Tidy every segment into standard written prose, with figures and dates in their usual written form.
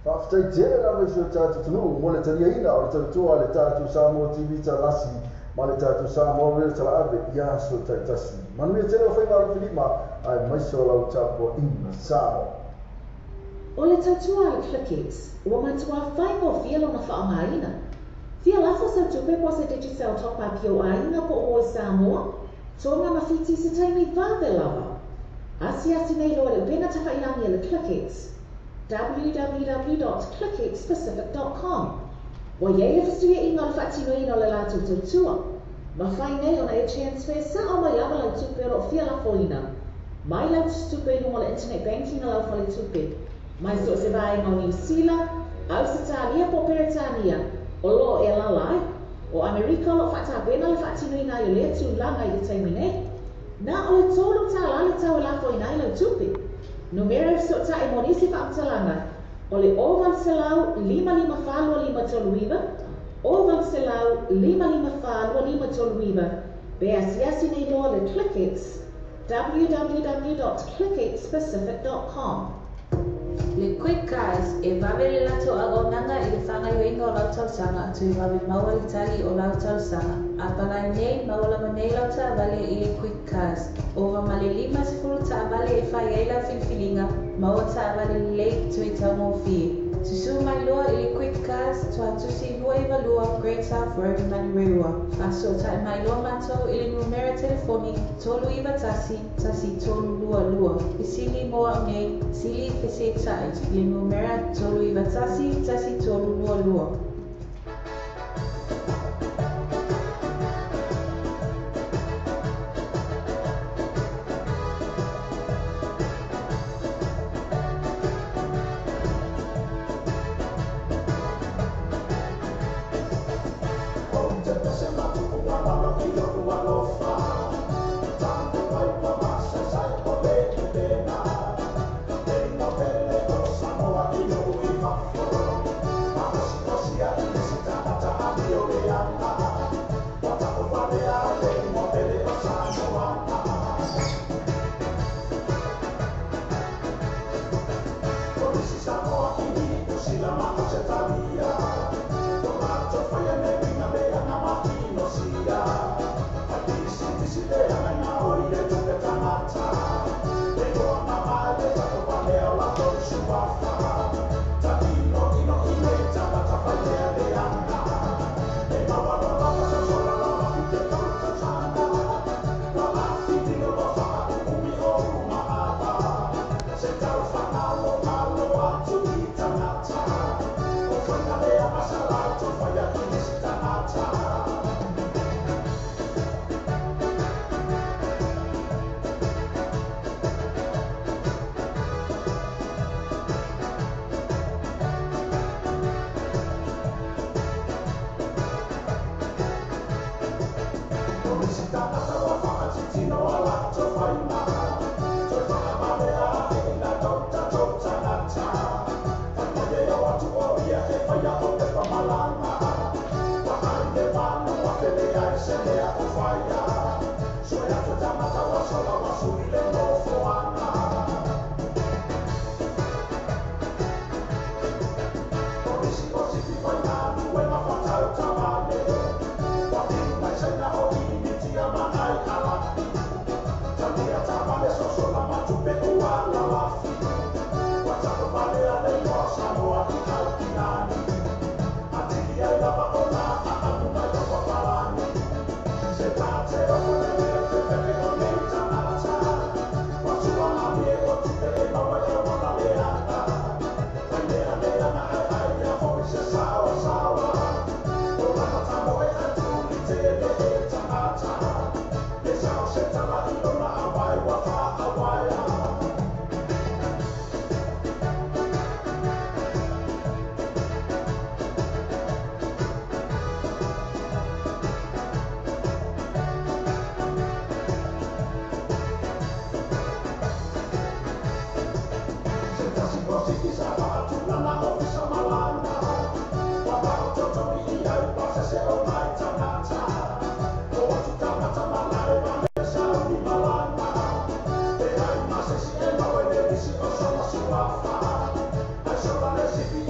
Faafetai tele lava i si o tatou atunuu mo le taliaina o le tautua a le tatou Samoa TV Talasi ma le tatou Samoa Radio Talaave i aso taitasi. Manuia tele o faiva alofilima aemaise o lau tapuaiga Samoa. O le tautua a le Clickex, ua matua faigofie lona faaaogaina. Fia lafo sau tupe po o se Digicel Top Up i ou aiga po o oe Samoa, Tonga ma Fiti i se taimi vave lava. Asiasi nei loa i le upega tafailagi a le Clickex, www.clickxpacific.com. Ua i ai le fesuiaiga o le faatinoina o le latou tautua. Mafai nei ona e transfer sao mai lava lau tupe o lo o fia lafoina mai lau tusitupe i luga o le internet banking a lau faletupe mai so o se vaega o Niu Sila, Ausetalia po o Peretania o lo o e alaala ai. O Amerika o lo o faatapena le faatinoina ai o lea tulaga i le taimi nei. Na o le $3 le tau e lafoina ai lau tupe. Numera e fesootai mo nisi faamatalaga o le 0800 554 2539, 0800 554 2539, pe asiasi nei loa le Clickex, www.clickxpacific.com. Le Quick Cars, e vave le latou auaunaga i le faagaoioiga o lau talosaga toe vave maua le tali o lau talosaga. A palai nei, maua lava nei lau taavale i le Quick Cars. Ova ma le 50 taavale e fai ai lau filifiliga, maua taavale lelei toe taugofie. Susū mai loa i le Quick Cars, Tuatusi 292 Great South Road, Manurewa. Faasootai mai loa matou i le numera telefoni 391 1322. Fesili mo au nei, sili fesetai i le numera 391 1322. Ou te pese matu ua lalo i lou alofa. Tapu ai ua masaesai o le upega. Le igoa pele o Samoa i nuu i fafo. Maosi ai le si tagata amio leaga. Ua taʻu valea le igoa pele o Samoa. O nisi Samoa i Niu Sila ma Ausetalia. O latou faia nei uiga leaga ma inosia. Fai pisinisi leaga i gaoi le tupe tagata. Le igoa mamae le taʻu valea o latou suafa. Taʻinoʻino i nei tagata fai mea leaga. E maualo lava sosola lava i le tolu tausaga. Lalafitino loa faauumi o maava. Se tau faagalogalo atu i tagata. O faiga leaga sa latou faia i nisi tagata. O nisi tagata ua faatitino a latou faiga. Toe faavalea ae i latou tatou tagata. Fai mai e o atu o ia e faia o pepa malaga. Vaai le 8,000 leai se mea o faia. Sue atu tagata ua sola ua sui le nofoaga. O nisi o sifi faigaluega faatautavale. Ua mai Saina o Initia ma nai Alapi. Talia tavale sosola ma tupe ua lalafi. Ua taʻu valea le igoa o Samoa i aukilani. Atili ai lava ona aanu mai o papalagi. Se tate ofo le le pepepe o nei tagata. Ua tuamalie o tupe e maua e auala leaga. Fai mea leaga ae aia foi se saoasaoa. O lana tamoe atuli tele e tagata. Le sao se tala i lona auai ua faauaea. Se tasi o sifi sa faatulana ofisa malaga. Ua vaototogi i ai pasese o nai tagata. O atu tagata malae vale sauni malaga. Leai ma se isi e maua i le lisi o sona suafa. Ai sola le sifi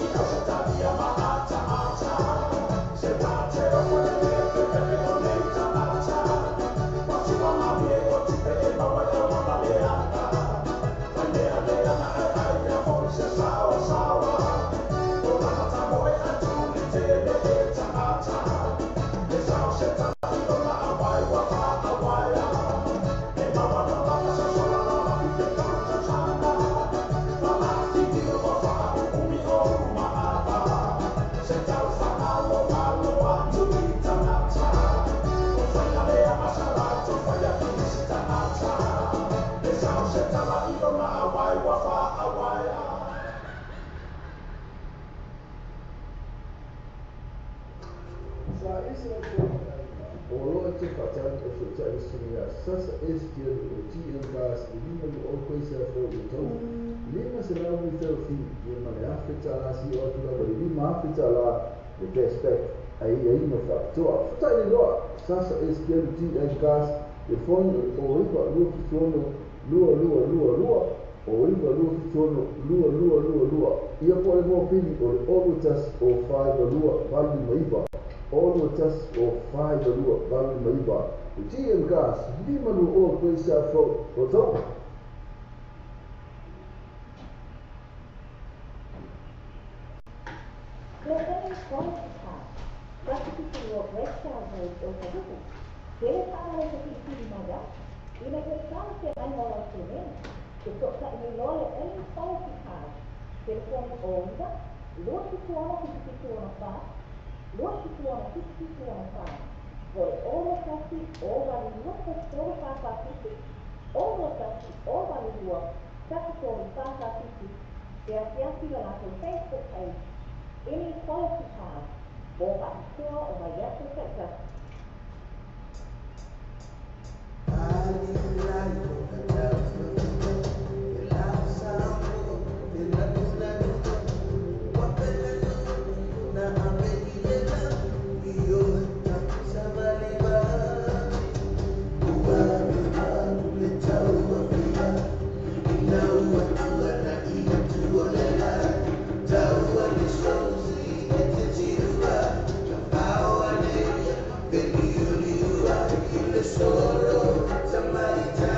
Sasa STL o TM Gas i lima le o koisa fo i tau. Lima se lau i tau fi i ma le afe tala si o atu lava i lima afe tala le cashback ai ai no fa toa. Futai le loa Sasa STL o TM Gas le foni o iwa lua fitono lua lua lua lua o iwa lua fitono lua lua lua lua. Ia po le mua pili o le olu tas o 5 lua valu maiva. Olu tas o 5 lua valu maiva. TM Gas, lima no o koisa fo o tau. Facebook page, Inequality Card, Solo, somebody.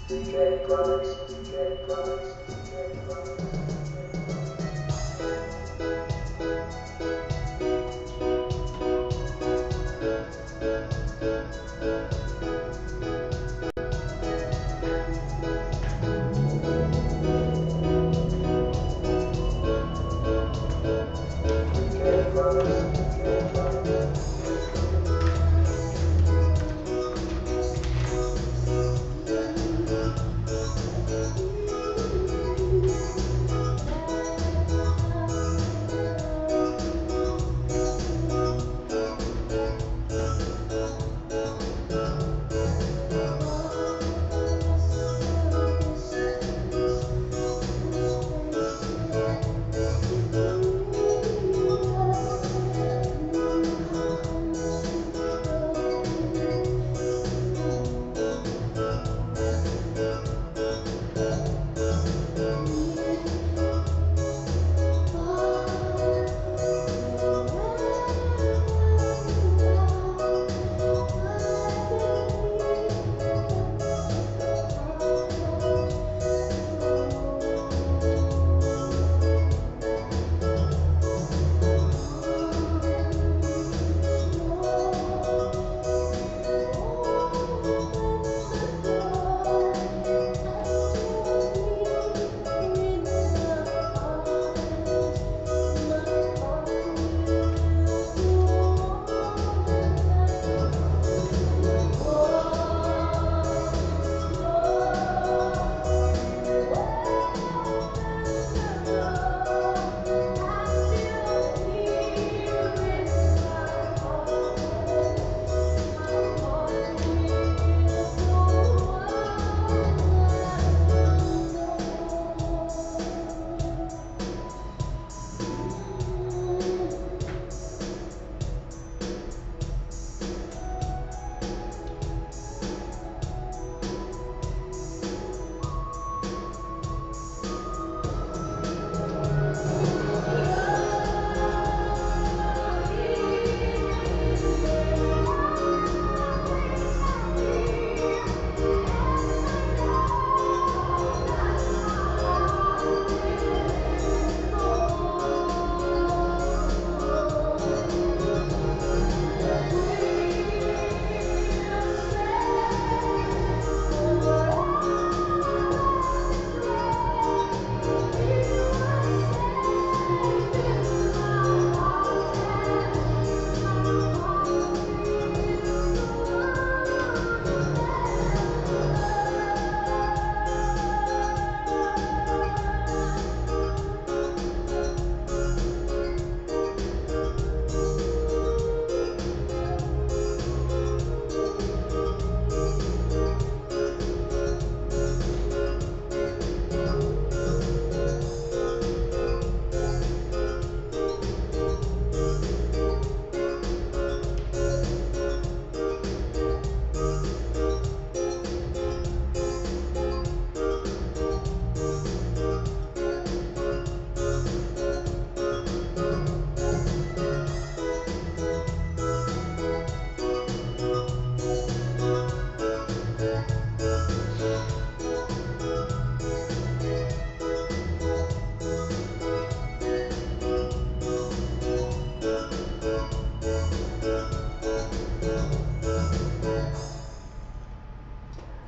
DJ Brothers, DJ Brothers, DJ Brothers. DJ Brothers, DJ Brothers.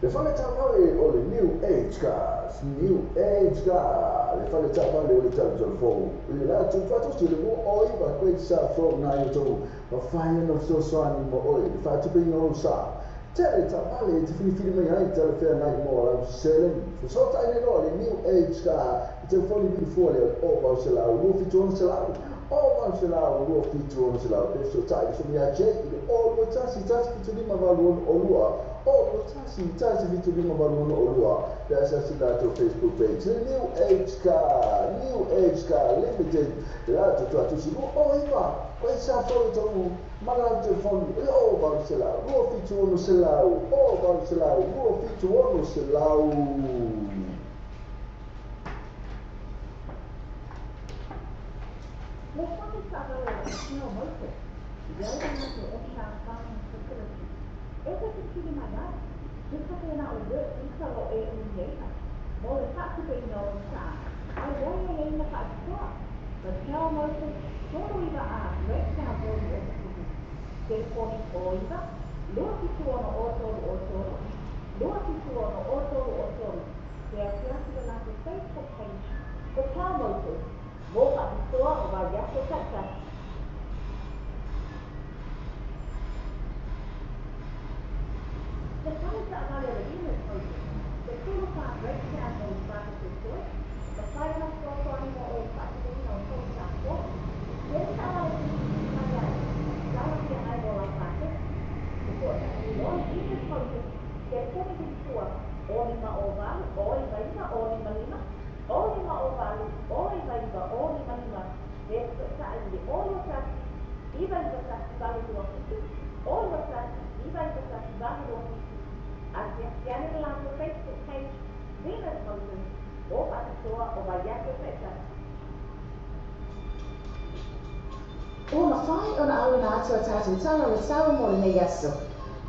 Le fale taavale o le New Age Cars, New Age Car, le fale taavale o le tautolofou, i le latou faatasi le 29 koe sa fou nai o tou, mafai ona fesoasoani mo oe, le faatupeina o lou sa. Tele taavale e te filifili mai ai talafeagai mo lau seleni. Fesootai nei loa le New Age Car, i telefoni vili fua lea o 800 276 o 800 276 pe fesootai le somia J i le o 21 1 75 8 2 o 1 1 75 8 2 pe asiasi latou Facebook page le New Age Car, New Age Car Limited, le latou tuatusi 29 koe sa fou tou ma lau telefoni le o 800 276 o 800 276. Le fale taavale o le Snow Motors, i ai le latou offshore parking facility. E te filifili mai ai, Le faapena o work visa o lo o e umiaina mo le faatupeina o lou sa, a leai aiaiga faapitoa. Patel Motors, 39A Great South Road i Otahuhu. Telefoni 09 276 03 276 03 Pe asiasi i le latou Facebook page Patel Motors mo faapitoa o vaiaso taitasi. Le fale taavale o le Venus Motors, 14 Great South Road Papatoetoe, mafai ona fesoasoani mo oe i le faatinoina o tou sa fou. Tele taavale e tuutuuti mai ai, talafeagai mo lau paketi. Fesootai loa le Venus Motors, telefoni 72 0 5 0 8 0 9 0 5 5, 0 5 0 8 0 9 9 0 5 5, pe fesootai i le 0 2 1 9 9 1 8 2 7, 0 2 1 9 9 1 8 2 7. Asiasi ane le latou Facebook page Venus Motors mo faapitoa o vaiaso taitasi. Ua mafai ona auina atu a tatou tala o le sao mo lenei aso,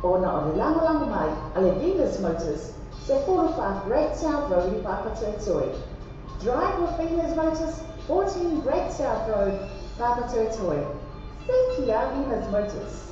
ona o le lagolago mai a le Venus Motors, 14 Great South Road i Papatoetoe. Drive with Venus Motors, 14 Great South Road, Papatoetoe. Se kia Venus Motors.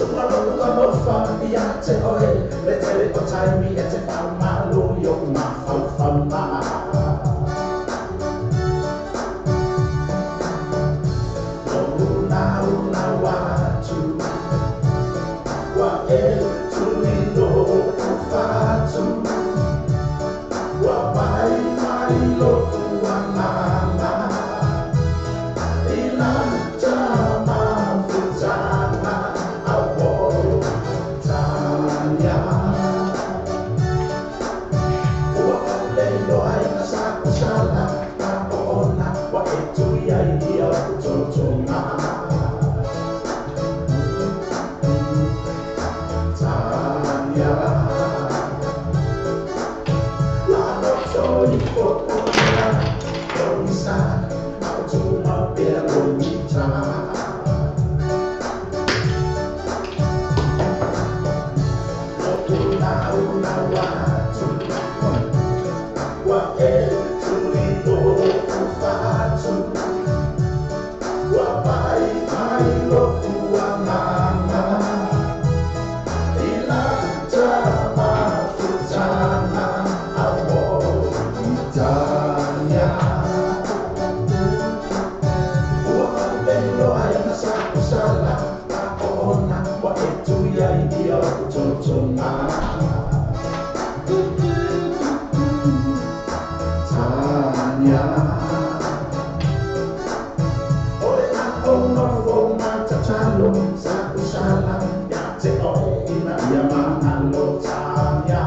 So alofa ia te oe le tele o taimi e te whaumalo i o mafaufauga. Lou nau atu wa e tuli loku fatu wa mai mai loku anana i lauta mafutana awo tanya ua aulelo ai na sakusala na wa e tui ai ia kutotoga. Tanya la no toi popola Loisa au tuma pea lomita. Loku nau nau atu wa e tui loku fatu wa mai mai loku anana i lauta mafutana awo Tanya ua aulelo ai na sakusala na oona wa e tui ai ia kutotoga. Tanya ole a ono fo matatalo sakusala ia te oe ina ia magalo. Tanya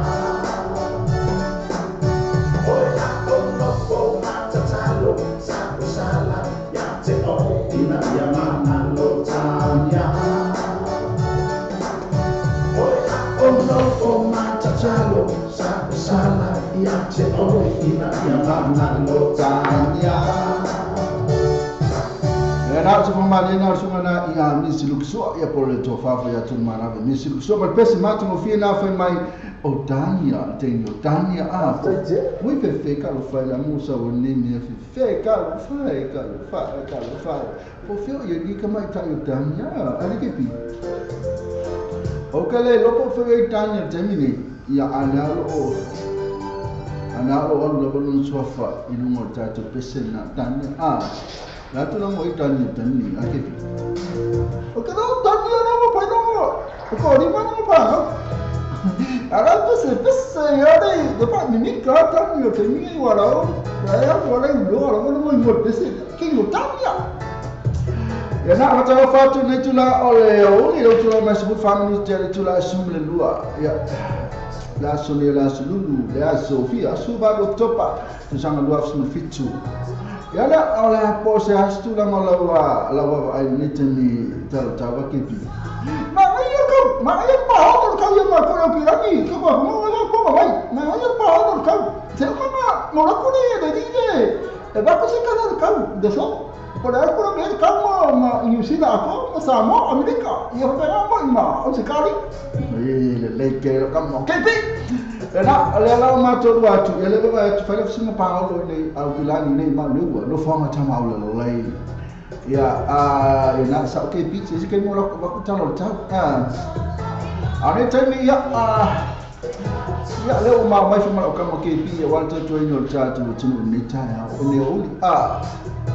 ole a ono fo matatalo sakusala ia te oe ina ia magalo. Tanya ole a ono fo matatalo sakusala ia te oe ina ia magalo. Tanya. E na tu malena sungana ia misi luksua ia pole to fafa ia tu marabe misi luksua ma pesi matu mo fia na fai mai o Tania te o Tania a mui fe fe ka lo fai la musa o ni mi fe fe ka lo fai ka lo fai ka lo fai po fe ia ni ka mai ta o Tania ali ke pi o ka le lo po fe Tania te mini ia ana lo o ana lo o lo lo sofa i lungo ta to pese na Tania a la tu la mo Tania tani a ke pi o ka no Tania no mo pai no o ko ri ma no pa no ara pese pese ya de pa ni ka Tania te ni wa la o ya wa la lo ala mo mo pese ke yo Tania ya na ta fa tu ne tu la o le o ni lo tu la ma su family te tu la su le lua ya la so le la lulu le Sofia su va lo topa tu sanga lua su fitu ya la o la po se astu la mo la wa la wa ai ni te ni ta ta wa ke pi ma ai ko ma ai pa o ka ia ma ko pi raki ko ko mo ko ko mai ma ai pa o ka te ma mo la ko ni de ni de e va ko se ka ka de so por aí por me ka ma New Zealand ko ma Samoa Amerika ia fa ma ma o se kari e le le ke ka mo ke pi e na le la ma to wa tu ele va tu fa le sima pa o le au kilani nei ma le wa lo fa ma ta ma o le le ia a e na sa ke pi se ke mo la ko ta lo ta a ne te mi ia a ia le o ma mai fa ma o ka mo ke pi ia wa to to ino ta tu tu ni ta ya o ne o a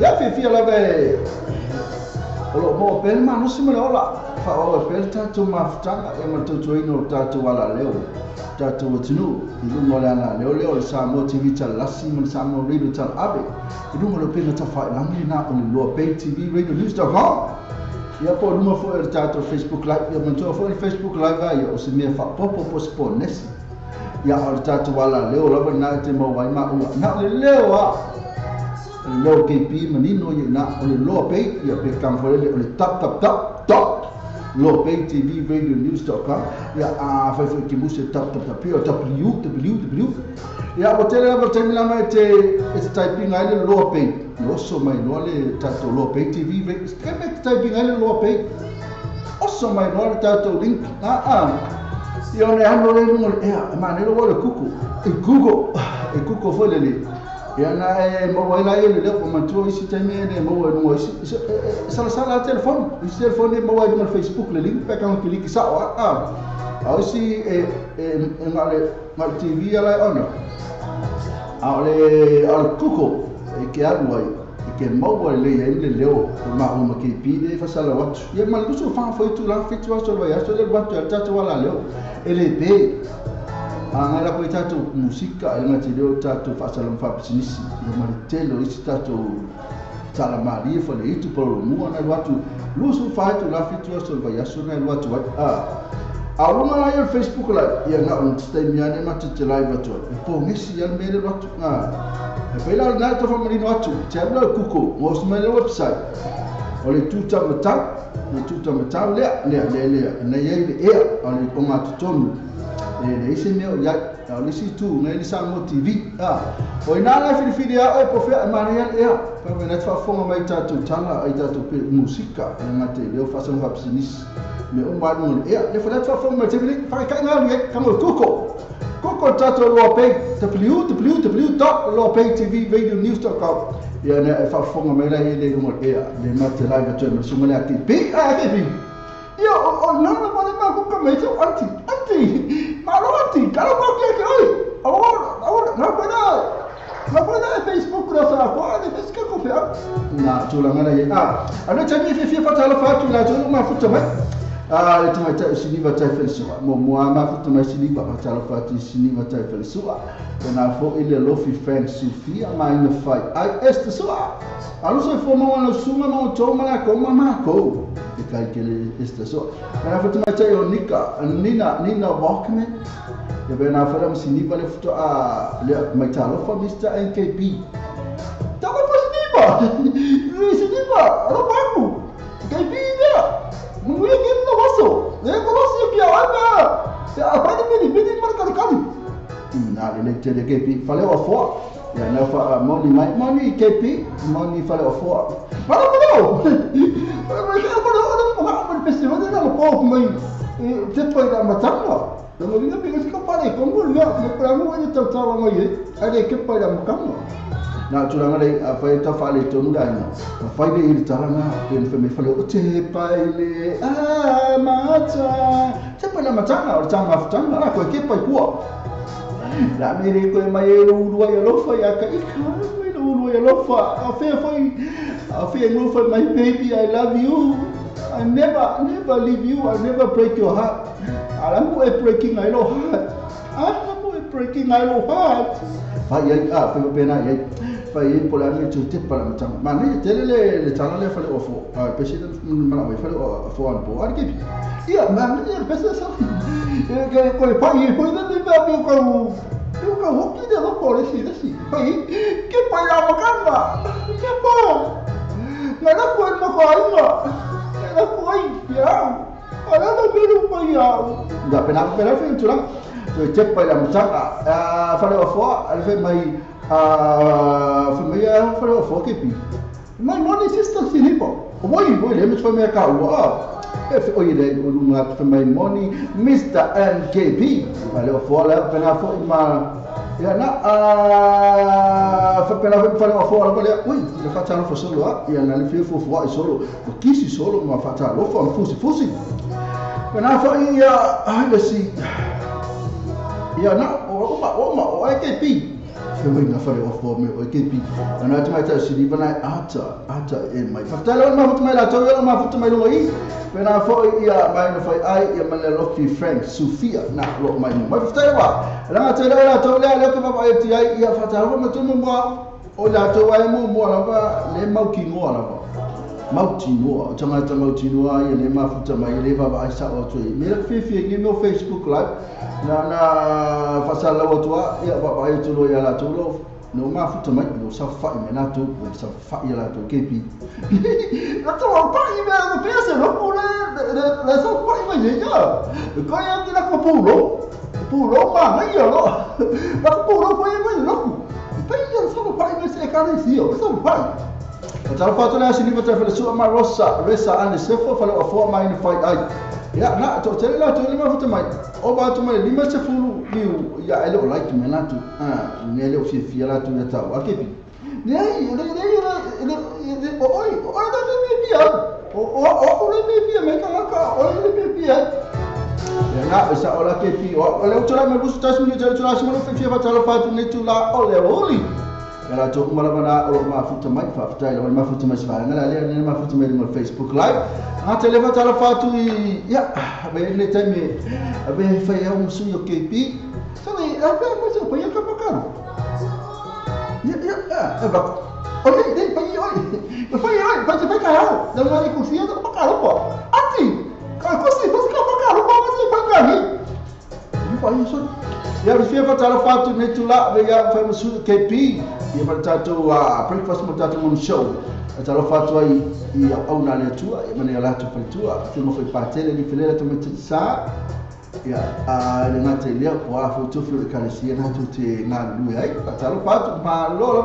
ia fi fi la ve o lo mo pe ma no si mo ola fa o pe ta tu ma ftanga e ma to to ino ta tu wala leo ta tu tunu i lungo le ana leo leo le Samoa TV ta lasi ma Samoa Radio ta abe i lungo le pena ta fa langi na o le loa pay TV radio news.com ia po luma fo e ta to Facebook live ia ma to fo Facebook live ia o se mea fa popo po spo nesi ia o ta tu wala leo lava na te mo wai ma ua na le leo a leo KP manino ia na o le loa pay ia pe kam fo le o le tap tap tap dot loa pay TV radio news.com ia a fai fai ki muse tap tap tap w w w ia o tele lava te mila mai te typing ai le loa pay oso mai no le tato loa pay TV ke me typing ai le loa pay oso mai no le tato link a a ia ne ano le lungo e ma ne lo le kuku e Google e kuku fo le le Ia na e maua ai la ia le leo matua isi taimi e le maua i luga isi salasala a telefoni. Isi telefoni e maua i luga o le Facebook le link pe kanga kiliki sao a. A o isi e nga le TV ala e ona. A o le Google e ke alu ai e ke maua le ai le leo o ma uma ke pi le fasala watu. Ia ma lusu fa foi tu la fitu aso lo ya so le watu al tatu wala leo. E le pe a la ko tatu musika e ngati leo tatu fasala fa business. Ia ma le telo isi tatu tala mali fa le itu polo mua na watu lusu fa tu la fitu aso lo ya so na watu a. A lunga la ia Facebook la ia na on stay mi ane ma te live atu. E po ngesi ia me le watu nga. E pela na to fa marino atu. Te la kuko mo se me le website. O le tuta mata, le tuta mata le le le le na ia le e o le o ngatu tonu. E le ise me o ia o le si tu na le Samoa TV. Ah. O ina la filifili a e po fe ma le e. Pa me na fa fonga mai tatu tala ai tatu pe musika e ngate le o fa sa business. Me o mai no e le fa fa fonga mai te fa ka nga le ka mo kuko. Kuko tatu lo pe www.lopaytvradionews.com. Ia na fa fonga mai la le mo e le ma te live atu me sunga le ati pe a ke bi. Ia o no no mo ma kuko me te anti anti. Ma lo anti ka lo ke ke oi. O o na ko na. Na ko na Facebook la sa ko ale ke ko fe. Na tu la ngana ye a. A no te mi fi fa tala fa tu la tu ma futa mai. A le tamaita siniva tai felesua mo moa ma futa mai siniva pa tala fa tu siniva tai felesua. Na fo ile lofi Frank Sofia ma ina fai ai este sua. Alu so fo mo na suma mo to ma ko ma ko. E kai ke le este sua. Na futa mai tai o Nika Nina Walkman. E be na fa siniva le futa a le mai tala fa Mr NKB. Tala fa siniva. Siniva, ro paku. KB dia. Mungkin ke no waso. Le kolosi pia ana. Se a fa ni ni mar kali kali. Na le te le KP fale o fo. Ya na fa money mai money KP money fale o fo. Mara mo. Ma ke ko no no ma ma pese mo na lo po mai. Te pa ira matanga. No ni pe ko pare kongo le me pra mo ni tau tau mai. Ale ke pa ira makanga. Na tūranga lei a whai tau whaale tonu rai na. A whai le iri taranga, pēn whai me whale o te pai le a mata. Te pai la matanga, o le tānga futanga, la koe ke pai kua. La me re koe mai e urua i alofa i a ka ika, mai le urua i alofa. A whea whai, a whea ngō whai, my baby, I love you. I never, never leave you, I never break your heart. Ala mo e breaking I lo heart. Ala mo e breaking I lo heart. Whai ai, a whai pēnā ai. Fai e pola me tu te pala matanga. Ma ne te le le tala le fale o fo. A pese mana mai fale o fo an po. Ar ke bi. Ia ma ne pese sa. E ke ko pa i po ne pa bi ko. Eu ka hoki de lo pole si de si. Pai ke pai la makanga. Ke po. Na la ko mo ko ai ma. Na ko ai ya. Ala no me ru pa ya. Da pena pena fe tu la. Tu te pai la matanga. A fale o fo, al fe mai família falou foi que pi mas não existe sinipo oi oi le me foi me ka o e oi le o foi mai money Mr NKB valeu fora pena foi ma ya na a foi pena foi falou fora valeu ui le fa talo solo ya na le fi fo fo solo o kisi solo ma fa talo fo fusi fusi pena foi ya ai le si ya na o ma o ma o NKB Fai na fale o fo me o KP. Ana te mai tau siniva nai ata ata e mai. Whakatala o mafuta mai la tau o mafuta mai longa i. Pena fo ia mai no fai ai ia mana lofi Frank Sofia na lo mai mo. Mai whakatala wa. Ranga te la tau le le ka papa e ti ai ia whakatala ma tumu mo o la tau ai mo mo lava le mau ki ngoa lava. Mau tinoa, o tangata mau tinoa ia le mafuta mai le vava ai sa o tui. Me le fifi ngi no Facebook live na na fasala o tua ia vava ai tulo ia la tulo no mafuta mai no sa fa me na tu sa fa ia la tu KP. Na tu o pa i me no pese no pule le sa fa i me ia. Ko ia ki la ko pulo. Pulo ma ngai ia lo. La pulo ko ia me lo. Pa ia sa pa i me se ka ni si o sa pa. O tala whātuna a siniva tai whale sua ma rosa, resa ane sefo, whale o fōa mai ina whai ai. Ia na to tele la to le mafuta mai. O ba tu mai 50 liu ia ele o like me la tu. Ah, ne le o fia la tu ia tau. A kepi. Ne le le le le o oi, o da le fia. O o o le fia me ka ka o le fia. Ia na sa o la kepi o le o la me busu tas mi te la sima lo fia fa talo fa tu ne tu la o le oli. Ia la to malabana o mafuta mai fa fa le mafuta mai fa ngala le le mafuta mai mo Facebook Live. A te le fa talo fa tu ia be le teme be fa ia um su yo KP. So be a be mo so pa ia ka pa ka. Ia ia ba. O le le pa ia oi. Fa ia oi pa te fa ka hao. Da na ni ku fia da pa ka ro pa. Ati. Ka ko si pa ka pa ka ro pa ma si pa ka ni. Ni fa ia so. Ia fia fa talo fa tu ne tu la be ia fa mo su KP. Ia ma tatou breakfast mo tatou mo show. Talo fa tu ai i au na le tua ia mane la tu fa tua fi mo fa tele ni fele tu me sa ia a le ngate le o a fo tu fi le kalesia na tu te na lu ai talo fa tu ma lo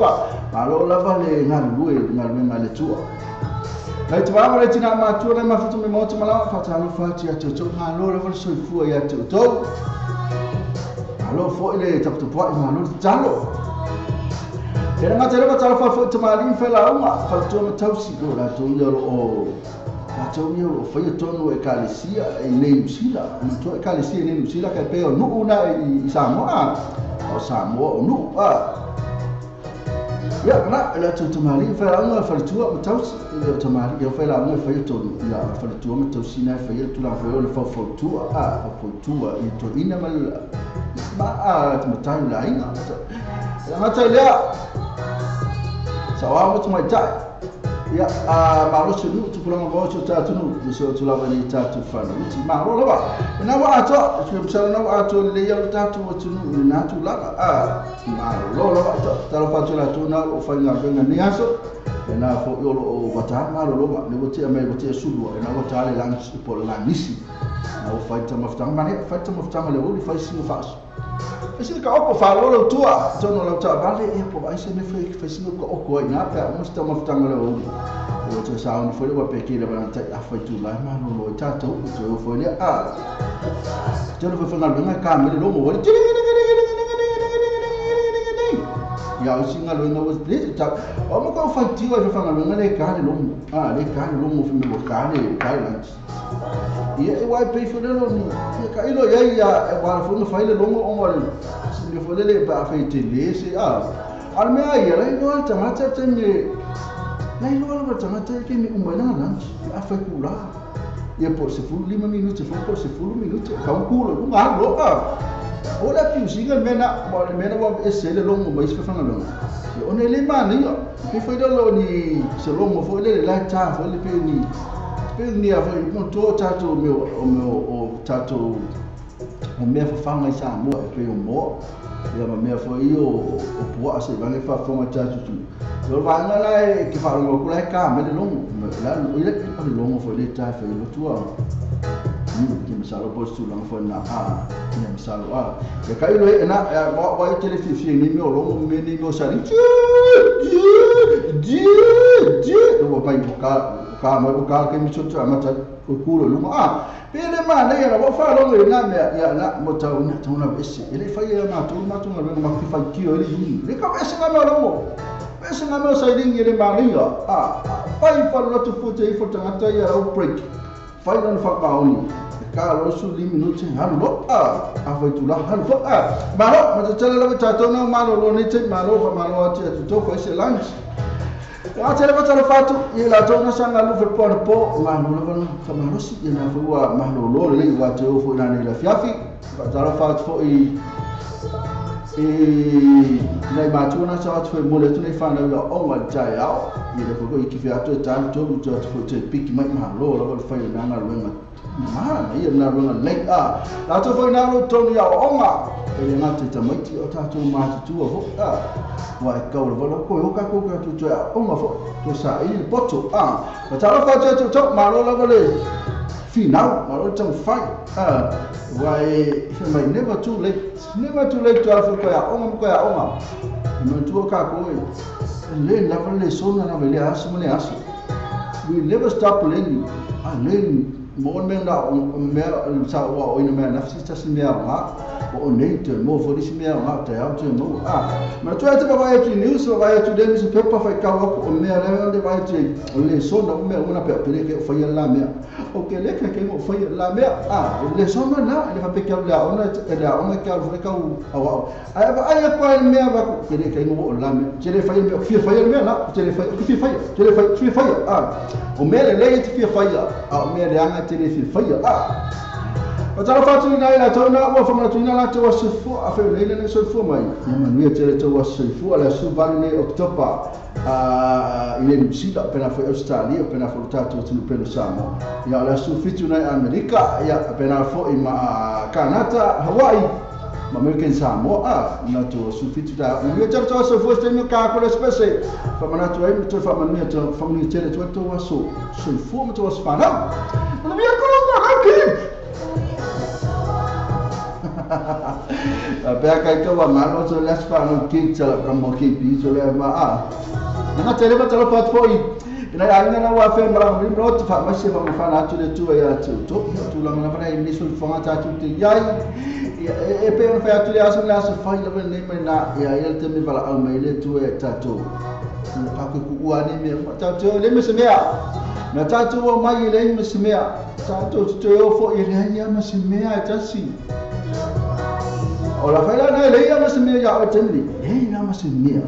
la va le na lu na lu na le tua. Nai te wā mare tina mātua nei mafutu me mōtu malawa fa talo fa tia te tō ngā lo la fa soi fua ia te tō. Malo fo ile taputupuai malo talo. Te ranga te ranga talo fa fo te maali whela unga fa tua matausi lo la tō ia o la tō ia o whaia tonu e kalesia e nei Nusila. Tua e kalesia e nei Nusila kai peo nuu na i Samoa. O Samoa o nuu a. Ia, na, la tō te maali whela unga fa tua matausi o te maali ia whela unga whaia tonu ia fa tua matausi na whaia tula whaia o le whautua a whautua i tō ina ma a te matai la inga. La matai lea sa wa mo mai tai. Ia a malosi nu tu pulanga mo tu tatu nu so tu lava ni tatu fana. Uti malo lava. Na wa ato tu msala na wa ato le ia tatu tu nu na tu lava a malo lava ta lo patu la tu na o fa nga venga ni aso. Na fo yo o bata malo lova le wote me wote sulu na wota le lan po la nisi. Na o fa ta maftanga mane fa ta maftanga le o fa si fa. Ese ka oko fa lo tua tono la ta vale e po ai se me foi fa si ko oko ai na pa mo sta maftanga le o. O te sa on foi o pe ki le ba ta a foi tu la ma no lo ta to o foi le a. Te lo foi na nga ka me lo mo o ya o singa lo no le ta o mo ko fa ti o fa nga le ka le lo mo a le ka le lo mo fi me ka le ka le ia e wai pe fo le lo ni ka ilo ia ia e wa fo no fa le lo mo o le le fo le le ba fa te le se a al me ia le no ta ma ta te me le lo lo ta ma te ke mi uma na lunch a fa ku la ia po se fu lima minuto fo po se fu minuto ka un culo un ga lo a o la più singa mena mo le mena wa ese le longo mai se fa nga o ne le mani yo pe foi lo ni se longo foi le la ta foi le pe ni pe ni a foi mo to tato meu o meu o tato o mea fa mai sa mo e pe o mo ia ma mea foi o poa se va le fa fo ma tato tu lo va nga la e ke fa lo ku la ka me le longo la o ile pe le longo foi le ta foi lo tua ni ke masalo po su lang fo na a ni masalo a ya ka ile na wa wa tele fi fi ni me o longo me ni o sa ni di di lo va ka ka ma ka ke mi chuchu ma ta ko kulo lu a pe le ma ne ya wa fa lo le na me ya na mo ta una ta una ese ele fa ya ma tu ma tu ma ma fi fa ki o le ni le ka ese na me longo ese na me sa ni le ma ni ya a fa fa lo tu fo te fo ta ta ya o break fa lo fa ka oni ka lo su li minuti ha lo a a fa tu la ha lo a ma lo ma te le lo ta to na ma lo lo ni te ma lo fa ma lo te tu to fa se lunch a te le fa fa tu i la to na sanga lu fa po po ma lo lo fa ma lo si na fa wa ma lo lo le wa te o fo na ni la fiafi fa ta lo fa fo i e nei ma tu na sa tu mo le tu nei fa na lo o ma ja ya i le fo ko i ki fi atu ta to lu to fo te piki mai ma lo lo fa na na lo ma ma ia na lo na le a la to fo na lo to ni o ma e le na te tamai ti o ta tu ma tu o fo a wa ka o lo ko o ka ko ka tu to o ma fo to sa i le poto a ma ta lo fa to to ma lo lo le final ma lo tang fai a wa e mai never too late never too late to have ko ya o ma ko ya o ma no tu ka ko e le la le so na le aso mo le aso we never stop learning a learn Mo mea na mea sa ua o ina mea nafsi tasi mea nga o nei te mo fo disi mea nga te au te mo a ma tu ai te vai tu news vai tu den se pepa fai ka o mea le le vai tu o le so na mea una pe pe ke fai la mea o ke le ke mo fai la mea a le so na na le fa pe ke la ona le ona ke au ka au ai ai ko mea va ke le ke mo la mea te le fai mea fia fai mea la te le fai fia fai te le fai fia fai a o mea le le te fia fai a o mea le anga te le fia fai a o tala fatu ina ila tau na ua whamana tuina la tau asoifua a wheo leila le soifua mai ia manuia tele tau asoifua le asu valu nei Oktopa i le New Zealand pena foi Australia pena foi tātou tunu pelo Samoa ia le asu fitu nei Amerika ia pena foi ma Kanata Hawaii ma American Samoa a na tau asu fitu ta manuia tele tau asoifua se temi ka kola spese whamana tu ai ma tau whamanuia tau whamanuia tele tau tau aso soifua ma tau aso whanau manuia kola whanau ki Pea kai tau malo so les fa no ki tala ka mo ki pi so le ma a na tele ba tala pat foi ina ai na wa fe mara mi ro fa ma se ma fa na tu le tu ya tu to tu la na fa ni so fa ta tu te yai e pe fa tu le aso la so fa le ne me na ya ya te mi vala au me le tu e ta tu ka ku ku ani me ta tu le me se mea na ta tu o mai le me se mea ta tu te o fo i le ya me se mea ta si o la faila na le ia ma se mea ia o temli e na ma se mea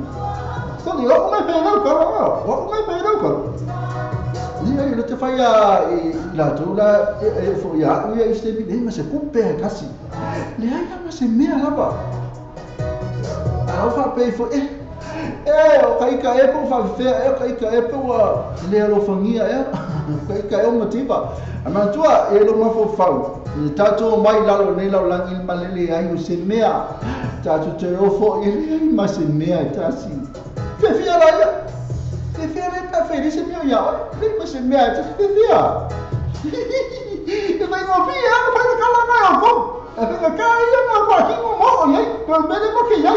so ni o me pe na ka o me pe na ka ni ai le te faia i la tu la e fo ia ia i se mi ma se kupe kasi le ai ma se mea lava a o fa pe fo e o kai ka e po fa fe e kai ka e po le alo fangia e kai ka e motiva a mantua e lo ma fo fau i tātou mai lalo nei lau langi malele ai o se mea tātou te ofo i le ai ma se mea e tasi fefia la ia fefia le ta feri se mea ia le ma se mea e tasi fefia e vai ngō pia e vai kala mai o ko e vai ka ia na pa ki mo mo ia ko mele mo ke ia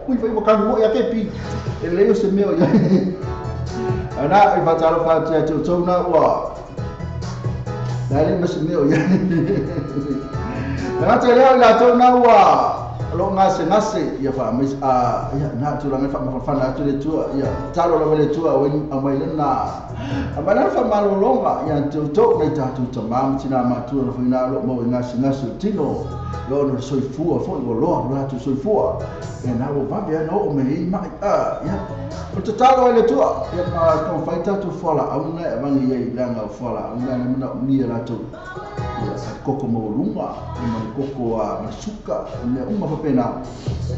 ui vai mo ka mo ia ke pi e le o se mea ia ana i whataro whātia tō tōna ua nā le masi meo ia nā te leo i la tōna ua lo ngase ngase ia wha mais a ia nā tūranga wha mawhana atu le tua ia talo lava le tua o a mai lena a mai lana wha malolonga ia tō tō nei tātou tamā tina mātua na whaina lo mau i ngase ngase tino lo no soifua foi o loa lo atu soifua e nā o vave ana o me i mai a ia o te talo ai le tua ia ma kau whai tātou whala auna e wangi ia i langa o whala auna na mana mia rātou ia sa koko maulunga e mana koko a masuka e mea uma whapena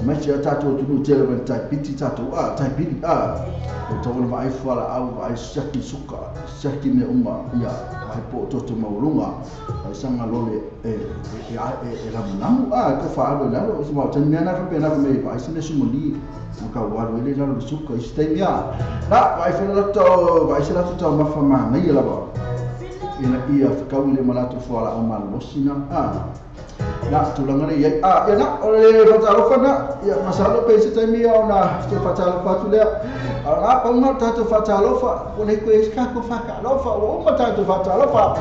mai te tātou tunu tele wen tai piti tātou a tai piri a o tau ona vaai whala au vaai siaki suka siaki mea uma ia vaai po toto maulunga ai sanga lole e lamu a ko whaalo lalo i mau tani mea na whapena whamei vaai sine sumoni ma ka waru ele lalo suka i se mea na vaai whela lato vaai se lato tau mawha maangai lava ina ia whakau le malato whala au malosina a na tūlanga nei a ia na o le whatalofa na ia masalo pe se taimi o na te whatalofa atu lea a ngā paunga tātou whatalofa ko nei koe ka ko whakalofa o uma tātou whatalofa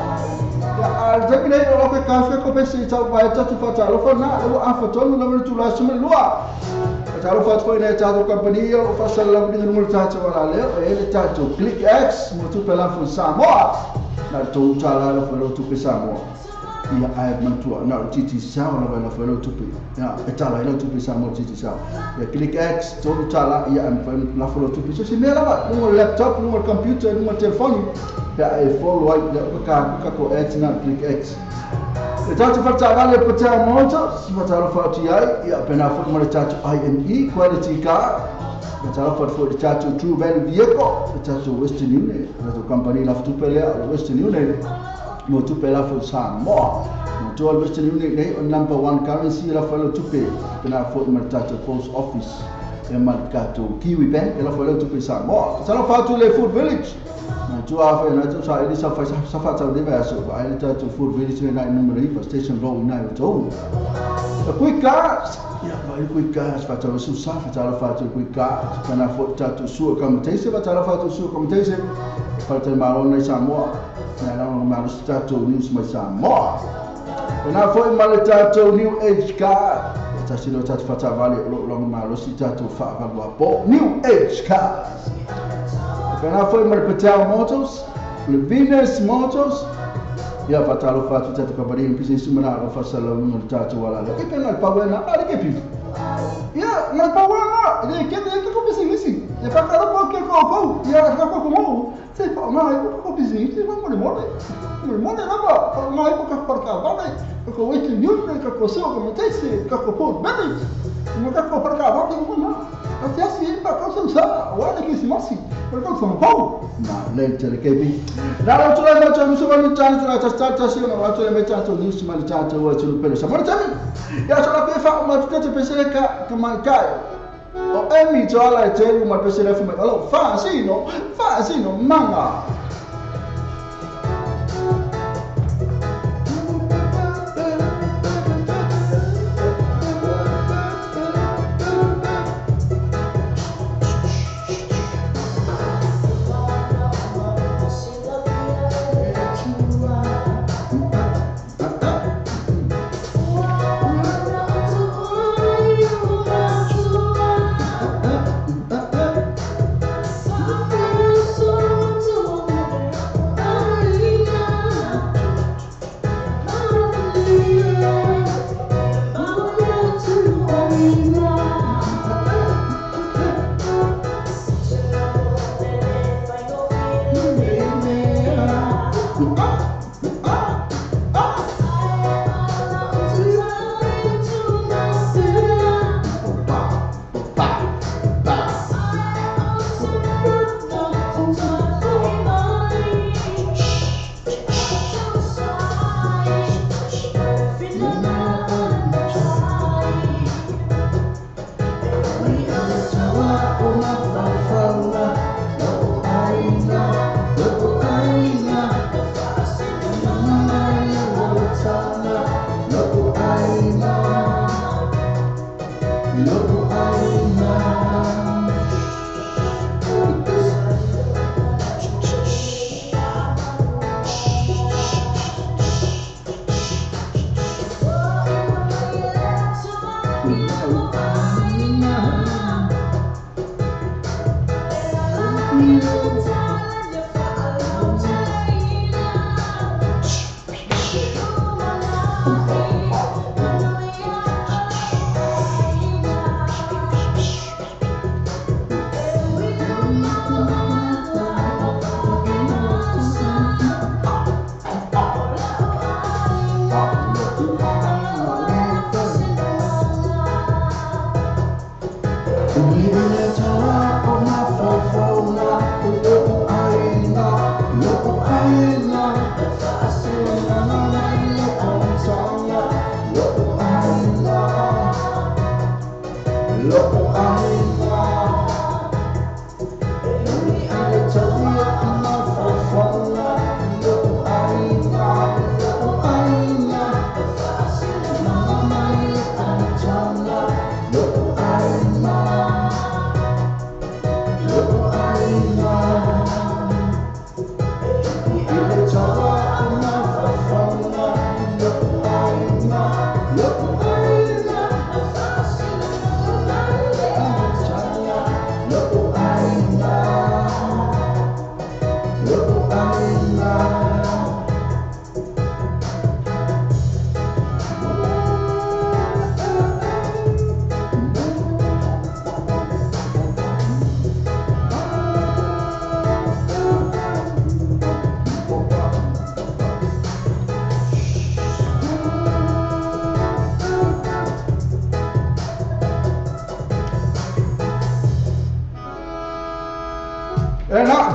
ia a taimi nei o ke kawhia ko pe se tau vai tātou whatalofa na o a whatonu lava le tūla suma lua whatalofa atu koe nei tātou company o whasala lava ni ngulu tātou ala lea o ele tātou Click X mo tupe lafo Samoa na tō tāla lafo lo tupe Samoa ia ai mantua na o titi sao la la felo tupe ia e tala ila tupe Samoa titi sao ia Click X tolu tala ia am la felo tupe so se mea lava lungo laptop lungo computer lungo telefoni ia e follow ai ia ka ko X na Click X e tātou whatavale po te moto si whatalo whati ai ia pena fo mo le tātou IME quality car whatalo whati fo le tātou True Value Vehicle le tātou Western Union tātou company la tupe lea Western Union mo tupe la fo Samoa mo to Western Union nei o number one currency la fo tupe pena fo mo tātou post office Ia ma le tatou Kiwi Bank e lafo ai lau tupe i Samoa. Talofa atu i le Food Village. Na tua afe na tu sa ili sa fai sa fa tau le aso ai le tatou Food Village le nai numero 9 Station Road nai o tou. A quick cars. Ia vai quick cars fa tau su sa fa tau fa tu quick cars. Kana fo tatou su accommodation fa tau fa tu su accommodation. Fa tau malo nei Samoa. Na na malo tatou news mai Samoa. Na foi ma le tatou New Age Car. Tasi lo tatou fatavale o lo longa malosi tatou fa'avalua po New Age Cars. Kana foi ma le Patel Motors, le Venus Motors. Ia fatalo fatu tatou kapari business mana lo fasala no tatou ala. E pena le pawena ale ke pi. Ia na pawena le ke le ke ko business. E fa kala po ke ko ko. Ia ka ko ko. Se fa na ko ko business ko mo le mo. Mo mo le na ba na ko ka parka ba ko waiting union ka ko so ko tese ka ko po bene mo ka ko parka ba ko na a te asi pa ko so sa wa le ke si masi ko ko so ko na le te le ke bi na la tu la na tu so ni tan tu la ta ta si na la tu le me ta tu ni si ma le ta tu wa tu pelo sa mo ta mi ya so la pe fa ma tu te pese ka ka man kai o emi to ala te ma pese le fu me alo fa si no manga.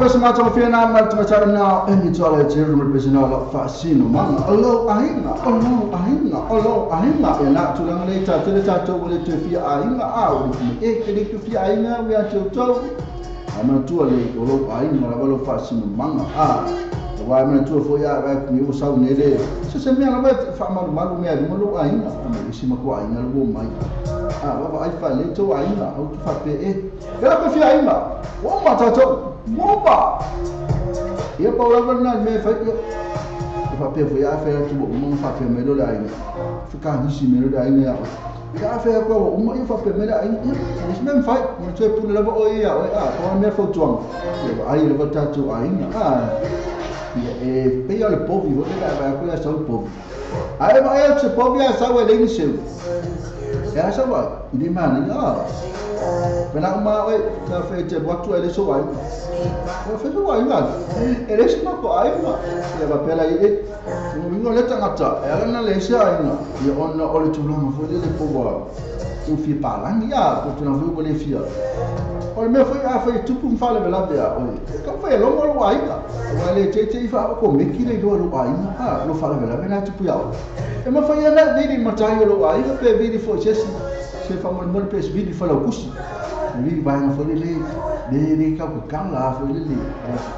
pesa mātou whina mātou nā e mi tōla e te ruma pesa nā lau whaasino manga. O lau ahinga, o lau ahinga, o lau ahinga. E nā tūlanga lei tātou le tātou o le te whia ahinga a o le kuma e ke le te whia ahinga wea te tau. A matua le o lau ahinga la lau whaasino manga a. Wa mana tua foi a vai ni o sau nele se se mea lava fa malu malu mea ni lo ainga me isi ma ko ainga lo mai a wa ai fa le to ainga au tu fa pe e ela pe fi ainga o ma ta to mo ba ia pa la na me fa ia fa pe foi a fa tu mo fa pe me lo la ainga fa ka ni si me lo la ainga ya ia fa ko o mo ia fa pe me la ainga ni se me fa mo te pu le o ia o a ko me fa tuang ia ai le ta tu ainga a e peia le povi, vou pegar, vai acolher só o povo. Aí vai o povo e a sal é nem seu. Essa vai, e de mano, ó. Pela uma, oi, tá feito, botou ele só vai. Eu fiz o vai, mano. Ele se matou aí, mano. E vai pela aí, no minho letra ngata, ela não lê se aí, não. E on olha tu não foi ele povo. Tu fi palangi ya, tu não viu ele fia. Olha, meu foi a foi tu com fala bela bela. Olha, como foi longo lo aí, olha, te te fa ko me ki le lo aí, ah, lo fala bela bela tu puia. E ma foi na vidi matai lo aí, pe vidi foi se se fa mo mo pe vidi foi lo kusi. Vidi vai na foi le le le ka ko kala foi le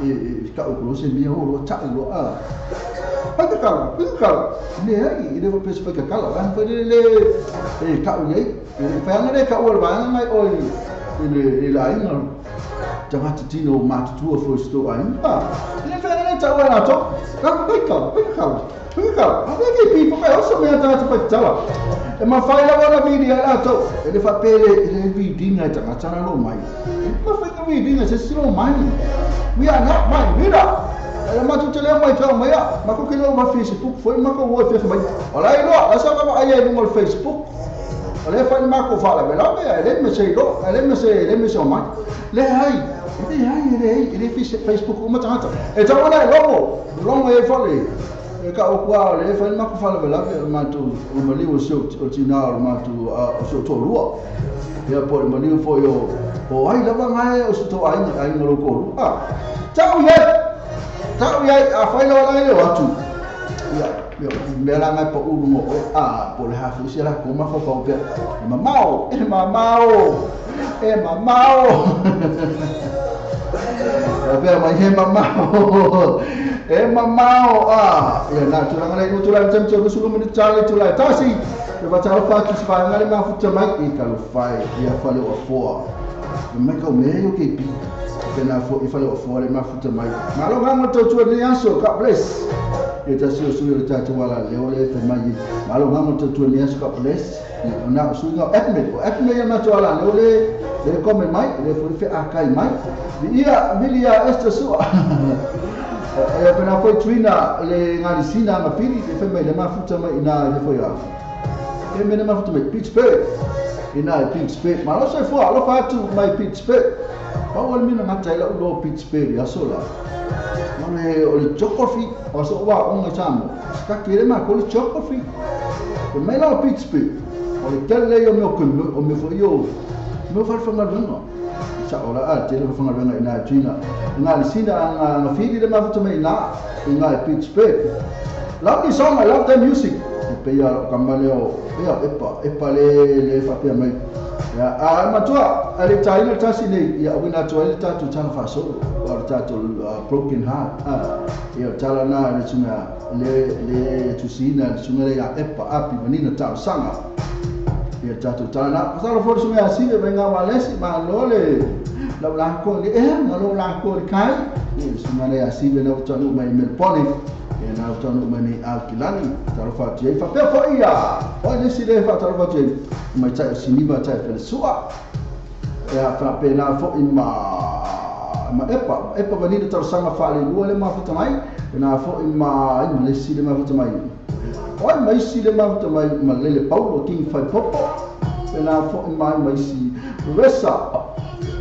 e ka o se mi o lo ta lo a. Pa ka kala, pa kala. Ne ai, ile pe se pa kala, vai foi le e ka o nei. E fa na ka o vai mai oi. Ele ainga tagata tino matutua foi sto ainga ele fera ta wala to ka ka ka ka a ke pi pa o so me ta ta pa tala e ma fai la wala vidi ala to ele fa pele ele vidi na tagata na lo mai ma fai ka vidi na se lo mai we are not my vida ela ma tu tele mai ta mai ma ko ke lo ma Facebook foi ma ko wo fe mai ola ilo asa ka ai no Facebook olha foi ma ko fala bela ele me sei lo ele me sei mai le ai ele ele Facebook uma tata e tá olha logo logo e fale e ka o kwa le foi ma ko fala bela ma tu o mali o seu o tina o ma tu o seu to lua e po mali foi o ai lava ngai o seu to ai ai no ko ah tau ye a fai lo la le atu ya mela ngai pa ulu mo a po le hafu se la ko ma fa fa pe mamao e mamao e mamao e pe mai e mamao e mamao a e na tu la ngai tu la tem tu su mo ni tu la tasi e va ta fa tu fa ngai ma fu te mai e ka lo fai e fa le o fo me ka me yo ke pi pena fo e fa le o fo le ma fu te mai ma lo ga mo to tu ni aso God bless e ta si o su le ta tu wala le o le fe mai ma lo ga mo to tu ni aso God bless na su ga admit o admit ya ma tu wala le o le le come mai le fo fe akai mai ia milia esta su e pena fo trina le ngalisina ma pili le fe mai le ma fu te mai na le fo ya e me ma fu te mai Pittsburgh ina Pittsburgh ma lo se fo lo fa tu mai Pittsburgh pa o le mina ngata ila ulo Pittsburgh ya sola ma le o le geography o so wa o ngachamo ka kere ma ko le geography o me la Pittsburgh o le tele yo me o me o me fo yo me fa fa ngalo sa ora a tele fa ngalo ina China ina le sina nga fili le ma fu me ina ina Pittsburgh love the song I love the music pe ya kamaleo ya epa epa le le fa pe mai ya a matua ale taina tasi nei ya wina to ale tatu tala fa so o tatu broken heart a ya tala na le tuna le le tusina tuna le ya epa api manina ta sanga ya tatu tala na sala for suma si be nga malesi ma lole la la ko le e ma lo la ko kai ni suma le asi be na tanu mai melponi e na tanu mai ni alkilani tala fa ti fa pe fo ia o le si le fa tala fa ti mai tai siniva tai pe sua ya fa pe na fo ima ma epa epa vanina tala sanga fa le lua le ma fo mai na fo ima le si le ma fo mai o mai si le ma fo mai ma le paulo king fa popo na fo ima mai si resa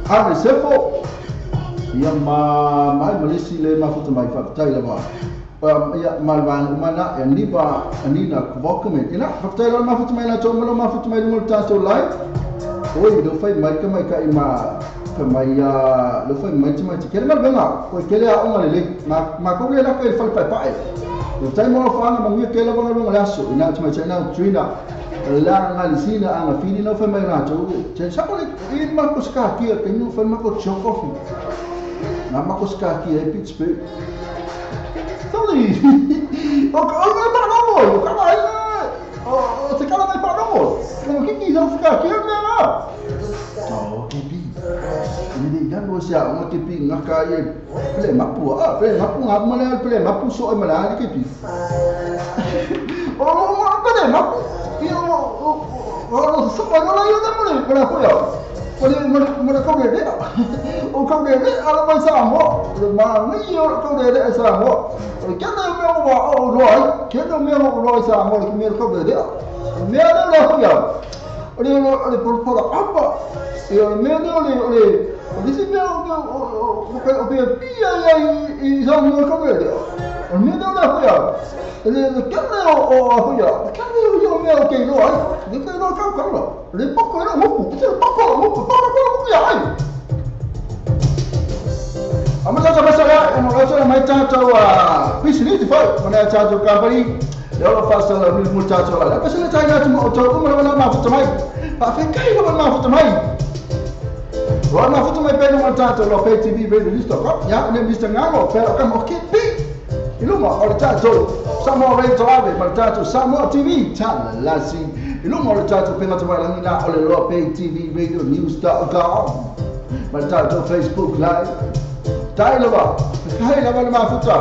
a le sefo ia ma mai ma le si le ma fo mai fa tai la va ya malvan umana ya niba anina kvokumen ina faktela ma futu mai na to malo ma futu mai mo ta to light oi do fai mai ka mai ka ima Mai lo fai mai te mai te kele malvenga ko kele a onga le ma ko le la ko le fal pai pai o tai mo fa nga mangi kele ba nga la so ina te mai te na trina la nga lisina anga fini no fai mai na to te sa ko le i ma ko ska ki te no fai ma ko chokofi na ma ko ska ki e Pittsburgh sorry o ko o ma no mo o ka mai o te kala mai pa no mo no ki ki no ska ki me na o ki pi ni ya no sia o ke pi ngaka ye ple mapu a ple mapu nga mo le ple mapu so e mala ke pi o mo ple mapu i o o so pa no la yo mo le para ko ya o le mo le ko le o ko le ala ma sa mo ma ni yo ko le sa mo o ke na me o o ro ai ke na me o ro sa mo le me ko le me ala la ko ya o le o le por por apa e o me o le o le disse me o o pe pia i sa mo ko le o me do la ko ya le ke na o o ya ke na yo me o ke ro ai le ke ro ka ka lo le poco ro mo ku te poco mo ku poco mo ku ya ai a ma ta ma sa la mo la sa mai ta ta wa pisli ti fa mo na ta to company yo fa sa la mo ta ta la pa sa ta ya mo to mo la ma fu ta mai pa fe kai lo ma fu ta mai ro ma fu ta mai pe no ta to lo pe TV radio listo ko ya ne Mr. Ngalo pe ka mo ke pi iluma o ta to Samoa Radio Ave ma ta to Samoa TV ta la si iluma o ta to pe ma ta la na o le lo pe TV radio news.com ma ta to Facebook live tai lava kai lava ma fu ta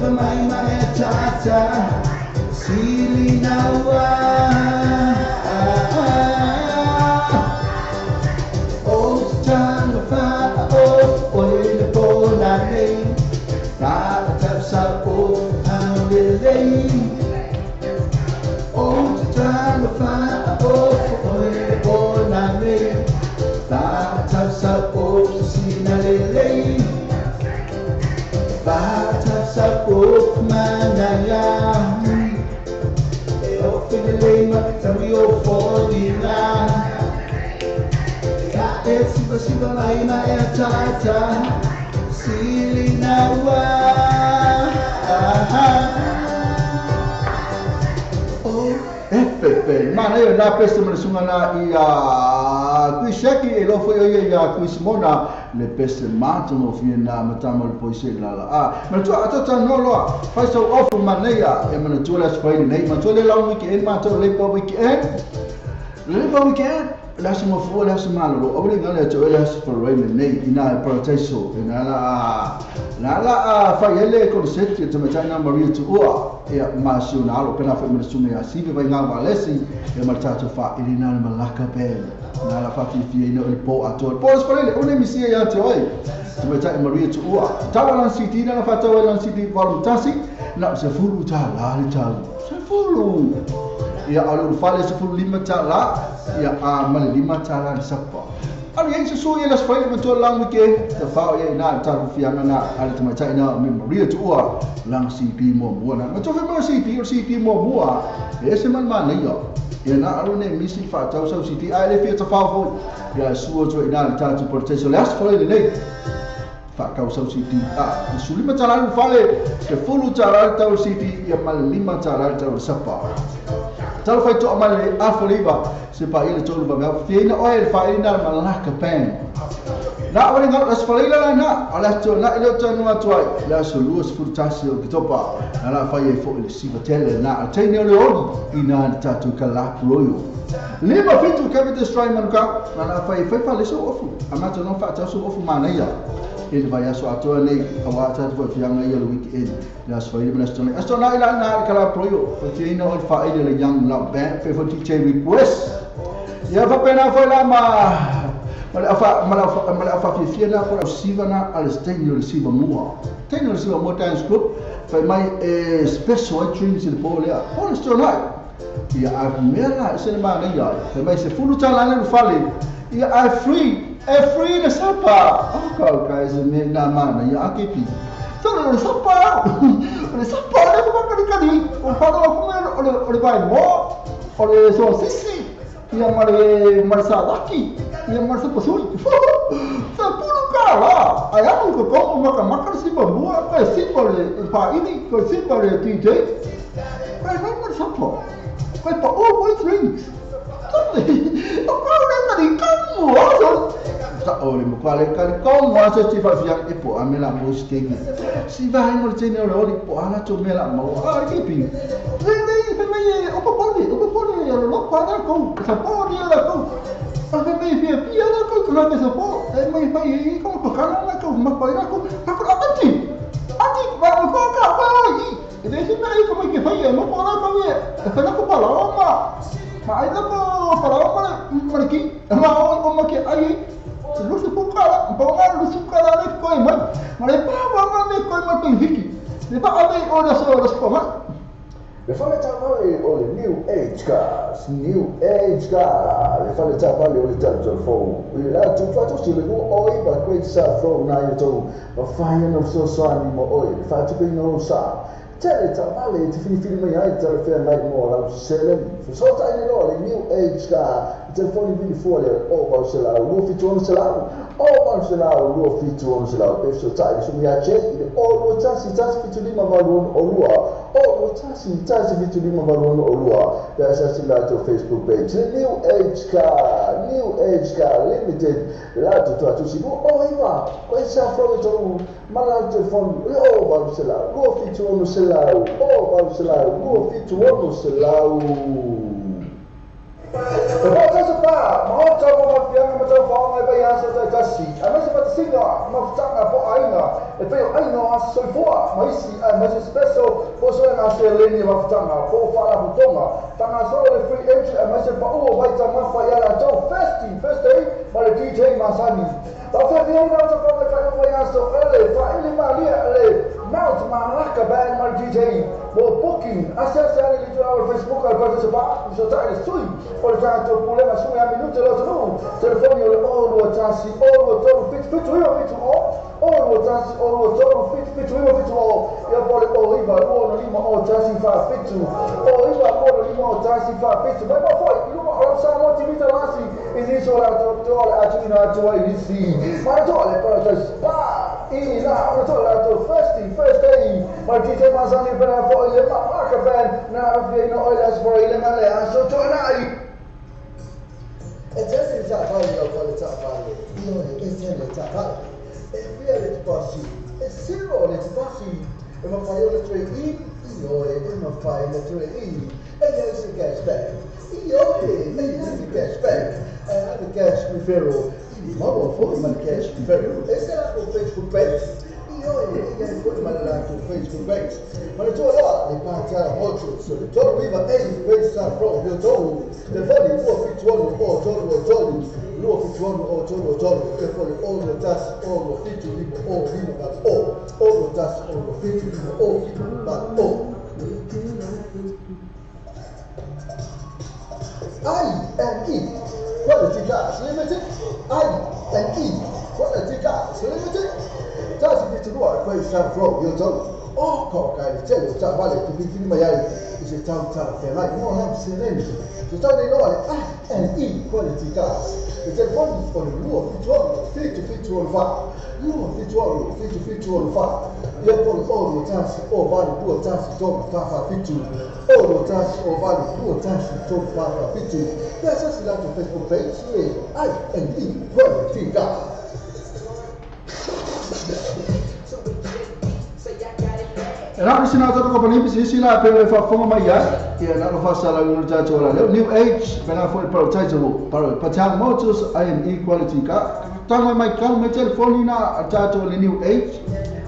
siva mai mai tata Sili na wa O tanga fa o oi le pona nei Fa tausa o aulelei O tanga fa o oi le pona nei Fa tausa o sina lelei Fa tausa o manaya E o filelei makatawi o fōlina Ka e siva siva mai mai e tata Sili na wa Pepe, mana ia na pese mana sunga na ia kuiseki e lofo ia ia kuisimona le pese matu no fia na matama le poise la a mana tua atata no loa fai sau ofu mana ia e mana tua le asfaili nei mana tua le lau weekend mana tua le pa weekend le pa weekend le aso mafua le aso malolo au le ngale atu le aso farai nei ina e parataiso ina la la fai ele konseti e tamatai na Maria Tuua ia masio na alo pena foi mana sunga ia sive vai ngā walesi e mana tātou wha ili nā le malaka band nā la whawhiwhia ina o le pō atoa le pō le sparele o ne misia ia te oi tamatai Maria Tuua tawa lan CD na whatawa lan CD volume tasi na se fulu tā la le tau se fulu ia alu fale se fulu lima tā la ia a male lima tā la le sapa alu ia se sui ia las faile matua lang wike te whao ia ina tā rufianga na ale tamatai na me Maria Tuua lang CD mua mua na matua whi mua CD o CD mua mua e se man mana ia ia na alu ne misi whaatau sau CD a ele fia ta whao foi ia sua tua ina le tātu porteso le as fale nei whakau sau CD a sulima tā la fale te fulu tā la tau CD ia male lima tā la tau sapa Talo whai toa mai le awhaliwa se pa ile tolu pa mea whiina oe le whaina le malaka band. Nā awale ngau las whaleila la nā a las tō nā ile o tō atu ai le aso lua sefulu tasi o kitopa nā la whai e fo ile siva tele nā a teine o le oli i nā le tātou ka lapu roio. Lima fitu kevin destroy manuka nā la whai e whai whale so ofu a mātou no whaatau so ofu māna ia e le vai aso atoa nei a wā tātou whai whianga ia le weekend le aso whaile mana aso nei aso nā ila nā le kala proio whai whiina o le whaile le Young Love Band whai whai DJ request ia whapena whai la ma male afa fiafia na kora siva na a le steini o le siva mua teini o le siva mua dance group whai mai e special dreams i le pō lea pō le sto nai ia a mea la e sene mana ia whai mai se fulu tālane le whale ia a free e free le sapa o kau kai se me nā mana ia a kepi tō le sapa le sapa le makani o whanau kume o le vai mō o le sosisi ia mare sa laki ia mare sa pasui sa pulu ka la ai anu ko ko maka maka si mua ka si le pa ini ko si le DJ kai mai mare sa po kai pa o boy drinks o ko le ka ni ka mo so sa o le mo kwale ka ko mo so ti fa fia e po amela mo stegi si va mo tene o le po ala to mela mo a ke pi le le me o po poli lo pa na ko sa po ni la ko a me me fia fia la ko ko la sa po e mai fai ko ko kana la ko ma pa la ko pa ko ati ati va ko ka pa i e de se mai ko mai ke fai mo po la ko me e la ko pa la ma ma ai la ko pa la ma ma ki ma o ma ke ai lu se po ka pa ma lu su ka la ko mai ma le pa ma me ko ma te hiki le pa ave o la so la so ma Le fale tāvale o le New Age Cars, New Age Car, le fale tāvale o le tātou fōu. I la tū si le ua oi pa koe sa fōu nā i tō, ma whai ana so soani mo oi, le whātupe ina o sa. Tele tāvale te whiniwhini mai ai tele whea nai mo lau seleni. Fasota ai loa le New Age Car, telefoni vili fua le o wau se lau, lua fitu ono se lau, o wau se lau, lua fitu ono se lau. Pe so tai, so mea che, i le o lua tasi, tasi fitu lima valu ono o lua, o lua tasi, tasi fitu lima valu ono o lua. Pe asasi la tō Facebook page. Le New Age Car, New Age Car Limited, la tō tō atu sipu, o iwa, koe sa flow i tō, mana telefoni, le o wau se lau, lua fitu ono se lau, o wau se lau, lua fitu ono se lau. Te pō tasa pā, maho tau mā fianga ma tau whaonga e pai asa tai tasi. A mese pata Siga mafutanga po aiga e pei o aiga o aso soifua ma isi ae ma se special po so e gase leni mafutanga po faalaputoga tagasolo le free entry ae ma se paʻua vaitamafa ia latou festi first day ma le DJ masani taufefiaina o tafamaifaiuma i aso ele faili malia le Mount Malaka Band ma le DJ mo booking asiasi ale le tulaga o le Facebook a le Paradise Bar sotai le sui o le tatou pulega sui a minute lo atunuu telefoni o le 0 21 0 2 3 7 7 9 7 0 0 1 0 3 7 7 9 7 0 ia po le 0 9 2 5 0 1 4 7 0 9 2 5 0 1 4 7 mai ma foi i luma o lau Samoa TV talasi i nisi o latou toa le atuina atu ai nisi mai toa le Paradise Bar i la ona toa latou first day ma DJ Masani pena foi le Malaka Band na afiaina o le aso i le male aso toanai. E tele taavale lau fale taavale, ioe e tele taavale. E fia le tupasi, e zero le tupasi. E mawhai o le toe i, ioe e mawhai le toe i. E iai se cash back, ioe e iai se cash back. E a le cash referral, i maua foi ma le cash referral. E se lako Facebook page, ioe e iai foi ma le lako Facebook page. Ma le toa loa, le pātala hotu, so le tolu iva e page sa pro, le tolu, telefoni 2 7 1 0 3 3 2 7 1 0 3 3 telefoni 0 1 0 7 5 0 5 8 0 0 1 0 7 5 0 5 8 0. I and E Quality Cars Limited. I and E Quality Cars Limited. Tasi fitunua koe sa fro yo tau. O ko kai le tele o taavale te filifili mai ai i se tau talafeagai mo lau seleni. Se tau nei loa le I and E Quality Cars. Le telefoni o le 2 7 7 7 4 2 7 7 7 4 ia po le 0 1 0 8 2 1 3 4 4 7 0 1 0 8 2 1 3 4 4 7. Ia sasi latou Facebook page le I and E Quality Cars. E la sina tatou kompani pisi isi la pe le faafofoga mai ai ia na lo faasala i le tatou ala leo New Age pena foi Paradise Patang Motors I and E Quality Car tanga mai kau mai telefoni na tatou le New Age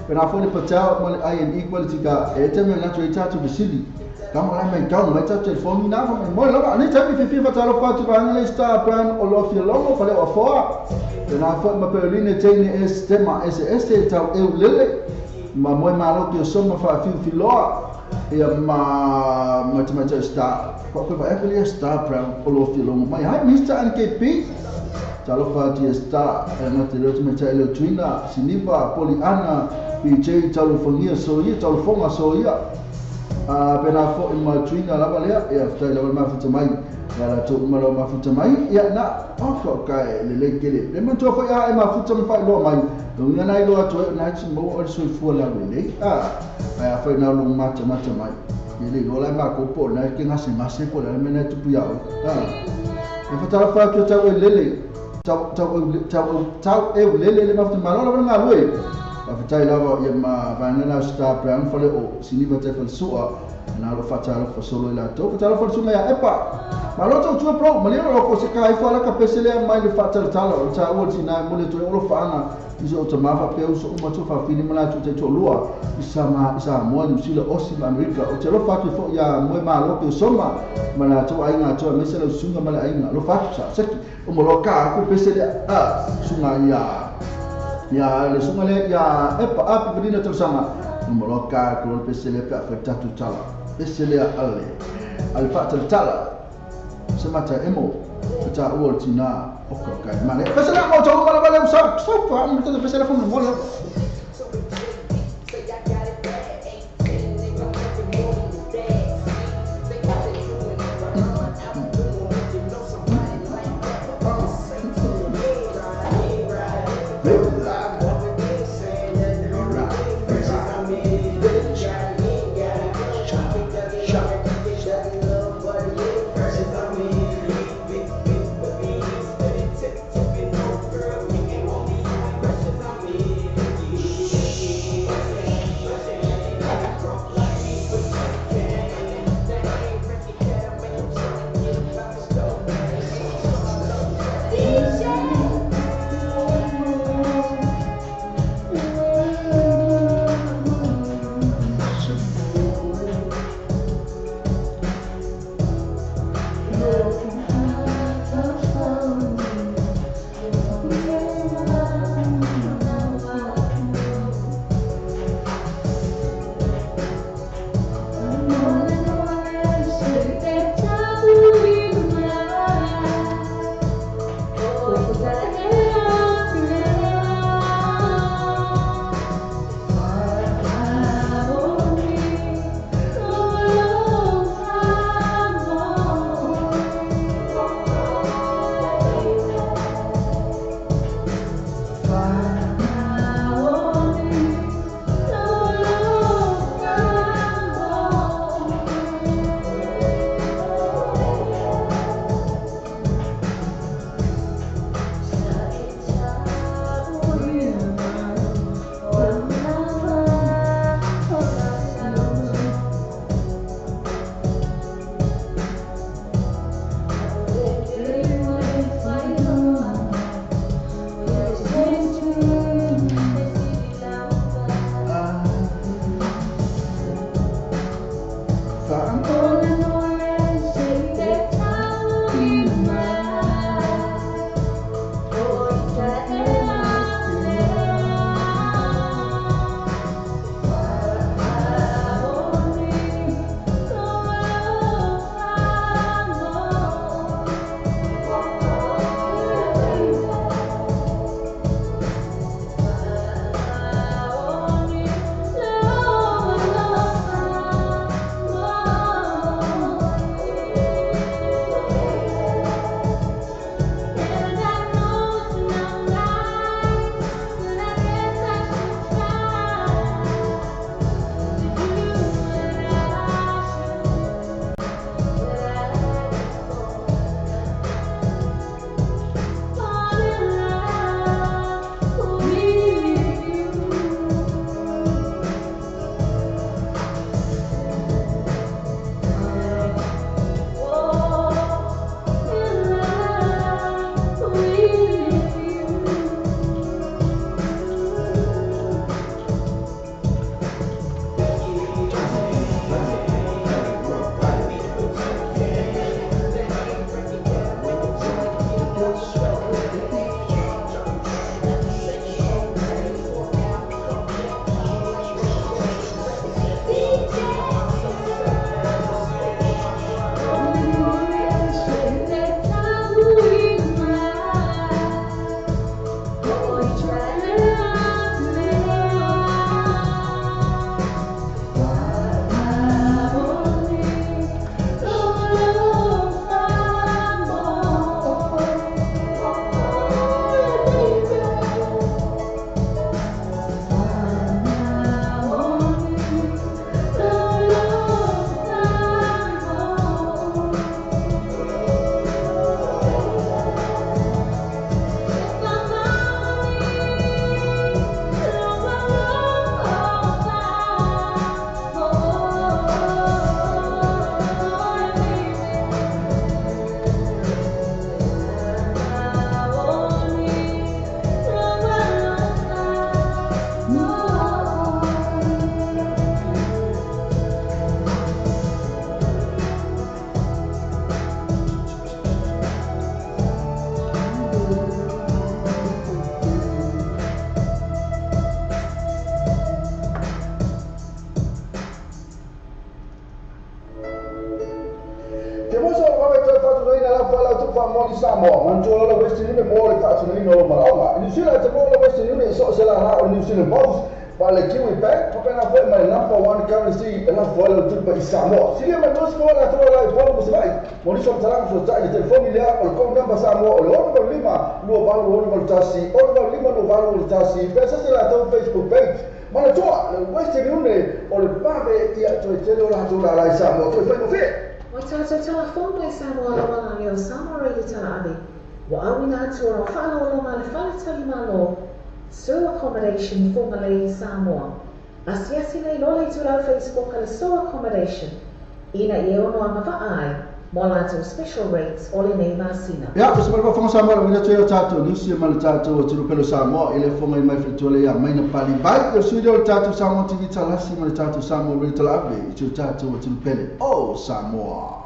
pena foi le Patau ma le I and E Quality Car e te me na tu tatou visili kama la mai kau mai tatou telefoni na fa mai mo lava ani tami fifi fa talo fa tu ba le Star Brand o lo fia longo fa le o foa pena foi ma Berline tene S tema S S tau eu lele ma moe malo ki o soma faafiufiloa ia ma matamata Star koe vaepe lea Star Brown o lo fialogo mai hai Mr NKP talofa atu ia Star e gate leo tamaitai leo Tuina Siniva Poliana PJ talofagia soia talofoga soia pena foʻi ma Tuina lava lea ia fetai lava le mafuta mai ia latou uma lau mafuta mai ia na oka e lelei tele le manatua foʻi a e mafuta ma faailoa mai luga na iloa atu ai o na maua o le soifua laulelei ae afai na logo matamata mai e le iloa lae makou po o lena e ke gasegase po o le a le mea na e tupu iā oe e fatalafa atu e tau e lele tau e ulele le mafuta malo lava le galue faafetai lava ia ma vaega na Star Brown fale o Siniva Taifalesua na lo faatalofa solo i latou fatalofa le suga ia Epa malo tautua bro malia lo ko se kaifo ala ka pese lea mai le faatalatala o le taua le tinā e moli atu ai o lofaaga i so o tamā faapea uso uma tuafafine ma latou taitoalua i Samoa, Niu Sila, Osi ma Amerika o te alofa atu ai foʻi iā moe malo ke o soma ma latou aiga atoa aemaise lau susuga ma le aiga alofa atu sa seki o moloa ka aku pese lea suga ia ia le suga lea ia Epa api vanina tausaga o moloa ka aku le pese lea pe afai tatou tala pese lea ale faatalatala se mata emo taua o le tinā o ka kai male pese lea mo tau mala mala sa sa fa mo te pese lea fa mo le. lou malaoga. I Niu Sila e te maua le Western Union i so o se lālā o le New Zealand Post ma le Kiwi Bank, faapena foi ma le Number One Currency e lafo ai lau tupe i Samoa. Silia mai 24 le atoa la i Upolu ma Savaii mo nisi o faamatalaga fesootai i le telefoni lea o le code number Samoa o le 685 2861 685 2861 pe asasi latou Facebook page. Manatua, le Western Union o le vave ia toe tele o latou lālā i Samoa toe faigofie. Ua tatou talafou mai Samoa lava la leo Samoa Radio Talaave ua auina atu o lau faaaloaloga le Fale Tali Malo Sue Accommodation Fugalei Samoa. Asiasi nei loa le itulau Facebook a le Sue Accommodation ina ia ono agavaa ai mo a latou special rates o lenei masina. Ia, o se malofaafofoga Samoa le uiga atu ai o tatou niusi ma le tatou atunuu pele o Samoa i le fofoga i mai faletua le ia Maina Pali Vai, o le sui lea o le tatou Samoa TV Talasi ma le tatou Samoa Radio Talaave i si o tatou atunuu pele o Samoa.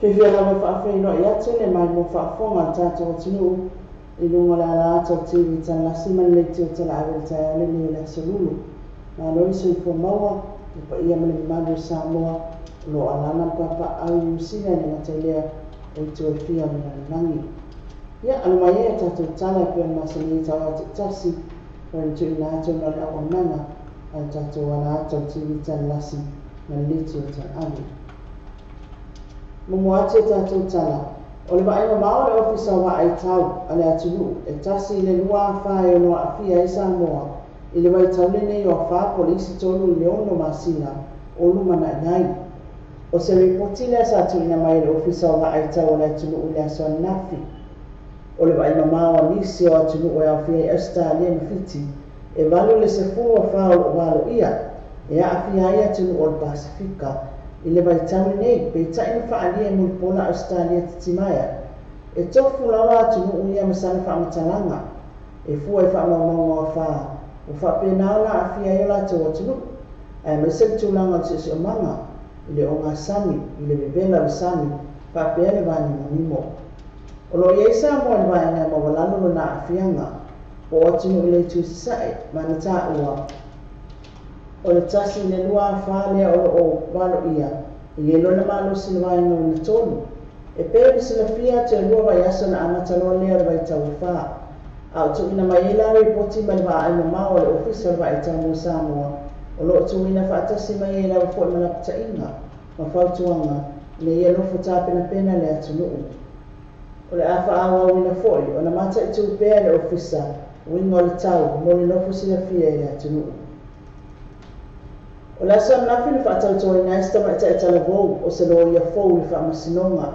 Fiafia lava e faafeiloai atu le maimoa faafofoga a le tatou atunuu i luga o le ala ata o le TV Talasi ma le leitio talaave i le taeao lenei o le Aso Lulu. Malo le soifua maua, le paia ma le mamalu o Samoa o lo o alaala ma papaaao i Niu Sila e le gata i lea o itu e fia o le lalolagi. Ia, alo mai ai a tatou tala e pei ona masani ai taoao taitasi o le tuuina atu ona o le auaunaga a le tatou ala ata o le TV Talasi ma le leitio talaave. Momoa atu e tatou tala, o le vaai mamao a le Ofisa o Vaai Tau a le atunuu, e 1 i le 2 afa e ono aafia ai Samoa i le vaitau lenei o afa po o le isi 3 i le 6 masina o lumanai ai. O se ripoti lea sa tuuina mai e le Ofisa o Vaai Tau a le atunuu i le aso ananafi. O le vaai mamao a nisi o atunuu e aofia ai Ausetalia ma Fiti, e 8 i le 10 afa o lo o valoia e aafia ai atunuu o le Pasefika i le vaitau lenei, peitai na faaalia e mulipola Ausetalia titimaea. E tofu lava atunuu ia ma sana faamatalaga e fua i faamaumauga o afa ua faapena ona aafia ai o latou atunuu, aemaise le tulaga o le siosiomaga i le ogasami, i le vevela o le sami, faapea le vanimonimo. O lo o i ai Samoa i le vaega e maualalo lona aafiaga, po o atunuu i le itu i sasae ma ana taua, o le 1 i le 2 afa lea o lo o valoia, e i ai lona malosi i le vaega lona tolu. E pei ona silafia atu e 2 vaiaso ona amata loa lea o le vaitau afa. A o tuuina mai ai la ripoti mai le vaai mamao a le Ofisa o le Vaai Tau mo Samoa, o lo o tuuina faatasi mai ai lava foi ma lapataiga ma fautuaga ina ia nofo tapenapena le atunuu. O le a faaauauina foi ona mataitu pea e le Ofisa uiga o le tau mo le nofo silafia i le atunuu. O le aso ananafi na faatautoina ai se tamaitai talavou o se loia fou i le faamasinoga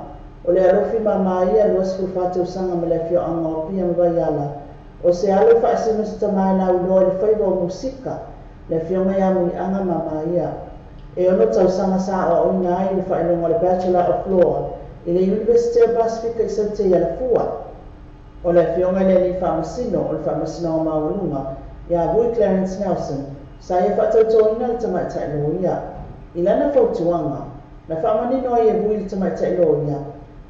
o le alofi māmā ia 24 tausaga ma le afioaga o Apia ma Vaiala, o se alo i faasino se tama e lauiloa i le faiva o musika, le afioga ia Muliaga Māmā ia. E 6 tausaga sa aoaoina ai i le faailoga o le Bachelor of Law i le Iunivesite o Pasefika i Saute i Alafua. O le afioga i le alii faamasino o le Faamasinoga Maualuga ia Vui Clarence Nelson sa ia faatautoina le tamaitai loia. I lana fautuaga, na faamanino ai e Vui le tamaitai loia,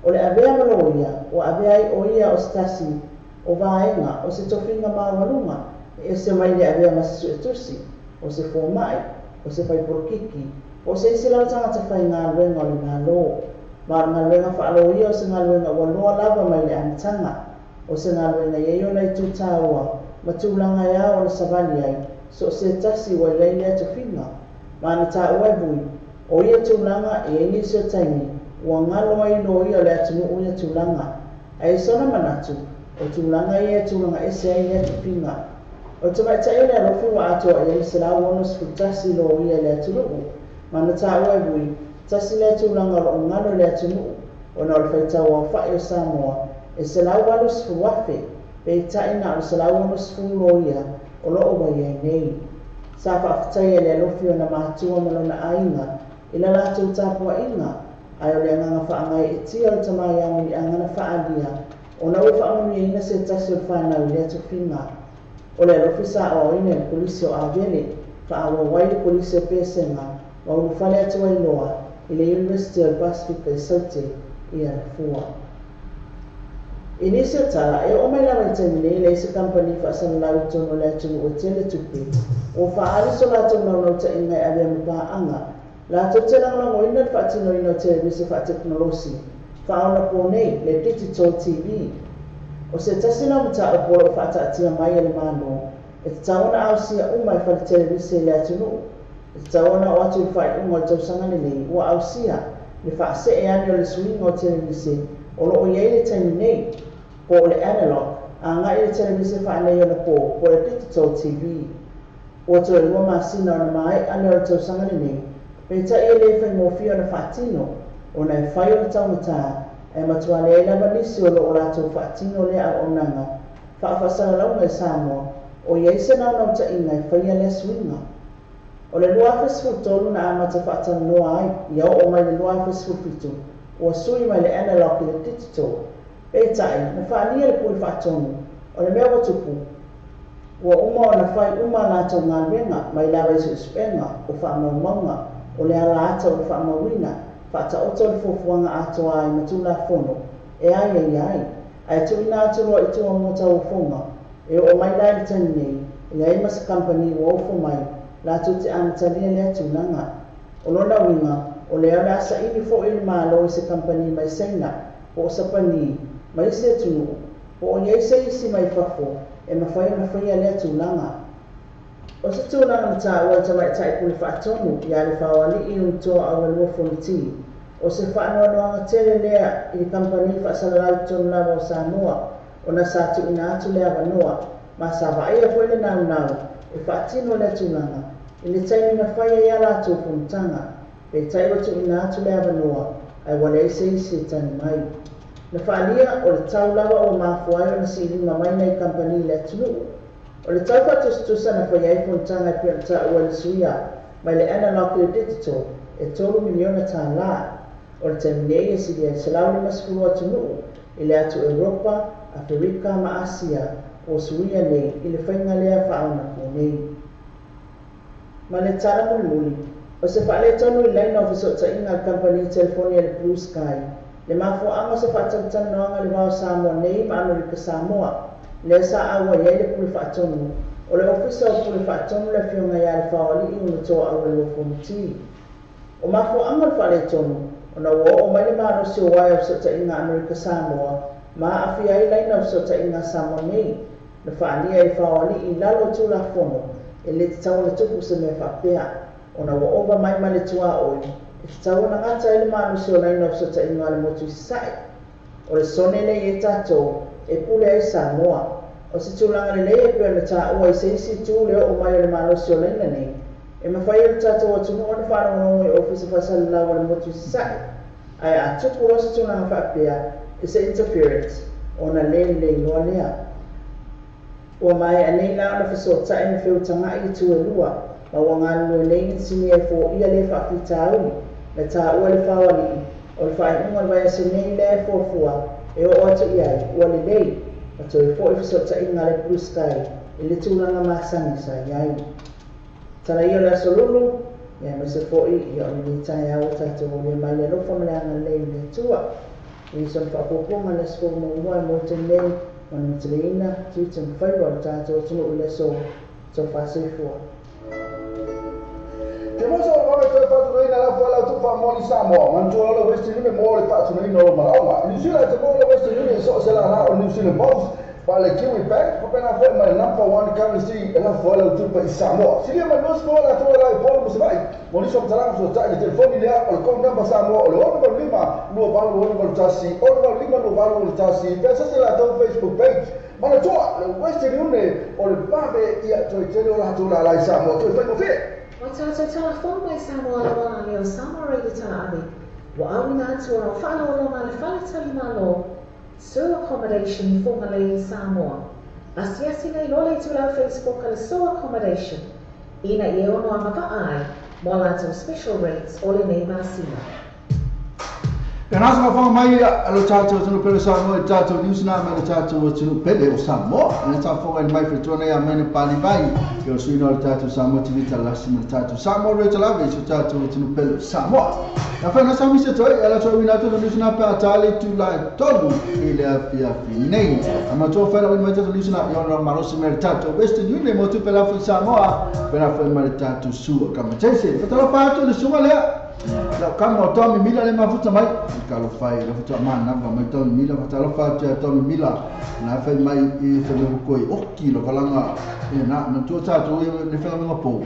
o le avea ma loia ua avea ai o ia o se tasi o vaega o se tofiga maualuga e ese mai le avea ma se suetusi, o se fomai, o se faipolokiki, po o se isi lava tagata faigaluega o le Malo. Ma o le galuega faaloia o se galuega ua loa lava mai le amataga, o se galuega e i ai ona itu taua ma tulaga e ao ona savali ai so o se tasi ua i ai lea tofiga. Ma ana taua e Vui, o ia tulaga e i ai nisi o taimi ua galo ai loia o le atunuu ia tulaga, ae i sona manatu, o tulaga ia e tulaga ese ai lea tofiga. O le tamaitai o le alofi ua atoa i ai le 161 loia i le atunuu, ma ana taua e Vui, tasi lea tulaga o lo o galo i le atunuu ona o le faitau aofai o Samoa e 180,000, peitai na o le 160 loia o lo o ua i ai nei. Sa faafetaia e le alofi ona matua ma lona aiga i la latou tapuaiga, ae o le agaga faagaeetia o le tama ia Muliaga na faaalia ona ua faamanuiaina se tasi o le fanau i lea tofiga. O le alofi sa aoaoina i le Kolisi o Avele, faaauau ai le Kolisi o Pesega ma ulufale atu ai loa i le Iunivesite o le Pasefika i Saute i Alafua. I nisi o tala, e oo mai lava i le taimi nei, e leai se kamupani faasalalau i totonu o le atunuu e tele tupe ua faaali so latou naunautaiga e avea ma paaga latou te lagolagoina le faatinoina o televise faatekonolosi Faaonapō nei le Digital TV. O se tasi lea o mataupu o lo o faataatia mai e le Malo e tatau ona ausia uma i fale televise i le atunuu, e tatau ona oo atu i le faaiuga o le tausaga lenei ua ausia le faasee ane o le suiga o televise o lo o i ai i le taimi nei, po o le analog, agai i le televise faaneionapo po o le Digital TV. Ua toe 2 masina ona maea lea o le tausaga lenei, peitai e le faigofie ona faatino, ona e fai o le taugata, ae matua leai lava nisi o lo o latou faatino lea auaunaga faafaasalalauga i Samoa o i ai se naunautaiga e faia lea suiga. O le 2013 na amata faatalanoa ai, ia oo mai le 2017 ua sui mai le analog i le digital. Peitai, na faaalia le Pule Faatonu, o le mea ua tupu, ua uma ona fai uma a latou galuega mai lava i suesuega o faamaumauga o le ala ata ua faamauina, faataoto le fuafuaga atoa ai ma Tulafono e aiaia ai, ae tuuina atu loa i tua mo tauofoga. E oo mai la i le taimi nei, e leai ma se kamupani ua ofo mai latou te amatalia lea tulaga. O lona uiga, o lea o le a saili foi le Malo i se kamupani mai Saina po o Sapani ma isi atunuu, po o i ai se isi mai fafo e mafai ona faia lea tulaga. O se tulaga na taua e le Tamaitai Pule Faatonu ia Lefaoalii Unitoa Auelua Fonoti, o se faanoanoaga tele lea i le kamupani faasalalau i totonu lava o Samoa ona sa tuuina atu le avanoa ma sa vaaia foi le naunau e faatino lea tulaga i le taimi na fai ai a latou fonotaga, peitai ua tuuina atu le avanoa ae ua leai se isi e tali mai. Na faaalia o le tau lava ua mafua ai ona siilima mai nai kamupani i le atunuu. O le tau faatusatusa na faia ai fonotaga e pei ona taua i le suia mai le analog i le digital e $3 miliona. O le taimi nei e silia i le 150 atunuu i le atu Europa, Aferika ma Asia ua suia nei i le faiga lea faaonapō nei. Ma le tala mulimuli, o se faaletonu i laina o fesootaiga a le kamupani telefoni a le Blue Sky, le mafuaaga o se faatalatalanoaga i le va o Samoa nei ma Amerika Samoa, lea sa auai ai le Pule Faatonu o le Ofisa o Pule Faatonu le Afioga ia Lefaoalii Unutoa Auelua Fonoti. O mafuaaga o le faaletonu, ona ua oo mai le malosi o uaea o fesootaiga a Amerika Samoa ma aafia ai laina o fesootaiga a Samoa nei, na faaalia e Lefaoalii i lalo o Tulafono e le tatau ona tupu se mea faapea, ona ua ova mai ma le tuaoi e tatau ona gata ai le malosi o laina o fesootaiga a le motu i Sasae. O le sone lea i ai tatou e pule ai Samoa. O se tulaga lelei e pei ona taua i se isi itu le oo mai o le malosi o laina nei, e mafai e le tatou atunuu ona faalogologo i ofisa faasalalau a le motu i Sasae, ae a tupu loa se tulaga faapea i se interference ona le lelei loa lea. Ua maea nei la ona fesootai ma feutaga'i itu e lua, ma ua galulue nei inisinia e foia lea faafitauli na taua e Lefaoalii o le faaiuga o le vaiaso nei lea e fuafua e oo atu i ai ua lelei ma toe fo'i fesootaiga a le Blue Sky i le tulaga masani sa i ai. Tala ia o le aso Lulu, ia aemaise foi ia o lenei taeao ua tatou aulia mai le alofa ma le agalelei o le Atua. E i sona faaopoopoga i le aso fou muamua e mo taimi nei ma le mataleina tiute ma faiva o le tatou atunuu i le aso tofa soifua. Te moso o le toe faatunoina la fua lau tupa mo ni Samoa, manatua le Western Union mo le faatunoina o malaoga. New Zealand te mo le Western Union so se la la o New Zealand Post, pa le Kiwi Bank, pa pena foi ma le number one currency e la fua lau tupa i Samoa. Silia mai nos fua la tua la i polo musavai, mo ni so talanga so tai le telefoni lea o le code number Samoa o le 685 28 61 685 28 1, pesa se la tou Facebook page. Manatua le Western Union o le vave ia toe tele o la tua la i Samoa, toe whai mo. Ua tatou talafou mai Samoa laua lea o Samoa Radio Talaave, ua auina atu ona o faalauiloga a le Fale Talimalo, Sue Accommodation i Fugalei i Samoa. Asiasi nei loa le itulau Facebook a le Sue Accommodation ina ia ono agavaa ai mo a latou special rates o lenei masina. E nasa ka whanga mai a lo tātou atunu pele Samoa i tātou news nā me lo tātou atunu pele o Samoa. E tā whanga i mai whetua nei a mene pāni vai. I o suina o le tātou Samoa TV talasi me le tātou Samoa Radio Lave i so tātou atunu pele o Samoa. Na whai nasa misa toi, e la toi wina atu news nā pe a tāle tu lai tolu i le awhi awhi nei. A matua whaira wini mai tātou news nā i ono malosi me le tātou Western Union mo tu pele awhi Samoa, pele awhi mai le tātou Sua Kamatese. Whatala pātu le sunga lea. La kama o Tommy Mila le mafuta mai talofa e la futa mana va mai Tommy Mila fa talofa te Tommy Mila na fai mai e fa me koi oki lo valanga e na na tu ta tu e ne fa me po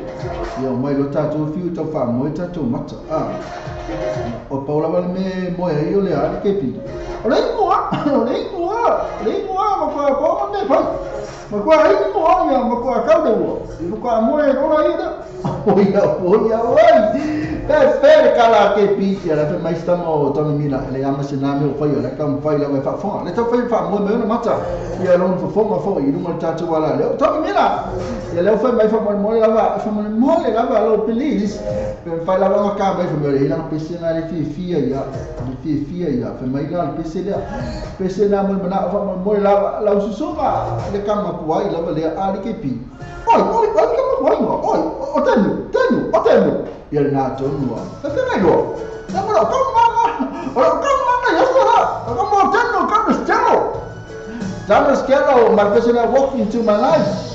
ia mai lo ta tu fiu ta fa mo ta tu mata a o Paula va me mo e io le a ke pi o le mo o le mo le mo ma ko ko me fa ma ko ai mo ia ma ko ka de wo i ko mo e ro ai da o ia o ia oi per kala ke pi ia la mai stamo Tommy Mila le ama se na me o fai le kam fai la me fa fa le ta fai fa mo me no mata ia lo fo fo fo i lu ta tu wala le Tommy Mila ia le fai mai fa mo mo la va fa mo mo le la va lo please per fai la va ka mai fa me le la pc na le fi fi ia le fi fi ia fa mai la pc le pc na mo na fa mo mo la la su so va le kam ma ku ai la va le a le ke pi oi oi oi kam ma ku ai oi o tenu tenu o tenu ia na tonu a fa mai lo na mo ka mama o ka mama ya sora ka mo tenu ka mo stelo tanu skelo ma personal walk into my life.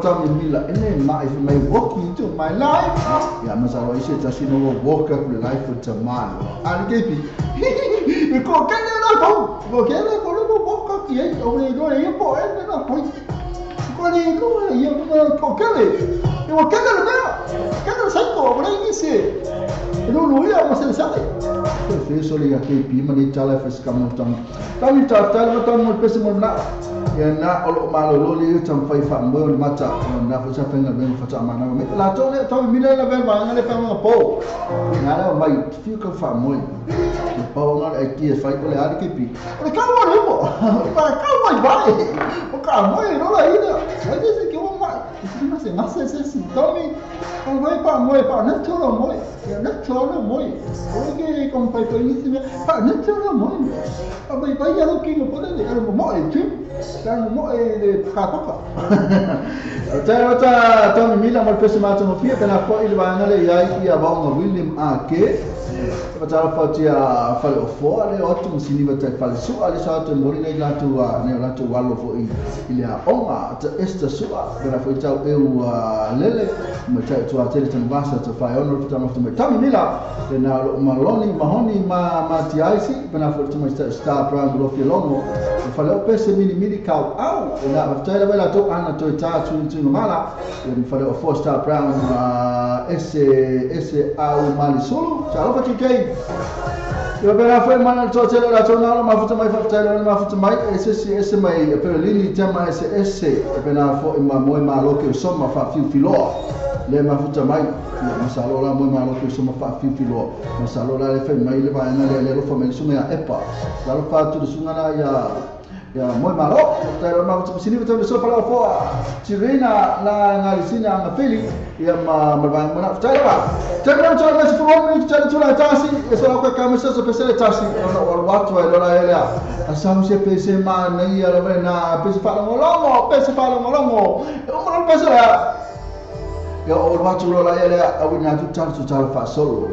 Tommy Mila ene mai for my walk into my life. Ya masalo ise tasino wo walk up the life for tomorrow. Ani kepi. I ko kene na ko. Ko kene ko lo walk up ye o le do ye po ene na po. Ko le ko ye ko kene. Yo kene le mea. Kene sai ko o le ni se. No lo ia mo se sabe. Fe so le ya kepi mani tala fes kamotan. Tani ta ta ta mo pese mo na. Ia na o lo malo lo le tam fai fa mo le mata na fa sa fenga ben fa ta mana me la to le to mi le la ben va le fa mo po na la mai fi ka fa mo le po na e ti fa ko le a ke pi o ka mo le mo pa ka mo vai o ka mo no la ida ai se ke mo mai Se ngase se si Tommy o vai pa moe pa na tolo moe ya na tolo moe o ke kom pai pai ni se pa na tolo moe a vai vai ya lo ki mo pole le mo e tu ta mo e le ka pa ta ta Tommy mila mo pese ma to fia pena fo ile ba na le ya ia ba ngo William a ke pa fa tia fa le fo le otu sini ba ta fa su ale sa to mo le la tu ne la tu walo fo i ile a onga ta esta sua pena fo tau eu lele mo ta tu a tele tan vasa to fa ono ta mo Tommy mila le na lo maloni mahoni ma ma tiaisi pena fo tu mo star brown lo filongo fa le pese mini mini kau au na fa ta la to ana to ta tu tu mala le fa le fo star brown ese ese au mali solo ta lo fa ti Yo pera foi mana to tele la to na ma futa mai fa tele ma futa mai ese ese mai per lili tema ese ese pena fo ma moi ma lo ke so ma fa fiu filo le ma futa mai ma sa lo la moi ma lo ke so ma fa fiu filo ma sa lo la le fe mai le va na le lo fa me su me epa la lo fa tu su na ya ya moi ma lo tele ma futa sini futa so pa la fo tirina la ngalisina ngafili ya ma ma va ma tele va tele ma tele ma fo mi tele tu la tasi e so ka ka me so pese le tasi no o watu e lo la ele a sa se pese ma na ya la na pese fa lo longo pese fa lo longo o lo pese la ya o watu lo la ele a wina tu tal fa solo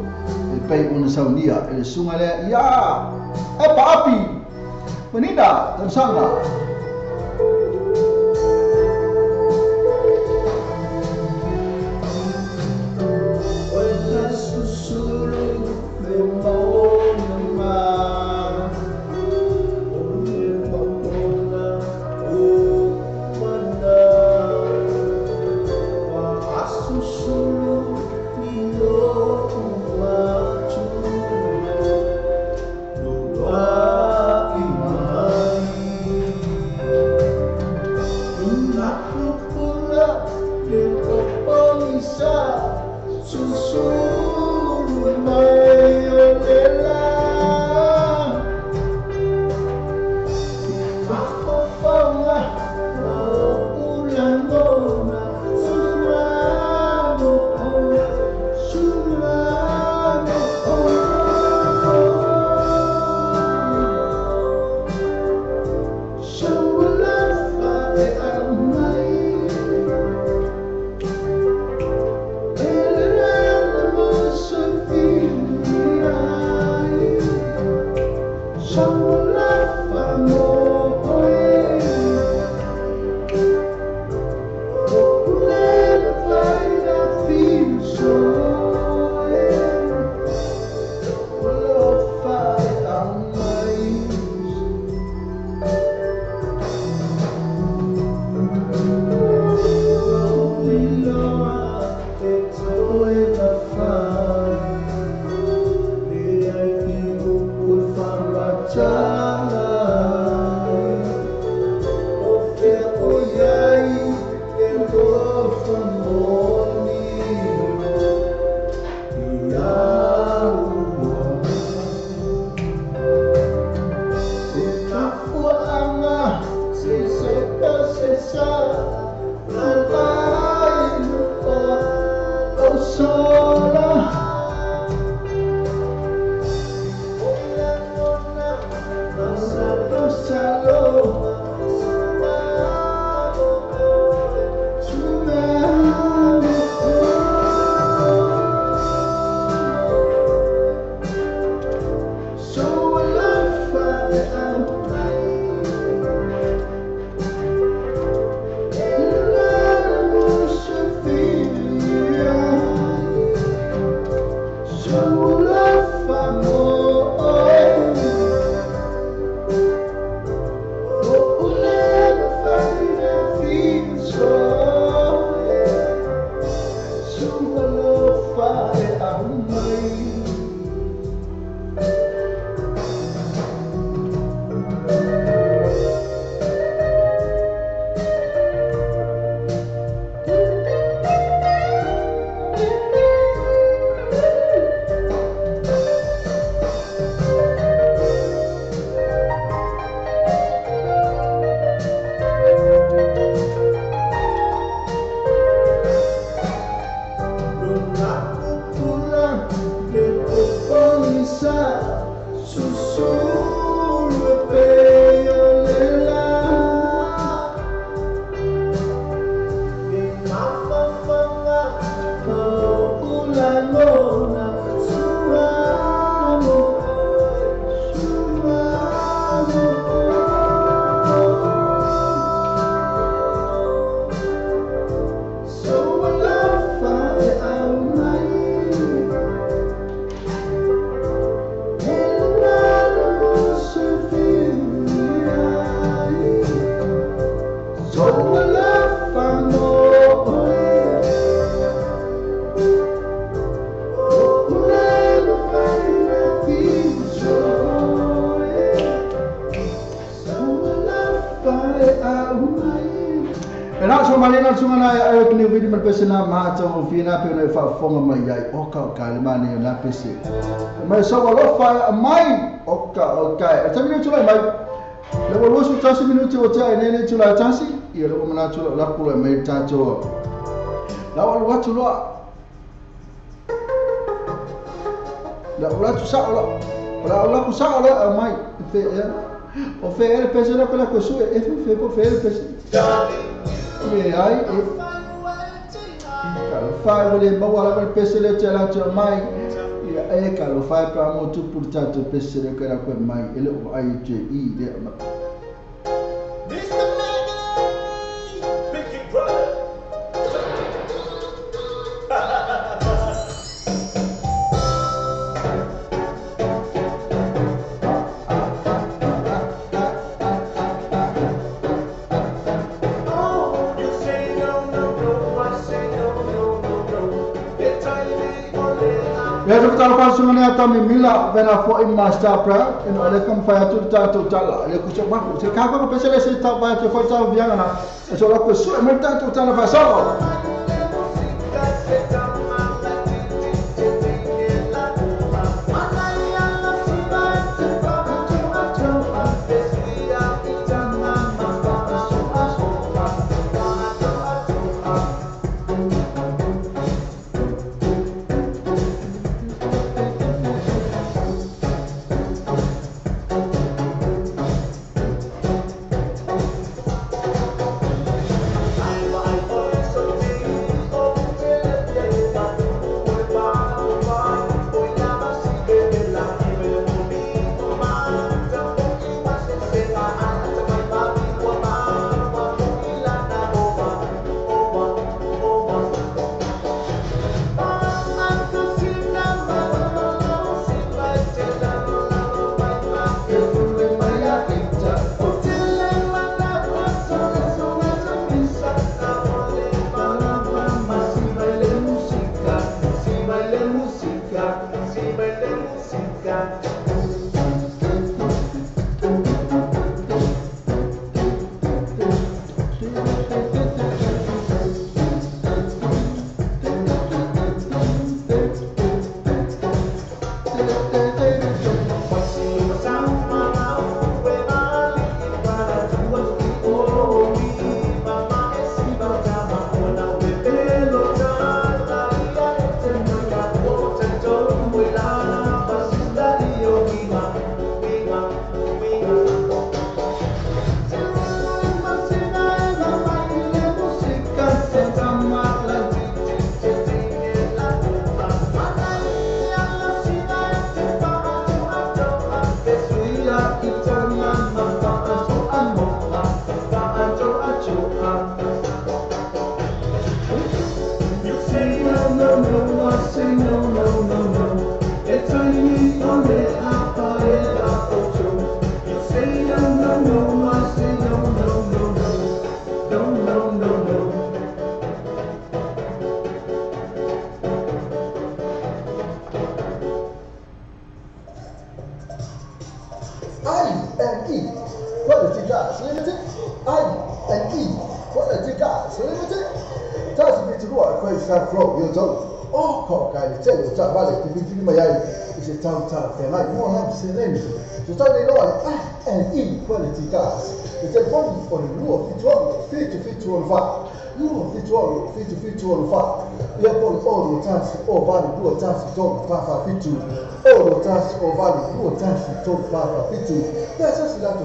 e pei una saunia e sunga le ya e papi Menina tersangka. malena sunga na ai kini vidi ma pese na ma ta o fina pe na fa fonga mai ai o ka ka le mane na pese mai so lo fa mai o ka e ta minutu lai mai le wo su ta si minutu o ta ene tu la tasi ia lo mana tu la kula mai ta to la wa wa tu lo la la tu sa la la la ku sa la mai fe o fe ele pese la ko su e fe po fe ele pese e ai e fa o le maua la pese le te la te mai ia e ka lo fa pa mo tu purta tu pese le ka ko mai ele o ai te i le Mr. Pinky Brother. Ya tu tahu kan sungai atau mila bena fo in master pra in ole kam fa tu ta tu tala le ku chok ma ku ka ko pese le se ta fa tu fa ta vianga na so la ku su me ta tu tala fa so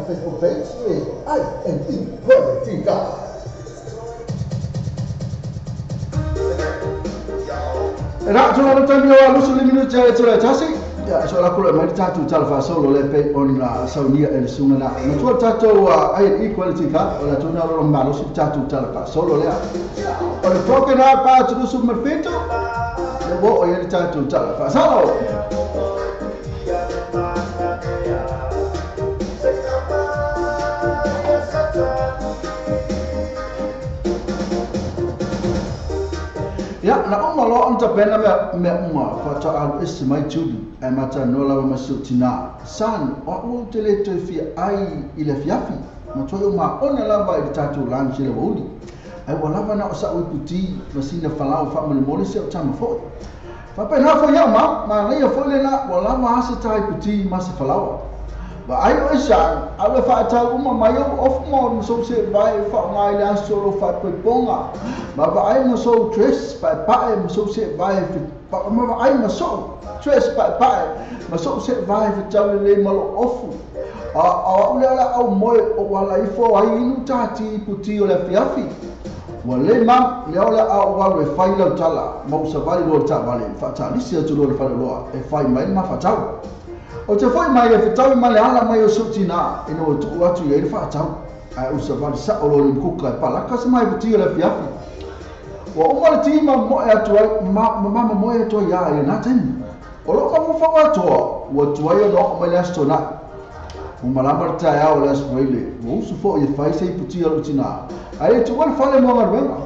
Facebook page I&E Quality Guys. Ra tu la tami o lusu le minuti e tula tasi. Ya so la kula mai tatu talfa solo le pe on la saunia e sunga na. Na tu tatu I&E Quality Guys la tu na lo malo su tatu talfa solo le. O le toke na pa tu su merfito. Le bo o ye tatu talfa solo. Ya, na uma lo anta pena me uma fa ta alu ese mai tuli e mata no lava masutina san o o tele te fi ai ile fiafi ma to ma ona lava i tatu lunch ile wuli Ai ua lava na o sa'u iputi ma sina falau faamolemole si a'u tama fo'i. Faapena foi ia'u ma, manaia foi lenā ua lava a se tā iputi ma se falaoa. Vaai oe sa'u, a'u e fa'atau uma mai ou ofu ma sou se'evae e fa'aoga i le aso o lou fa'aipoipoga, ma vaai ma sou dress pa'epa'e ma sou se'evae ma vaai ma so'u dress pa'epa'e ma so'u se'evae fetau lelei ma lo'u ofu. A o a'u lea o le a aumoe ou ala ifo ai inu tāti iputi o le afiafi. Ua lelei ma, lea o le a ou alu e fai lau tala ma ou savali loa i le taavale, faatalisi atu loa i le faleoloa e fai mai le mafatau. Ou te fo'i mai e fetaui ma le ala mai o si ou tinā ina ua tuu atu i ai le faatau, ae ou savali sa'o loa i le mukuka e palaka se maiputi o le afiafi. Ua uma le ti ma moe atu ai ma mamoe atu ai a i lenā taimi. O lo'u mafaufau atoa ua tuai ona oo mai le Aso Tona'i. Ua malama le taeao o le Aso Faraile, ua usu fo'i e fai se iputi a lo'u tinā, ae le tuua le fale mo galuega.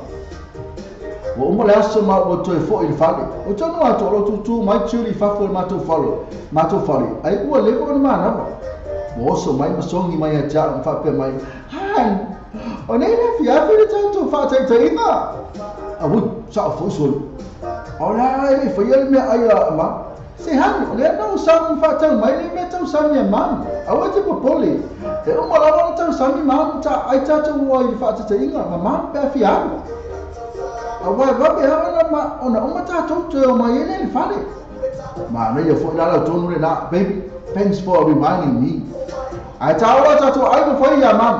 Ua uma le aso ma ua toe fo'i i le fale. O tonu atu o lo tutū mai Julie i fafo i le matou fale, matou fale, ai ua leva ona manava. Ua oso mai ma sogi mai ia te a'u ma faapea mai, Han, o nei le afiafi le tatou fa'ataitaiga? Auī, sa'o fo'i solo. O le a e le i faia le meaai a ma? Se Han, o lea na ou sauni fa'atau mai le mea tausami a Mum. Aua e te popole. E uma lava ona tausami Mum ta ai tatou ua i le fa'ataitaiga ma Mum pe a fia alu. Aua e vave lava ona ma ona uma tatou toe o mai ai lea i le fale. Manaia fo'i la lau tonu lenā, baby, thanks for reminding me. Ae tāola tatou ai ma fai iā Mum.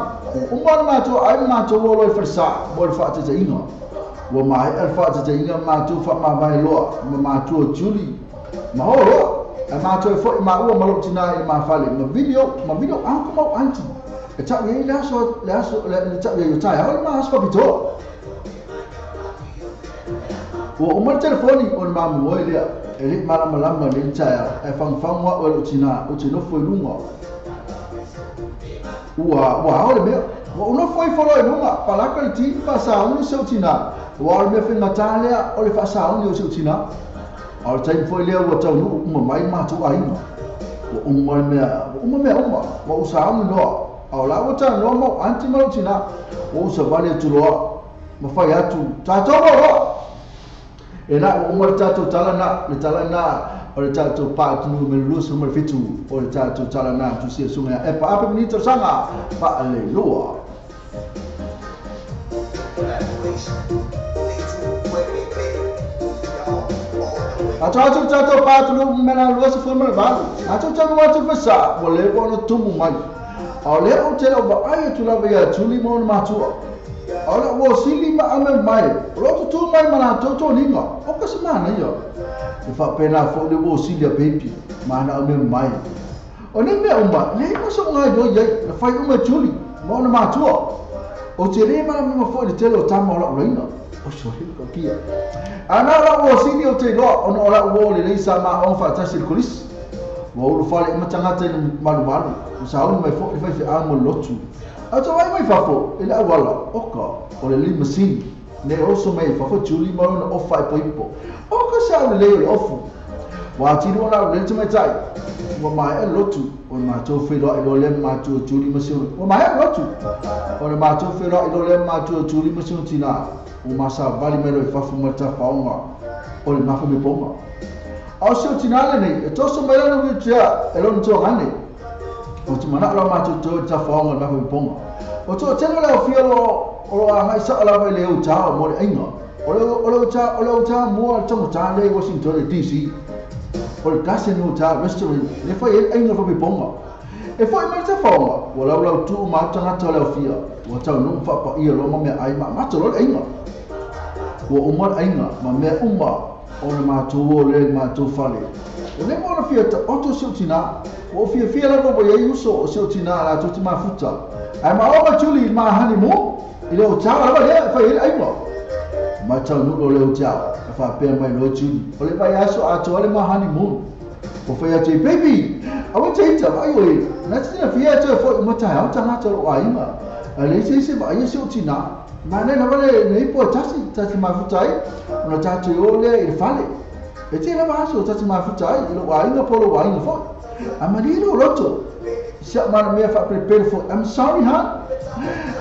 Ua uma ona matou ai ma matou o loa i falesā mo le fa'ataitaiga. Ua maea le fa'ataitaiga ma matou fa'amavae loa ma matua o Julie ma o loa. Ae matou e fo'i māua ma lo'u tinā i le mafale ma vili ou ma vili ou uncle ma ou aunty e ta'u i ai le aso le aso le ta'u i ai o taeao le ma aso fa'apitoa. Ua uma le telefoni o le mamoe lea e le'i malamalama i lenei taeao ae fagufagu a'u e lo'u tinā ou te nofo i luga. Ua ua ao le mea. Ua ou nofo ifo loa i luga, palaka le ti fa'asauni si ou tinā, aua o le mea faigata lea o le fa'asauni o si ou tinā. A o le taimi foi lea ua taunuu uma mai matou aiga. Ua uma le mea, ua uma mea uma, ua ou sauni loa. A o la ua talanoa ma ou aunty ma lou tinā, ua ou savali atu loa ma fai atu, Tatou o loa! E na ua uma le tatou tala na, le tala na o le tatou pa atunuu me le 27 o le tatou tala na tusia suga ia Epa Ape ma ni tausaga faalelua. Atu atu le tatou pa atunuu me la 28, matou taunuu atu i le falesa ua leva ona tumu mai. A o lea ou te le o vaai atu lava iā Julie ma ona matua. A o la'u uo sili ma ame mai, o lo'o tutū mai ma latou toniga, o ka se manaia. E faapena fo'i le uo sili a Baby ma ana ame mai. O nei mea uma, e leai ma so'u gaoioi ai, na fai uma e Julie ma ona matua. Ou te lē malamalama fo'i i le tele o tama o la'u laina. O sole ka kia. A na o la'u uo sili ou te iloa, ona o la'u uo lelei sa maoga fa'atasi i le kolisi. Ua ulufale uma tagata i le malumalu, ua sauni mai fo'i le faifeau mo le lotu. A tou ai mai fafo i le auala, oka, o le limousine, ne oso mai i fafo Julie ma lona ofa e poipo. Oka se au lelei o le ofu. Ua atili ona au lelei tamaitai. Ua maea le lotu, o le matou feiloai loa lea ma matua o Julie ma si ona, ua maea le lotu, o le matou feiloai loa lea ma matua o Julie ma si ona tinā, ua masavali mai loa i fafo ma le tafaoga o le mafamepoga. A o si ou tinā lenei, e toso mai lana wheelchair e lona tuagane. Ou te mana'o la matou toe i le tafaoga o le mafamepoga. Ua toatele le aofia o lo o agai sa'o lava i le outao mo le aiga. O le o le outao o le outao mua le taugata lea i Washington DC. O le Dasen Hotel Restaurant le fai ai le aiga o le famepoga. E fo'i mai le tafaoga, ua laulau tuu uma atu tagata o le aofia, ua taunuu ma faapaia loa ma meaai ma amata loa le aiga. Ua uma le aiga ma mea uma ona matou o lea i le matou fale. Ua leva ona fia taoto si ou tinā. Ua ou fiafia lava ua i ai uso o si ou tinā latou te mafuta. Ae ma o ma Julie i le ma honeymoon, i le hotel lava lea e fai ai le aiga. Ma taunuu loa le hotel, na faapea mai loa Julie, o le vaiaso atoa le ma honeymoon. Ua fai atu ai, Baby, aua te ita, vaai oe, na te silafia e toe fo'i uma taeao tagata o lou aiga. Ae leai se isi e vaaia si ou tinā. Manaia lava lenei po e tasi ta te mafuta ai ona tatou o lea i le fale. E tele lava aso ta te mafuta ai i lou aiga po o lou aiga foi. A malie lou loto. Se mana mea whaapelepele fo. I'm sorry, hon.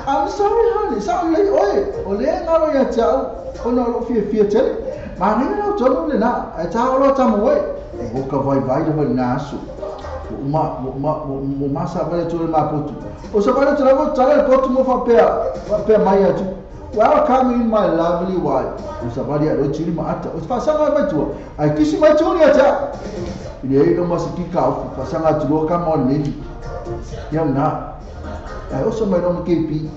I'm sorry, honey. Sa lei oe. O le ngalo ia te au. Ona o loo fia fia tele. Ma ngai lau tonu le na. E tā olo tama oe. O ka vai vai le vai nā aso. O masa vale tole mā potu. O sa vale tole mo tala le potu mo whapea mai atu. Welcome in my lovely wife. O sa vale a tiri ma ata. O sa whasanga mai tua. Ai kisi mai tua ni atea. Ile ei no masa ki ka ofu. Whasanga atu loa ka maoli neni. Ia nā. Ai oso mai no kepi.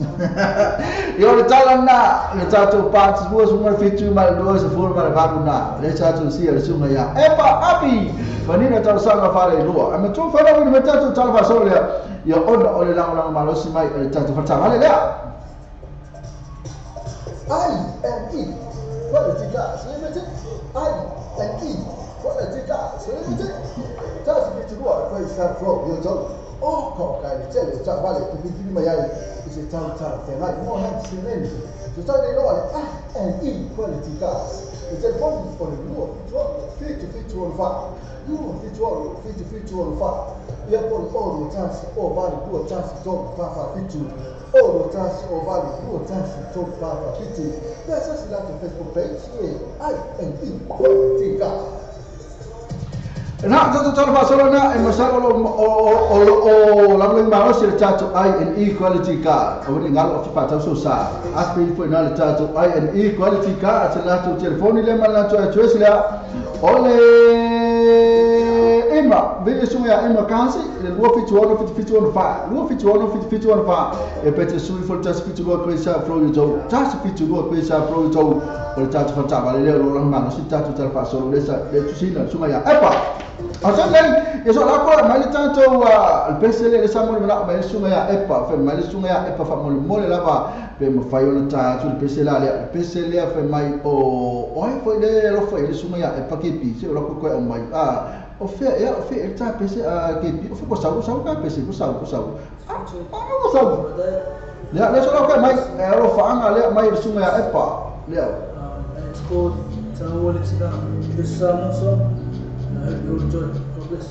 Ia o le tala nā. Le tātou pātis mua sunga le whitu ma le lua sa furu ma le valu nā. Le tātou sia le sunga ia. Epa api! Manina tau sanga whare lua. A matua whanau ina me tātou tala whasolo lea. Ia ona o le lango lango malosi mai o le tātou whatawale lea. I-N-E Quality Cars Limited. I-N-E Quality Cars Limited. Tasi fitu lua Grace Sam Fro yo tau. O ko kai le tele ta vale te fitili mai ai i se tau tala whengai mo han se neni. So tau nei loa le I-N-E Quality Cars. Le telefoni o le 2 7 7 7 4 2 7 7 7 4. Ia po le 0 1 0 8 2 1 3 4 4 7 0 1 0 8 2 1 3 4 4 7. Pesa si lato Facebook page e I-N-E Quality Cars. Na, tātou tala whasolo na, e masalo o lavling malosi le tātou I&E Quality Car. O wini ngalo o te whātau so sa. Aspe ifo ina le tātou I&E Quality Car, te lātou telefoni le ma lātou address lea. O le Emma, vele sunga ia Emma Kasi, le 2 7 6 7 1 4, 2 7 6 7 1 4. E pete sui fo le tasi fitu lua Grace Fro yo tau, tasi fitu lua Grace Fro yo tau. O le tātou whatawale lea lo lang malosi tātou tala whasolo le sa le tusina sunga ia Epa. Aso nei, e so la kola mai le tātou le pese le sa mo le mai le sunga ia Epa, fe mai le sunga ia Epa fa mo le mole lava pe mo fai ona tātou le pese la le pese le fe mai o oi foi le lo foi le sunga ia Epa ke pi se lo ko o mai o fe ia o fe ta pese ke pi o fe ko sau sau ka pese ko sau ko sau ko sau le le so la ko mai e lo fa anga le mai le sunga ia Epa le. It's called Tawalitina. This Samoan song. I hope you all enjoy. God bless.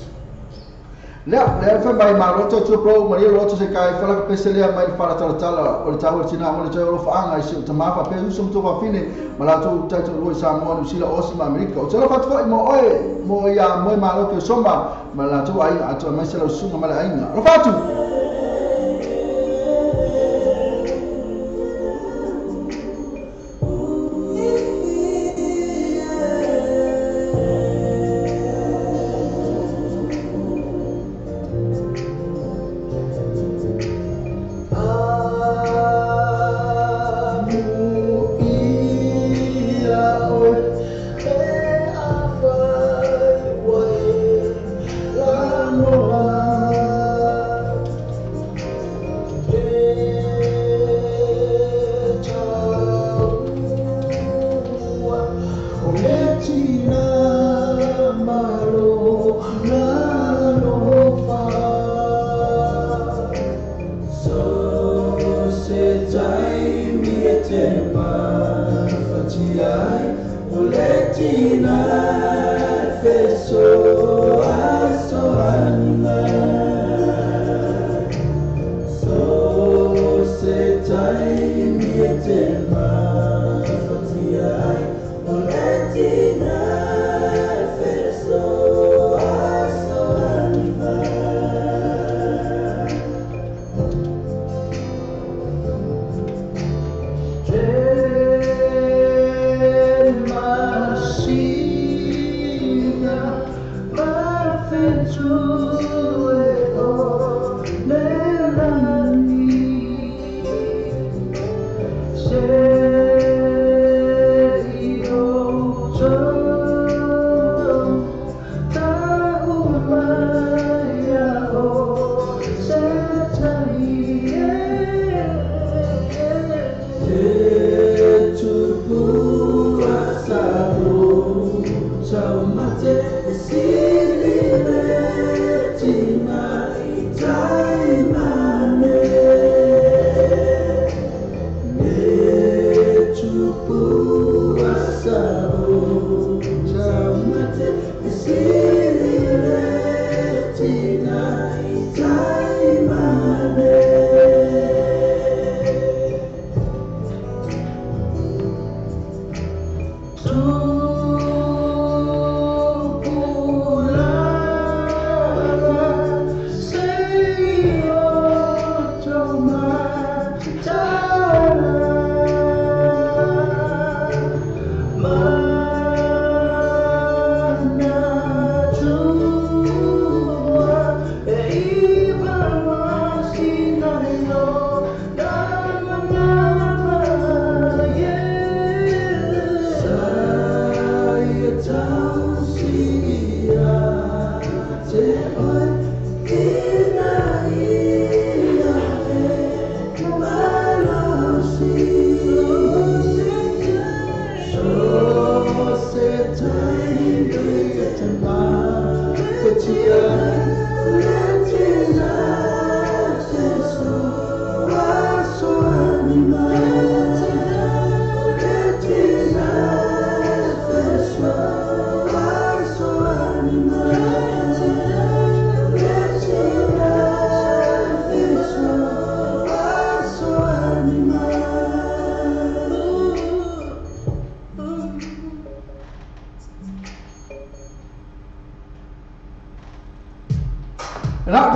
Lea, lea fe mai maloto tu pro maria loto se kai fala pese lea mai fala tala tala o le Tawalitina mo le tau lo fa anga i se tamafa pe uso mto fa fine malato taito lo Samoa New Zealand Aussie ma Amerika o tala fatu foi mo oe mo ia mo maloto soma malato ai ato mai se lo sunga mala ainga lo fatu. See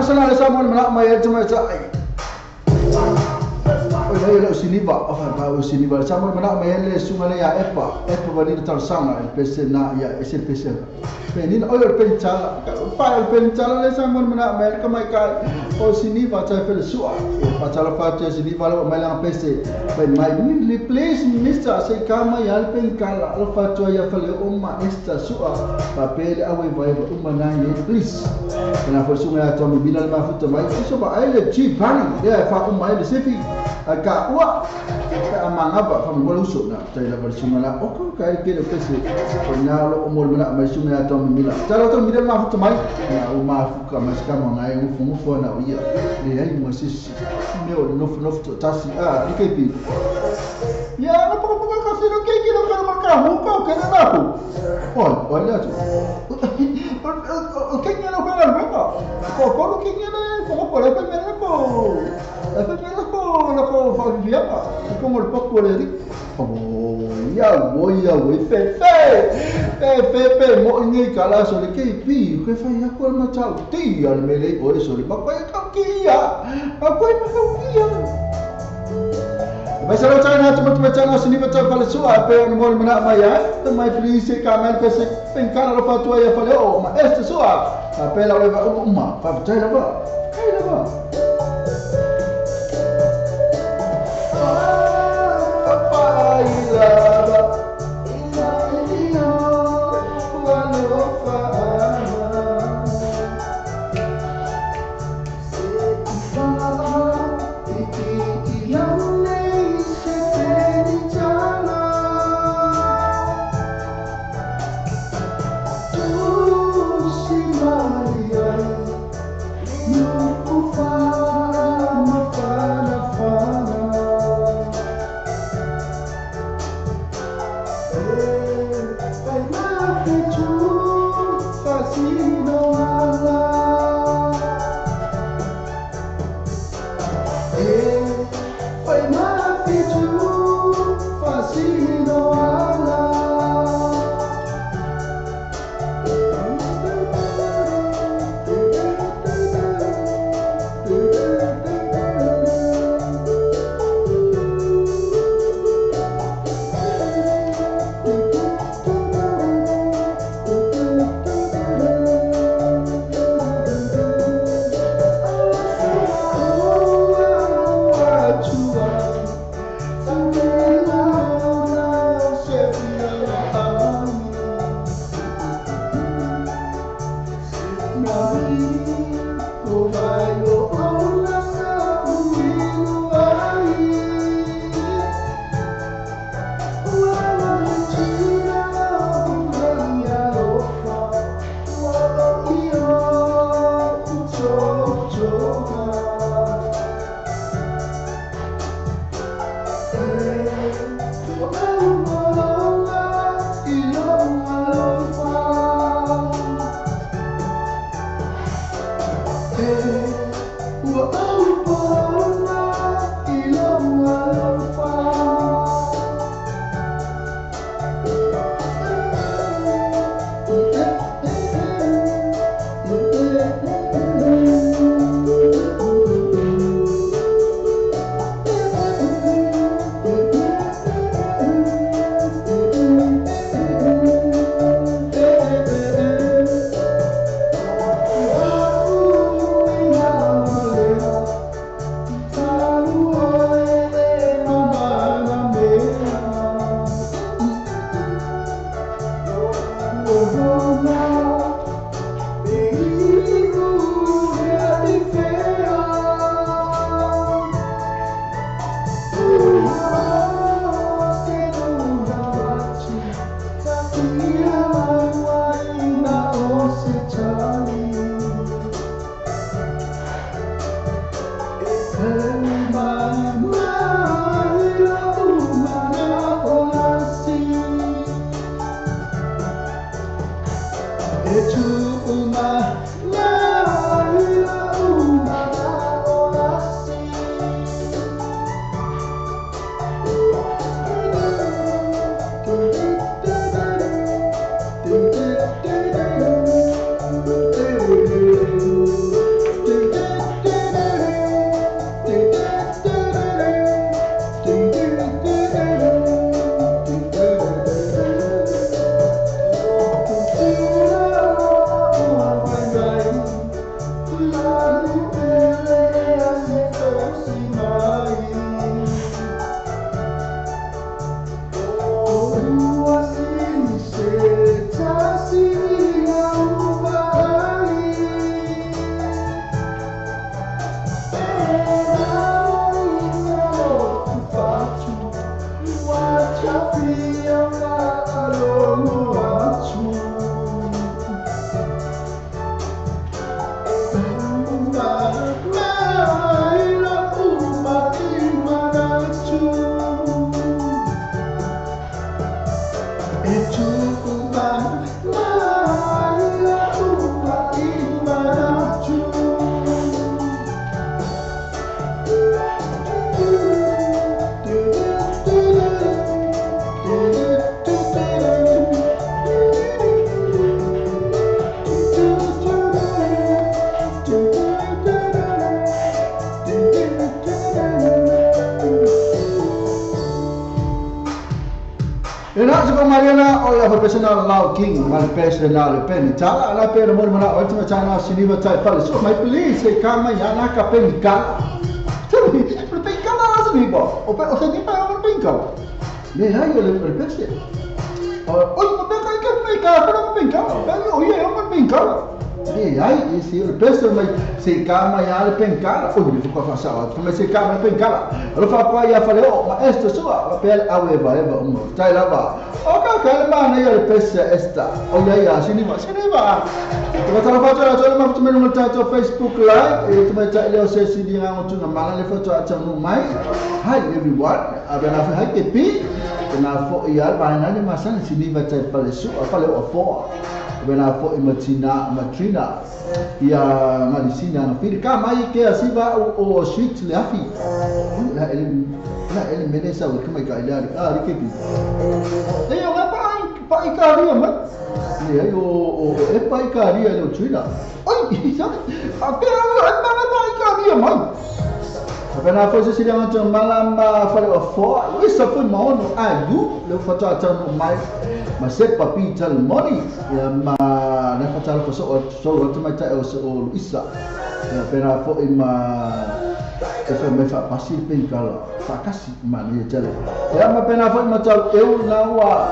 sana le sa mo mana mai e tama ta ai. O le le siniva, o fa ba o siniva sa mo mana mai le sunga le ya epa, epa va ni tal sanga e pese na ya e se pese. Pe ni o le pentala, pa o pentala le sa mo mana mai ka mai ka o siniva ta fe le sua. Pa tala fa te siniva le mai la pese. Pe mai ni le please mister se kama ya le penkala lo fa to ya fa le o ma esta sua. Pa pe le awe vai o mana ye please. Na fa sunga ya to mi bila le ma futa mai so ba ai le chi pani ya fa o mai le sefi ka ua ka manga ba fa mo uso na tai la fa sunga la o ko ka ke le pese o na lo o mo le mai sunga ya to mi bila ta lo to mi le ma futa mai na o ma fu ka ma ska mo na e fu mo fo na o ia le ai mo si me o no no to tasi a i ke pi ya no po po ka se lo ke ke lo ka ma ka ho ka ke na ko o olha tu o que no juega el juego ko ko que ne como por ahí me ko ko ko familia como el poco le di oh ya voy fe fe fe fe mo ni kala so le ke pi ke fa ya ko ma chao ti al me le o eso le pa pa ka ki ya pa pa ka ki ya Mas ela tá na tuma tuma na siniva tá fala sua pe no mo mana mai ai mai please ka mai pese penkala lo fatua ya fale o ma esta sua a pe la o uma fa tá la ba kai la ba pa ila ba ila ila wa lo fa Mariana o ia pesena lau king ma pesena le pen tala la pe mo mana o tuma tana siniva tai fale so mai please se kama ya na ka pen ka tuli le pen ka la siniva o pe o se ni pa o pen ka le hai o le pese o o pe ka ka pe ka pe pen ka pe o ia o pen ka le hai e se le pese mai se kama ya le pen ka o le ko fa sa o mai se kama le pen ka lo fa pa ia fale o ma esto so pe awe va eva o tai lava o ka ka ma na ia le pese esta o ia ia siniva siniva te va fa tla ma tu melo ta to Facebook live e tu mai ta le o se sini nga o tu na mala le fa ta no mai hi everyone abena fa hi ke pi na fo ia ba na le masan siniva tai pale su fale o fo abena fo i matina matrina ia ngalisina na fili ka mai ke asiva o sweet le afi la el la el menesa o que mai ka ile a ri ke pi e o pa pa i ka ri ma le o e pa i ka ri le trina oi sa a pe a pa pa i ka ri ma a pena foi se le anto malama fale o fo o isa foi ma ono a lu le fa ta ta no mai ma se papi tal moni ya ma na fa ta fo so so to mai ta o o isa ya pena foi ma e fa mai fa pasi pe kala fa kasi ma ni tele ya ma pena foi ma tal eu na wa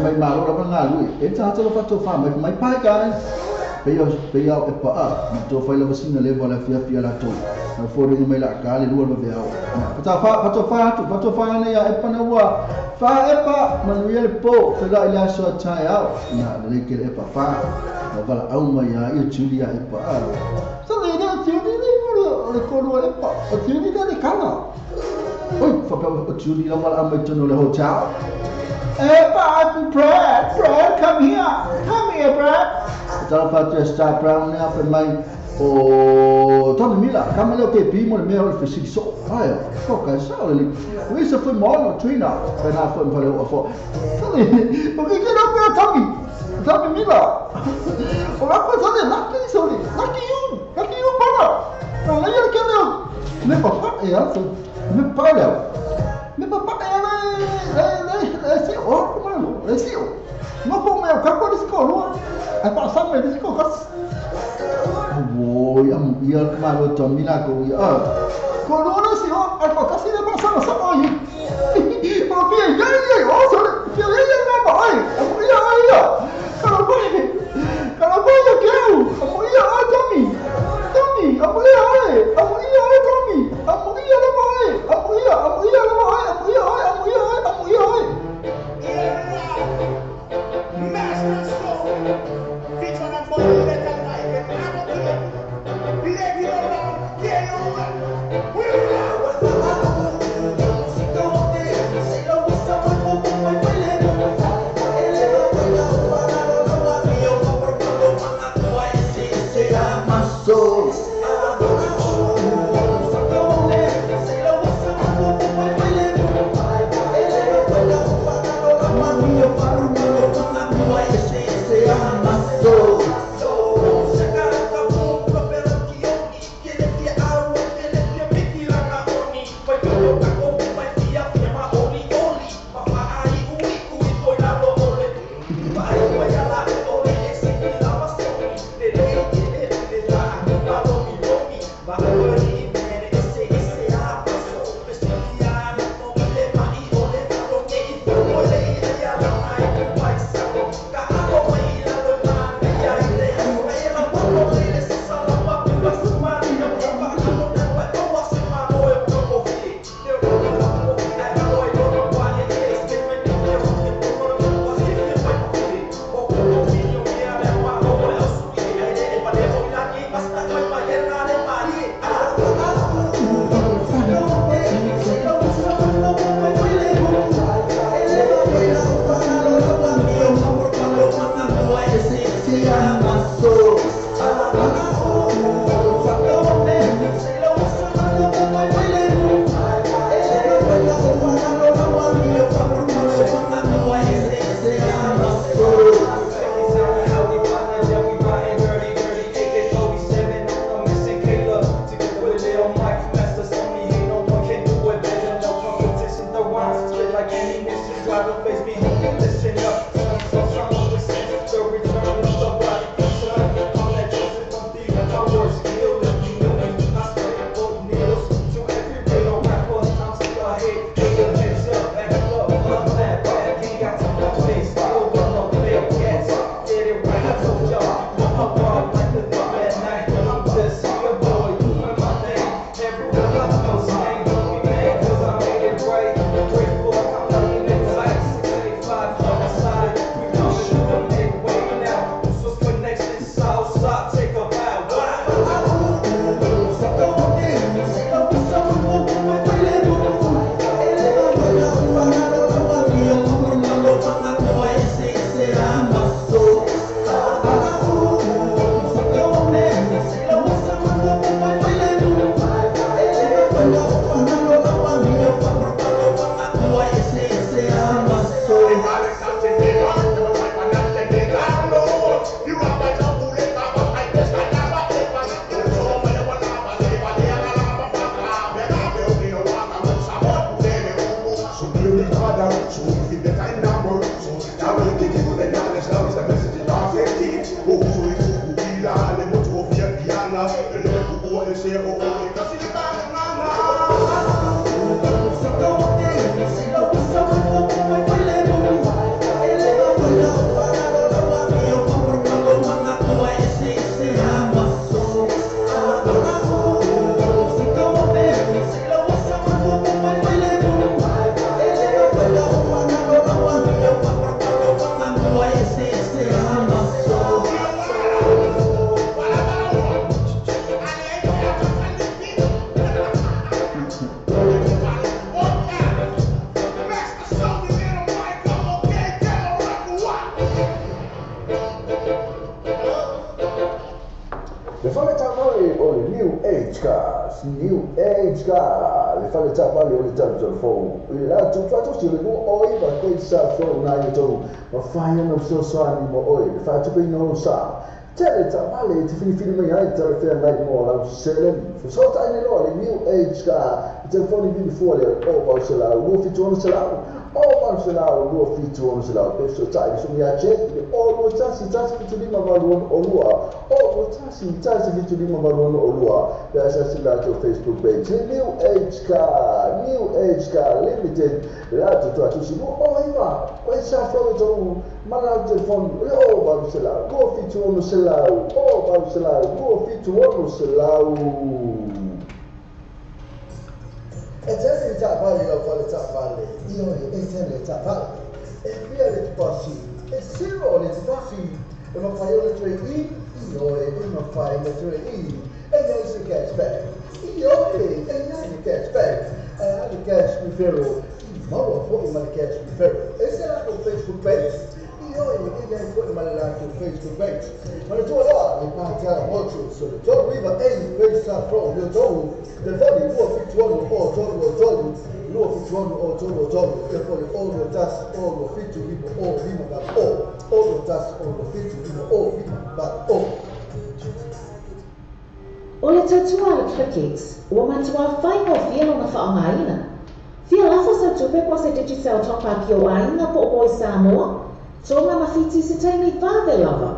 mai ma lo la nga lu e ta ta fa to fa mai mai pai guys pe yo e pa a ma to fa la sina le vola fia fia la to na fo ri mai la ka le lu lo ve au pa fa pa to fa tu pa to fa ne ya e pa na wa fa e pa manuel po fe la ila so ta ya na le ke e pa fa na va la au ma ya e Julia e pa a so le ne Julia le le ko lo e pa o Julia le kala oi fa pa o Julia la va la mai to no le hotel Epa, Brad, Brad, come here, Brad. Tala fa te Star Brown ne afa mai o Tommy Miller, come le ke bi mo le me o le fisik so. Ai, ko ka sa le. We se foi mo no trina, fa na fo mfale o fo. Tommy, o ke ke no pe Tommy. Tommy Miller. O la ko sa le lucky sorry, lucky you brother. Na le ke le. Me pa e a so. Me pa le. Me pa e le le se o como le se o. No como eu capo de escola. A passar me de escola. Oi, am ia malo Tommy la ko ia. Corona se o a pa kasi le pasa sa oi. O fi ya ya o so fi ya ya na ba oi. Am ia ia. Kala pai. Kala pai ya ke u. Am ia a Tommy. Tommy, am ia oi. Am ia oi Tommy. Am ia la ba oi. Am ia la ba oi. Am ia oi. Am ia oi. Am ia oi. Master Stone, featuring a boy that I like and I'm a kid. Let you know, get over. Age Car, le fale taavale o le talutalufou i le latou faatasi o le 29 koisa fou nai e tolu mafai ona fesoasoani mo oe le faatupeina o lou sa. Tele taavale e te filifili mai ai talafeagai mo lau seleni. Fesoatai nei loa le New Age Car i telefoni vilifua lea 0800 276 0800 276 pe fesoatai le susuga ia Jack i le 021 175 862 021 175 862 pe asiasi latou Facebook page le New Age Car, New Age Car Limited le latou tuatusi 29 koisa fou e tolu ma lau telefoni o le 0800 276 0800 276. E tele le taavale lau fale taavale, ioe e tele le taavale. E fia le deposit, e zero le deposit. E mafai ona toe i, ioe e mafai ona toe i. E iai se cashback, ioe e iai le cashback. Ae a le cash referral, i maua foi ma le cash referral. E se latou Facebook page, ioe e iai foi ma le latou Facebook page. Manatua loa le Patala Motors o le 39 Quayside Road, Leotolu, telefoni 276 o 3 3 276 o 3 3, telefoni 0 1 0 7 5 0 5 8 0 0 1 0 7 5 0 5 8. O le tautua a le ClickX, ua matuā faigofie lona faaaogaina. Fia lafo sau tupe po o se Digicel top-up i ou aiga po o i Samoa, Tonga ma Fiti i se taimi vave lava.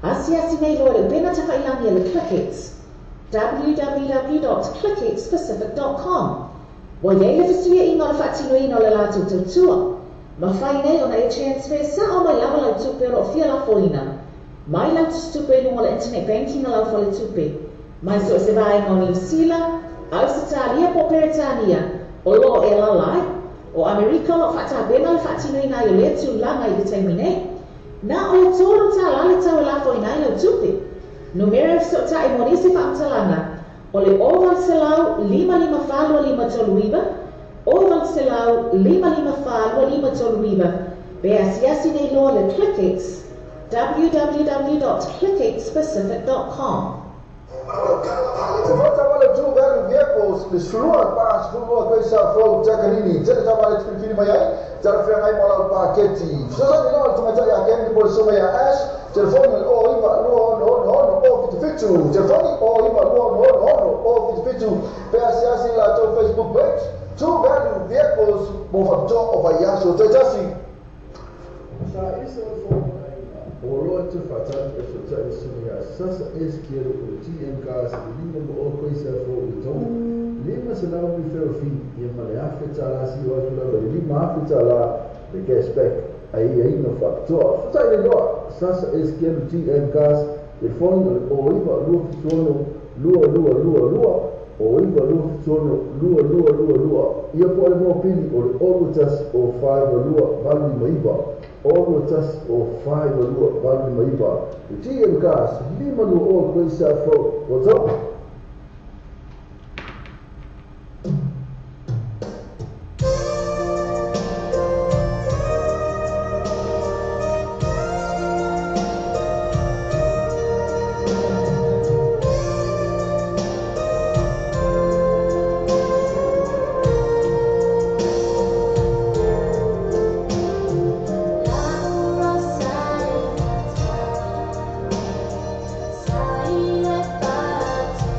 Asiasi nei loa i le upega tafailagi a le ClickX, www.clickxpacific.com. Ua i ai le fesuiaiga o le faatinoina o le latou tautua. Mafai nei ona e transfer sao mai lava lau tupe o lo o fia lafoina mai lau tusitupe i luga o le internet banking a lau faletupe, mai so o se vaega o Niu Sila, Ausetalia po o Peretania o lo o e alaala ai. O Amerika o lo o faatapena le faatinoina ai o lea tulaga i le taimi nei. Na o le $3 le tau e lafoina ai lau tupe. Numera e fesootai mo nisi faamatalaga o le 0800 554 2539, 0800 554 2539, pe asiasi nei loa le ClickX, www.clickxpacific.com. Te whata wale True Value Vehicles, le sulua pa sulua koe sa fou takanini, tele taavale te filifili mai ai, talafeagai mo lau paketi. Fesoasoani loa le tamaitai a Ken po le susuga ia Ash, telefoni o le 09 266 077, telefoni 09 266 077, pe asiasi i latou Facebook page, True Value Vehicles mo faapitoa o vaiaso taitasi. Sa ese o le fou aiga, o loa te whaatali e fesoatai le susuga ia Sasa Ezekiel o le GM Cars i lima mo o koe sa fou i le tolu. 500 referral fee ia ma le $1,000 si o atu lava i le $5,000 le cashback ai aiga faapitoa. Fesoatai le loa Sasa Ezekiel GM Cars, telefoni o le 09 276 2222 o 9 276 2222 ia po o le mopili o le 0 1 o 5 2 8 5 9 0 1 o 5 2 8 5 9. Le GM Cars, 5 2 o koe sa fou. What's up? Sai le patu.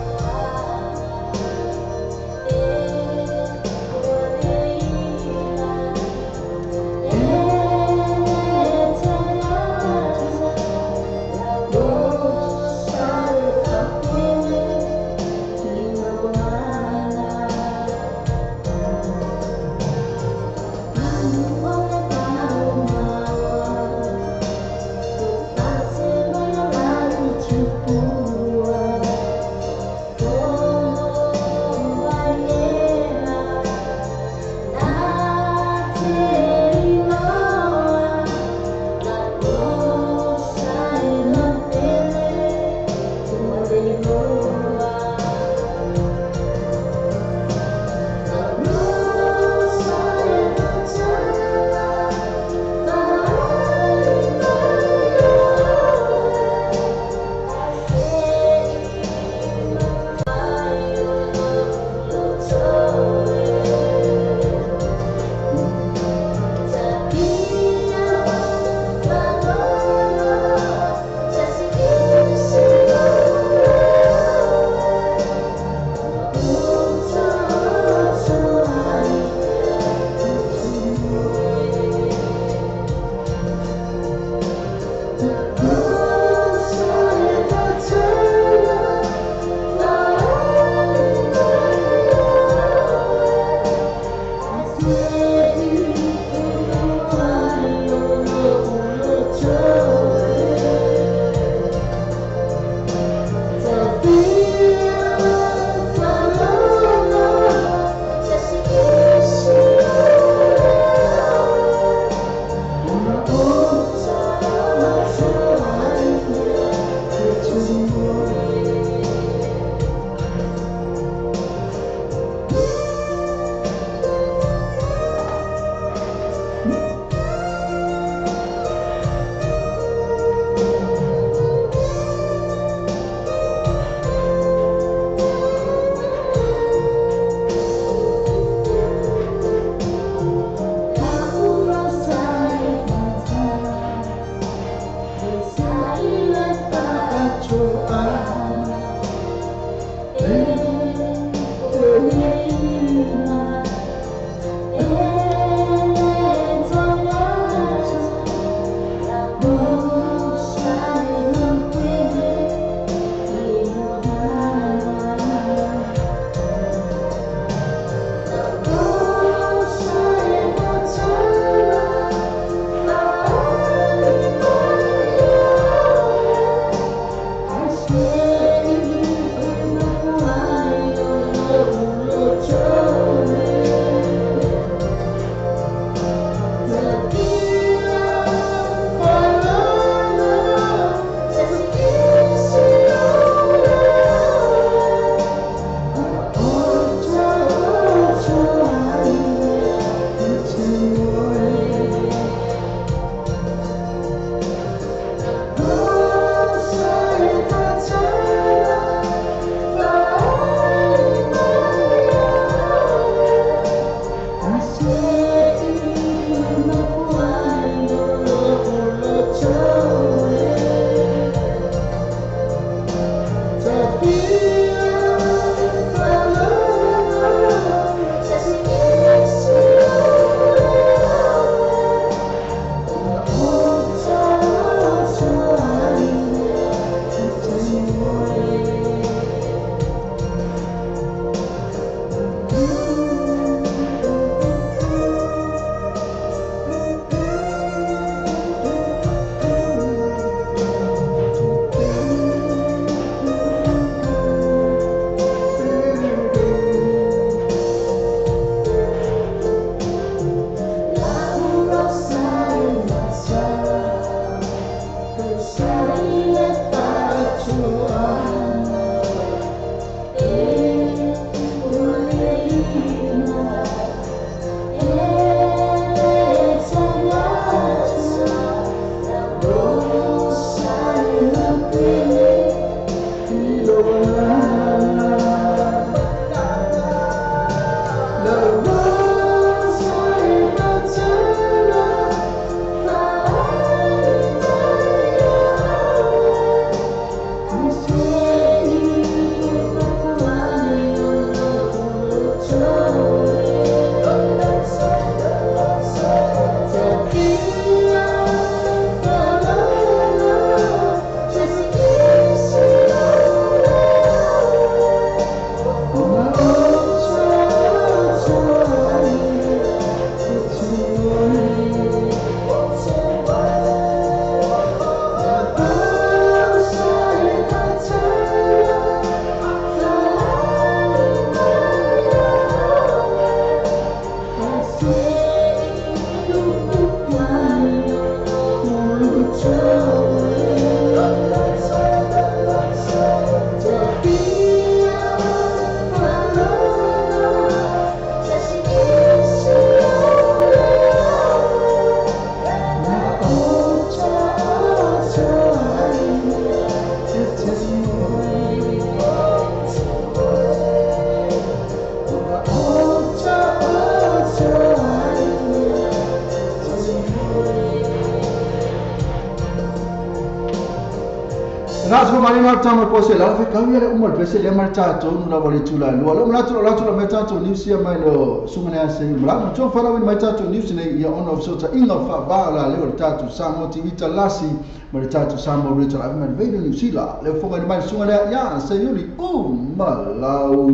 Tama pose la fe kau ia umar pese le mar cha to nu la wali tula lo lo la tula la tula me cha to news ia mai lo sungane ase mla mo to fara mai cha to news ne ia on of so ta inga fa ba la le ta to Samoa TV ta lasi ma ta to Samoa re ta mai ve New Zealand le fo mai sungane ia se yuli u malau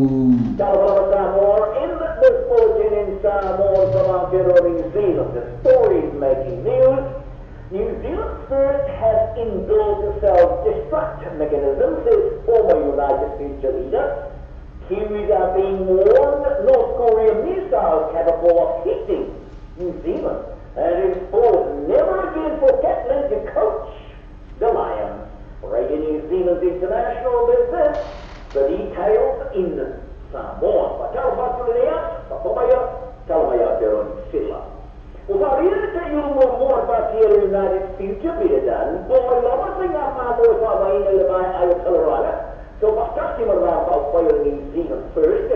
Samoa in the bulletin in Samoa from Aotearoa New Zealand. The story is making news. New Zealand First has inbuilt self-destruct mechanism, says former United Future leader. Kiwis are being warned North Korean missiles capable of hitting New Zealand, and it's forced never again for Catlin to coach the Lions. Breaking New Zealand's international business, the details in Samoa. United Future Peter Dunn, boy, so New Zealand First,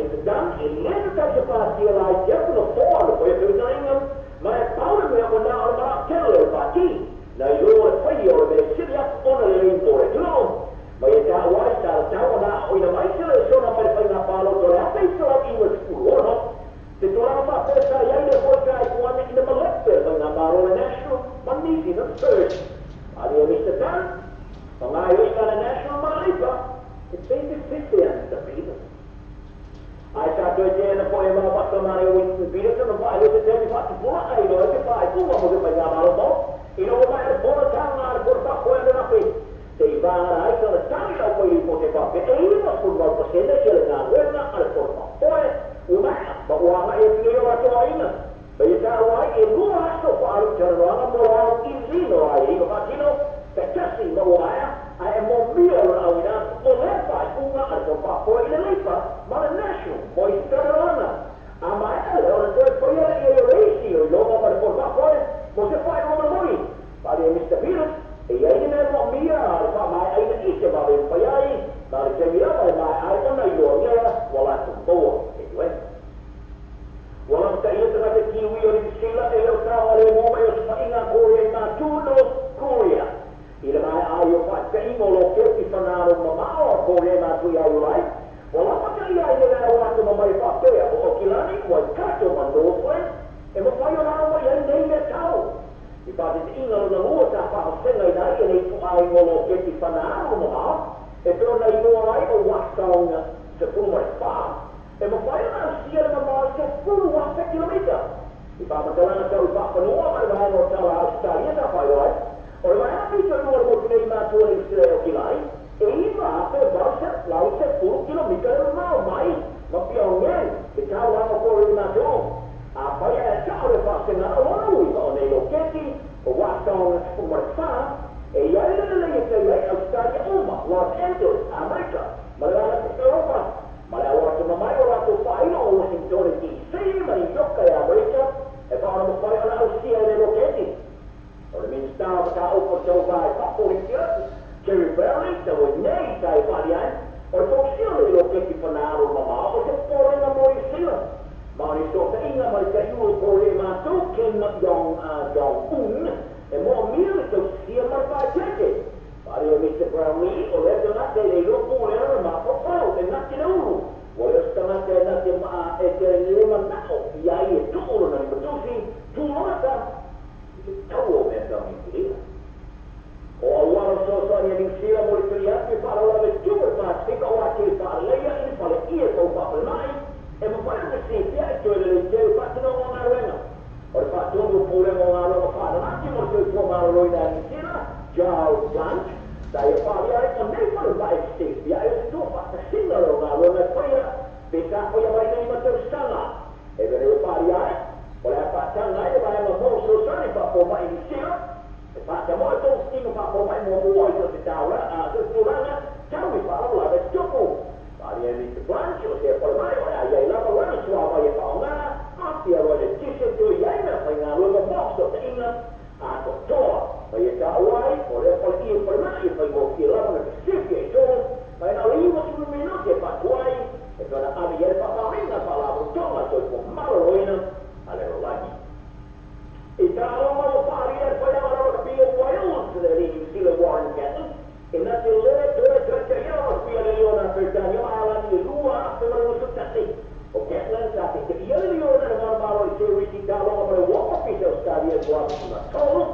Mr. Dunn, New Zealand First, New Zealand First. Korea ma tu ia ulai. Wala pa ka ia ile la wa to mai pa pea o Kilani Waikato ma Northland e mo pai ona o ia nei me tau. I pa te inga o na lua ta pa o senga ina i nei tu ai ngolo ke ti whanau mo ha e pe ona i noa ai o Wakaonga se pulu mai wha. E mo pai ona o sia le mamao se pulu wa kilomita. I pa matalanga tau i pa whanua mai wahango tau a Australia ta pai oi. O le wahango pito i lua mo nei mātua nei sila o Kilani. E ima ape vau lau se pulu kilomita e mau mai ma Pyongyang e tau lama kore i mātua. A pai a tau le whasenga o lona ui o nei loketi o Wakaonga se pulu mai wha. E ia le le le te ia Australia uma, Los Angeles, Amerika, ma le ala te Europa, ma le awa te mamai o rātou whaina o Washington DC, ma ni Yoka e Amerika, e whaona mo whai ona ausia e le loketi. O le minista o ta opo tau vai whaporitia, Kerry Brownlee, te woi nei tai whari ai, o le whausia le loketi whanaro mamao o te porenga mo i sila. Ma o ni so te inga ma le te iu o kore e mātou, Kim Jong-un, e mo mia le tau sia mai whaitete. Pari o Mr. Brownlee, o le tangata e le ropo o le ara mapapau, e ngati le uru. O le tangata e ngati maa e te lema nao, i ai e tuuro na ni matusi, tūlota, i te tau o mea tau ni kuria. O awara sosoani a New Zealand mo le tuli atu e whaarawa me tupu e pātika o ake i whaaraleia i whale ia kau whaapalai, e mawhai o te sēpia e toe lele teu whātino o ngā ruenga. O le whātongu pōrenga o ngā ruenga whāranaki mo te tua maroloina a New Zealand, Giles Blanche, tai e whāri ai o nei whare mai sēpia e o te tua whātasinga o ngā ruenga e whaia, pe tā whaia mai nei matau sanga. E vere e whāri ai, o le whātanga e waenga mō sosani whāpō mai New Zealand, e whāta moe tō stinga whāpō mai mua mua i te tāura, a te tūranga, tau i whāraula me tupu. Whāri ai Mr. Blanche, o te whare mai, o ai ai lava rana tua mai e whaongā, a roa le tise tui ai mea whai ngā ruenga box o te inga, a to toa. Mai e tā uai, o le whare i e whare mai, e whai ngō ki lava me Pacific e tō, mai nā liwa tunu minuti e whātuai, e tōna ame i e whāpāringa whālāmu tonga toi po maroroina, a le rolagi. I tā roma o whāri e whai anga rawa ka pio Wales, le li New Zealand Warren Gatland, e nā te lere toe toe te ia o pia le leona Britannia alani le lua afe mara tasi. O Gatland sa te te ia le leona na maro i te risi tā longa mara wapa pisa o stadia tua ma tolu,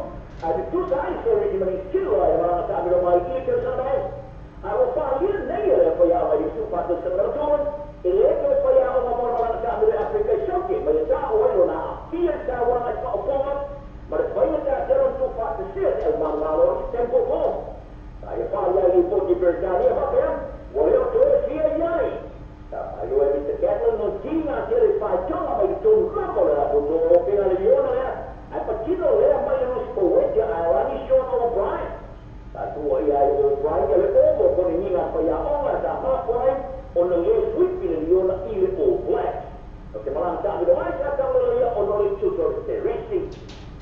a te tusa ai se risi mani sila e maranga tā miro mai i te sana mai. A o whāri nei e le whai awa i su whātu sa mara tōn, e le toe whai awa ma mara maranga tā miro Afrika i soke, mai e tā o ero nā a fia tā wanga i whaoponga, ma le whaina tā te ron tō whātu sia te au marmaro i tempo pō. Tā e whāri ai i pōti Britannia whapea, wa leo toe fia iai. Tā pai oe Mr. Gatland no tinga te le whai tonga mai tōnu ramo le apo tō o pena le leona lea, ai patino lea mai e rusi poetia a Alani Sean O'Brien. Tā tua ia ai O'Brien e le omo kone ninga whai a onga tā mākorai o na le suipi le leona i le All Blacks. O te maranga tā miro ai tā tau le ia o no le tuto te resi.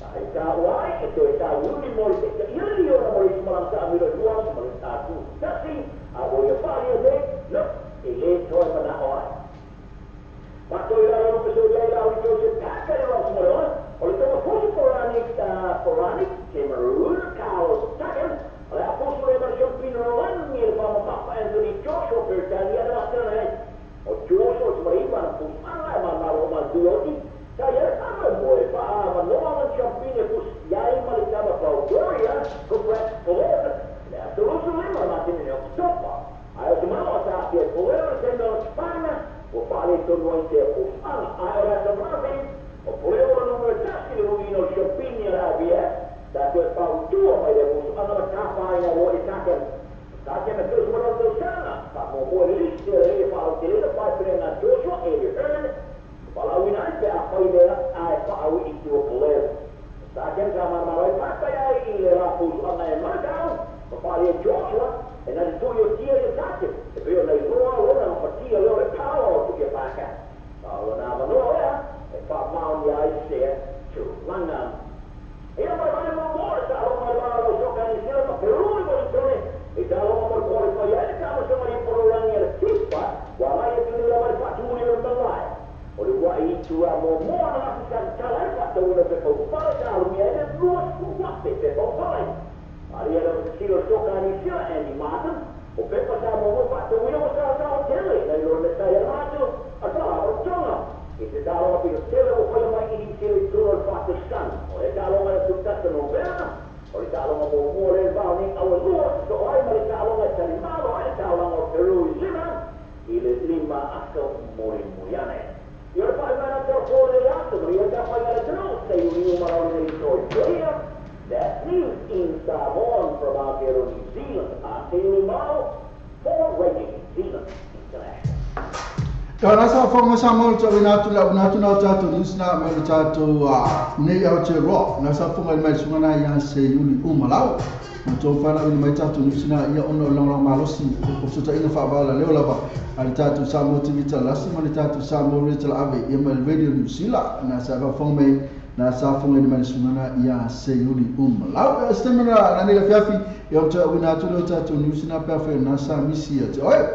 Tā hei tā oai e toe tā uni mo le te ia le leona mo le maranga tā miro hua mo le tā tū tasi a o ia whāria nei, no, e le toe mana o ai. Pato i raro no peso ia i lau i tō se pāka i rau mo le ona, o le tonga posu Porani, Cameroon, Carlos Tucker, o le aposo le marcion Pino Rolangi, le wama papa Anthony Joshua Britannia na masina nei. O Joshua te mariwa na pusu anga e manaro o manduoti, ta ia ama moe pa a manoa man champine pus iai ma le tama Bulgaria, ko Brett Pulev, le aturusu lima matini ne Oktopa. Ai o te manawa tā te Pulev te mea Spana, o whaale tonu ai te pusu anga. Ai o rata manafi, o Pulev o numero tasi le ruino champine le IBF, tā te pautua mai le pusu anga ma tāwhaina o e tākem. Tā te me tusu mara tau sanga, pa mō moe le lisi le e whaau te lera whai pere ngā Joshua, Eddie Hearn, Palauina ai pe a whai lea ai whaau i tua Pulev. Tā kem tā maramarai pātai ai i le rā pusu anga e marakau, pa whaare e Joshua, e nā te tui o tia i tāke, e peo nei roa lona ngā patia leo le pāwa o tukia pāka. Tā o nā manoa lea, e wha maoni ai sea tūlanga. Ia mai mai mō mōre tā ronga mai mā rau soka ni sila ma Peru i Wellingtone, e tā ronga mai kore whai ai le tāma sanga i pororangi a le FIFA, wā lai e tuni la mai whātūri o malai. O le wai i tua mō mō ana ngā sa tala e whātauina pe pau whare tā arumia e le lua sku wape pe pau whare. Ari e lau te sila soka ni sila Andy Martin, O pepa sa mo mo pa te wina o sa sa o tele na ilo le sa ia matu a ta o tonga. I te tālonga pito tele o whaia mai i tele tūra o whāte san. O le tālonga le tūtata no vena. O le tālonga mō mua le vao ni awa lua te to ai ma le tālonga e tali malo ai le tālonga o Peru i lima i le lima aso mori moriane. I ora whai mana te o le atu no ia tā whai ngana tunu te uni umara o le toi koia. That's news in Samoan from Aotearoa New Zealand. Ate Mau for Radio New Zealand International. Ia nasa whango sa mo te wina atu la wina atu na tātou news na me le tātou nei Aotearoa. Nasa whango i mai sunga na ia se Iuli umalau. Ma tō whana wina mai tātou news na ia ona o langorang malosi o sota inga whaawala leo lava. A le tātou Samoa TV talasi ma le tātou Samoa Radio Ave ia mai Radio New Zealand. Nasa whango mai na sa whango i mai sunga na ia se Iuli umalau. E stemena na nila fiafi ia o te wina atu leo tātou news na pea whae nasa misi ia te oe.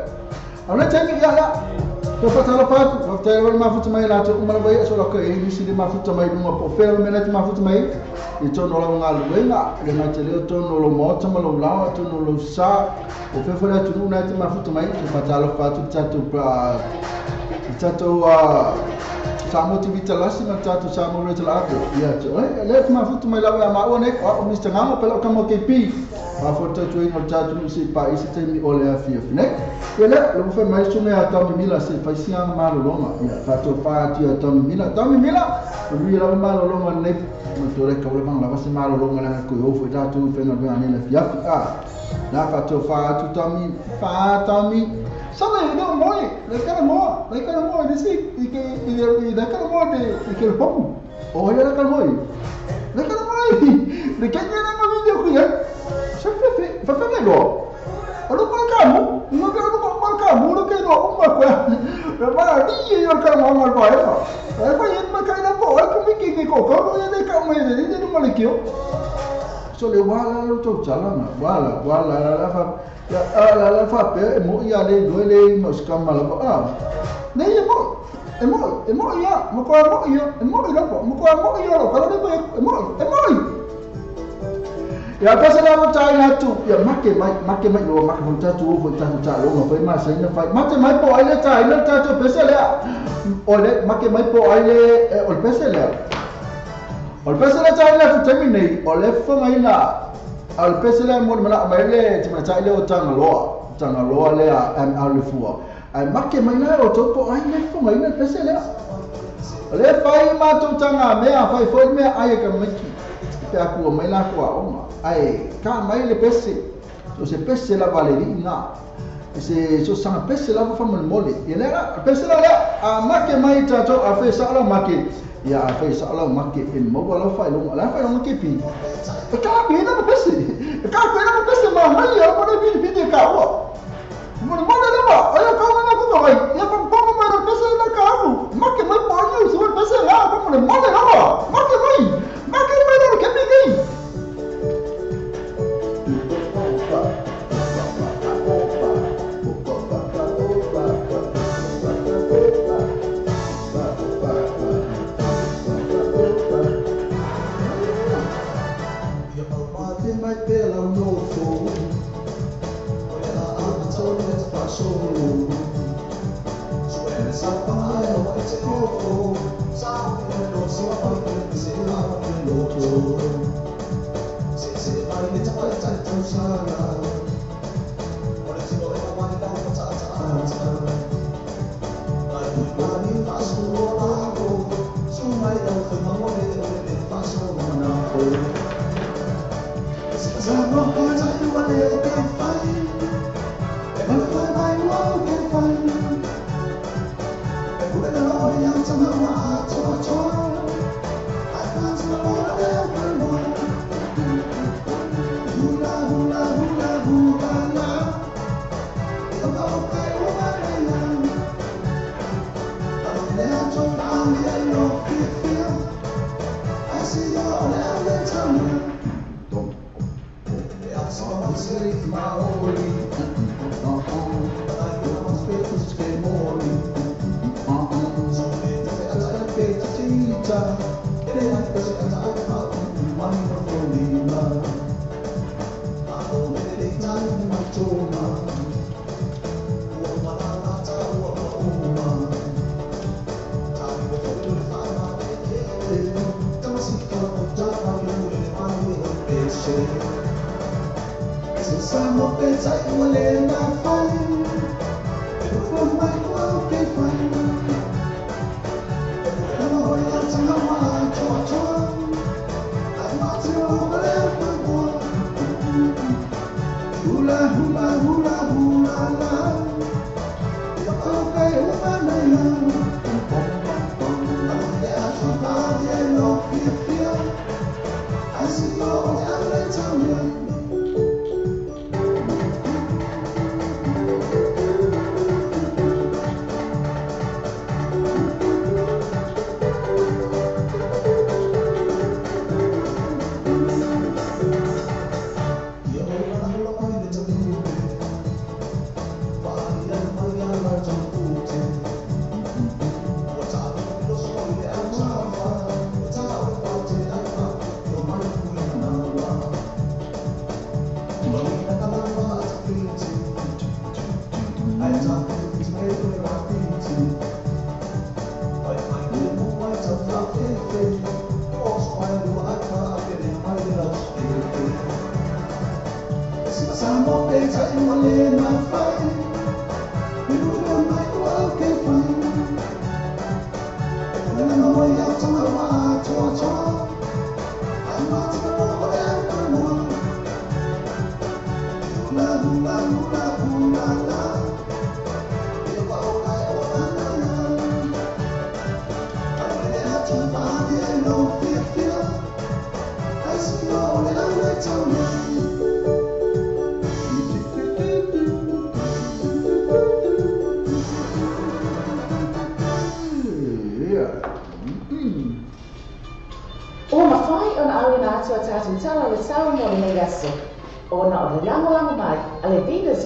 Au nei taimi ia la. Tō whatala pātu, whakatae wale mafuta mai la te umala wai aso lako e nisi le mafuta mai lunga po whea mena te mafuta mai i tōno lau ngā luenga, le ngā te leo tōno lau maota ma lau lawa, tōno lau sā, o whea whare atu nuna te mafuta mai, tō whatala pātu tātou Samoa TV talasi ma tātou Samoa Radio Ave. Ia te oe, le te mafuta mai lau ia maua nei, o Mr. Ngamo pela o kamo KP. Ma fo tātou inga o tātou nusi pa isi taimi o le awhia whine. Ia lea, lo mwhai mai sunga ia Tommy Mila se whaisianga malolonga. Ia, tātou whaati ia Tommy Mila. Tommy Mila, o lui lava malolonga nei. Ma tō reka ule vanga lava se malolonga langa koe ofo i tātou whenga whenga nei le fiafi. Nā tātou whaatu Tommy, wha Tommy. Sana i leo moe, le kara moa, nisi, i ke, i le kara moa de, i ke le pomu. O ia le kara moe. Le kara moe, le kenya na video kuia. Se fefe, fefe le loa. O lo kara kamu, ngo ke lo kara kamu, lo ke lo umma koe. Le mara ni i o kara moa mal pa efa. E fa i ma kai na po, e kumi ki ki ko ko i le ka mai le ni no male kio. So le wala lo to chalana, wala wala la fa ya la fa pe mo ia le do le mo skama la a. Ne e mo e mo e mo ia, mo ko mo ia, e mo ia mo ko mo ia lo kala le ko e mo e mo. Ya pasa la mo tai na tu, ya make mai lo make mo tatu o tatu ta lo mo ma sa ina fa. Mate mai po ai le tai na tatu pese le. O le make mai po ai le o pese le. O le pese le tai na tu temi nei, o le fa mai la. O le pese le mo mala mai le te mai tai le o tangaloa le a am au le fua. Ai make mai la o to po ai le fa mai le pese le. O le fai ma tu tanga mea fai foi mea ai ka miki. Te aku mai la ko o ma. Ai ka mai le pese. So se pese la valerina. Se so sa pese la fa mo mole. E le la pese la a make mai ta to a fe sa la make. Ya a fe sa la make e mo la fa lo la fa lo ke pi. E ka pi na pese. E ka pi na pese ma mai ya mo le pi de ka o. Mo mo le ma ai ka na ko mai. Ya pa pa mo na pese la ka u. Make mai po ni so pese la pa mo le mo le la. Make mai. Make mai lo ke pi ki.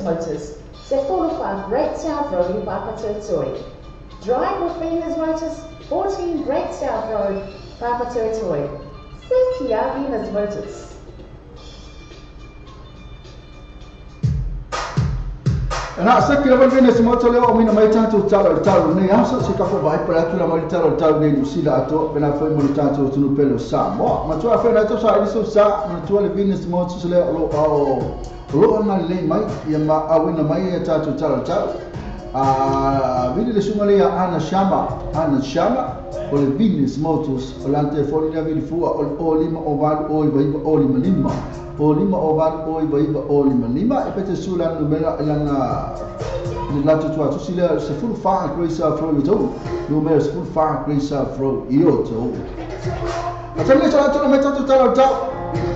Motors, se 45 Great South Road in Papatoetoe. Drive with Venus Motors, 14 Great South Road, Papatoetoe. Sekia Venus Motors. Na seki lava Venus Motors leo o mina mai tātou talo talo nei aso se ka fo vai para atu la mai talo talo nei Nusila ato pena foi mo tātou tunu pelo Samoa. Matua whena to sa iliso sa matua le Venus Motors leo lo ao lo ana le mai ia ma awina mai e tātou talo talo. A vini le sunga lea Ana Shama o le Venus Motors o la telefoni lea vili fua o lima o valu o iwa iwa o lima lima o lima o valu o iwa iwa o lima lima e pete su la numera e lana le latu tua tusi lea se fulu wha Grace Afro i tau numera se fulu wha Grace Afro i o tau. A tamile sa latu na mai tātou talo tau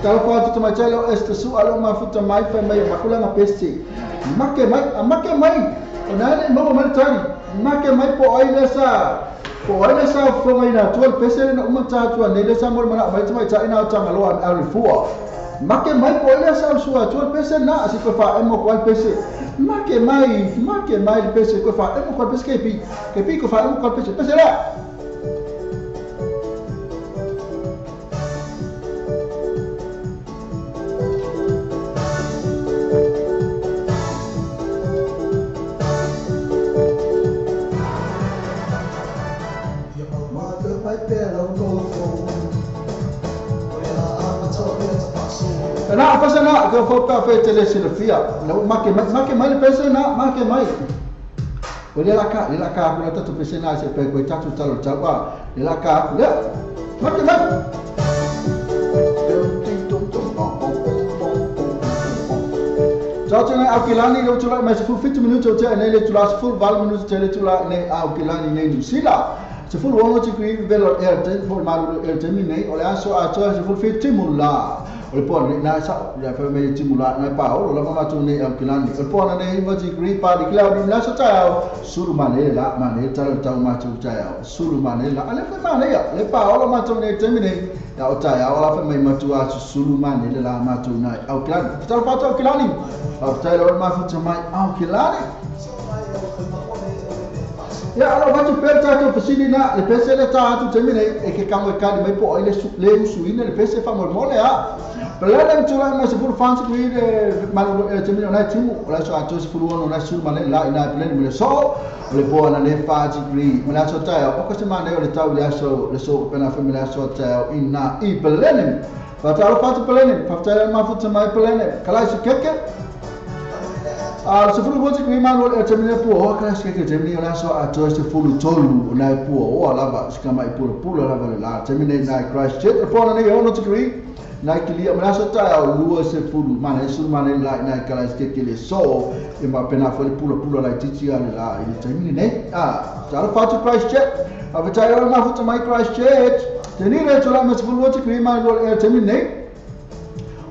talo wha atu tamai talo este su alo mafuta mai whai mai makulanga peste make mai a make mai o nane maua mai tari make mai po ai le sa po ai le sa whonga ina tua le pese na uma tātua nei le sa mora mana mai tamai tā ina o tangaloa au le fua make mai po ai le sa sua tua le pese na si koe wha emo koe pese make mai le pese koe wha emo koe pese kepi koe wha emo koe pese pese la. Na pasa na ka fo ka fe tele se fia na make mai le pese na make mai o le la ka ku la tatu pese na se pe ko tatu talo talo le la ka ku le make mai. Tatu na Aukilani le tula mai se fu 50 minuto o te nei le tula se fu 8 minuto te le tula nei Aukilani nei Nusila se fu 1 degree velo air ten for malu air ten nei o le aso a to se fu 50 mula o le pona na sa ya fa me timula na pa o la ma tu nei Aukilani o le pona nei ma degree pa di cloud la so ta sulu mane la mane ta ta ma tu ta sulu mane la ale fa mane ya le pa o la ma tu nei temine ya o ta ya o la fa me ma tu a sulu mane la ma tu na Aukilani ta pa ta Aukilani pa ta lo ma fu ta mai Aukilani ya ala watu perta to fasili na le pese le ta tu temine e ke kango ka mai po ile su le usuina le pese fa mormole a Pelele tula mai se fulu fansi kui le malu temine na timu la so ato se fulu ono na su male la ina pelele mele so le po na le fa degree mele so ta o ko se mane le tau le so le so pena fe mele so ta ina i pelele fa ta fa pelele fa ta ma fu mai pelele kala se keke a se fulu boti kui malu temine pu o kala se keke temine la so ato se fulu tolu na pu o lava se kama i pula pula lava la temine na Christchurch po na ne ono degree na kilia mala so ta o lua se fulu mane su mane la na kala se kele so e ma pena fo pula pula la titi ale la ile temine ne a ta fa to Christchurch a va ta ma fu mai Christchurch tenire to la ma se fulu boti kui malu temine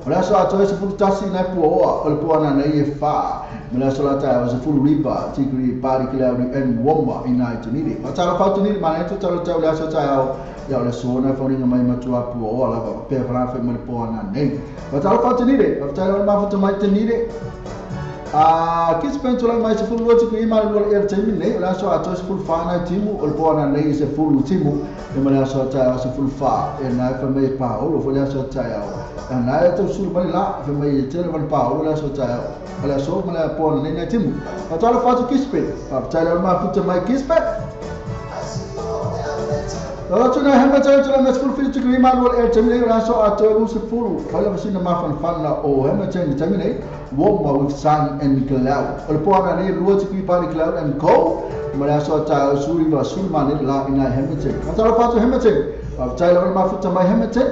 o la so ato se fulu tasi na pu o le po na nei e fa mala so la ta o se fulu riba degree pari kila ri en womba ina tenire ma ta fa tenire mane to ta la so ta ya o le so na fa ni mai matua pu o la va pe fa fa mo po na nei ma ta fa tenire ma ta ma fu mai tenire Kispen tulai mai se fulu ati kui malu wala air taimi nei o le aso atoa se fulu wha nai timu o le poana nei se fulu timu e ma le aso taeao se fulu wha e nai fa mai paolo fo le aso taeao e nai e tau sulu mai la fa mai e tele wale paolo le aso taeao o le aso ma le poana nei nai timu. Fatalo fatu Kispen, fafatalo mafuta mai Kispen. Tuna Hamilton tuna mes fulu fitu kui malu wala air taimi nei o le aso atoa lu se fulu wala vasina mafanfana o Hamilton taimi nei Warmer with sun and cloud. O le poana nei lua te kui pari cloud and cold. Ma le aso taeao suri wa suri mane la ina Hamilton. Fatalo fatu Hamilton. Fafatai lava le mafuta mai Hamilton.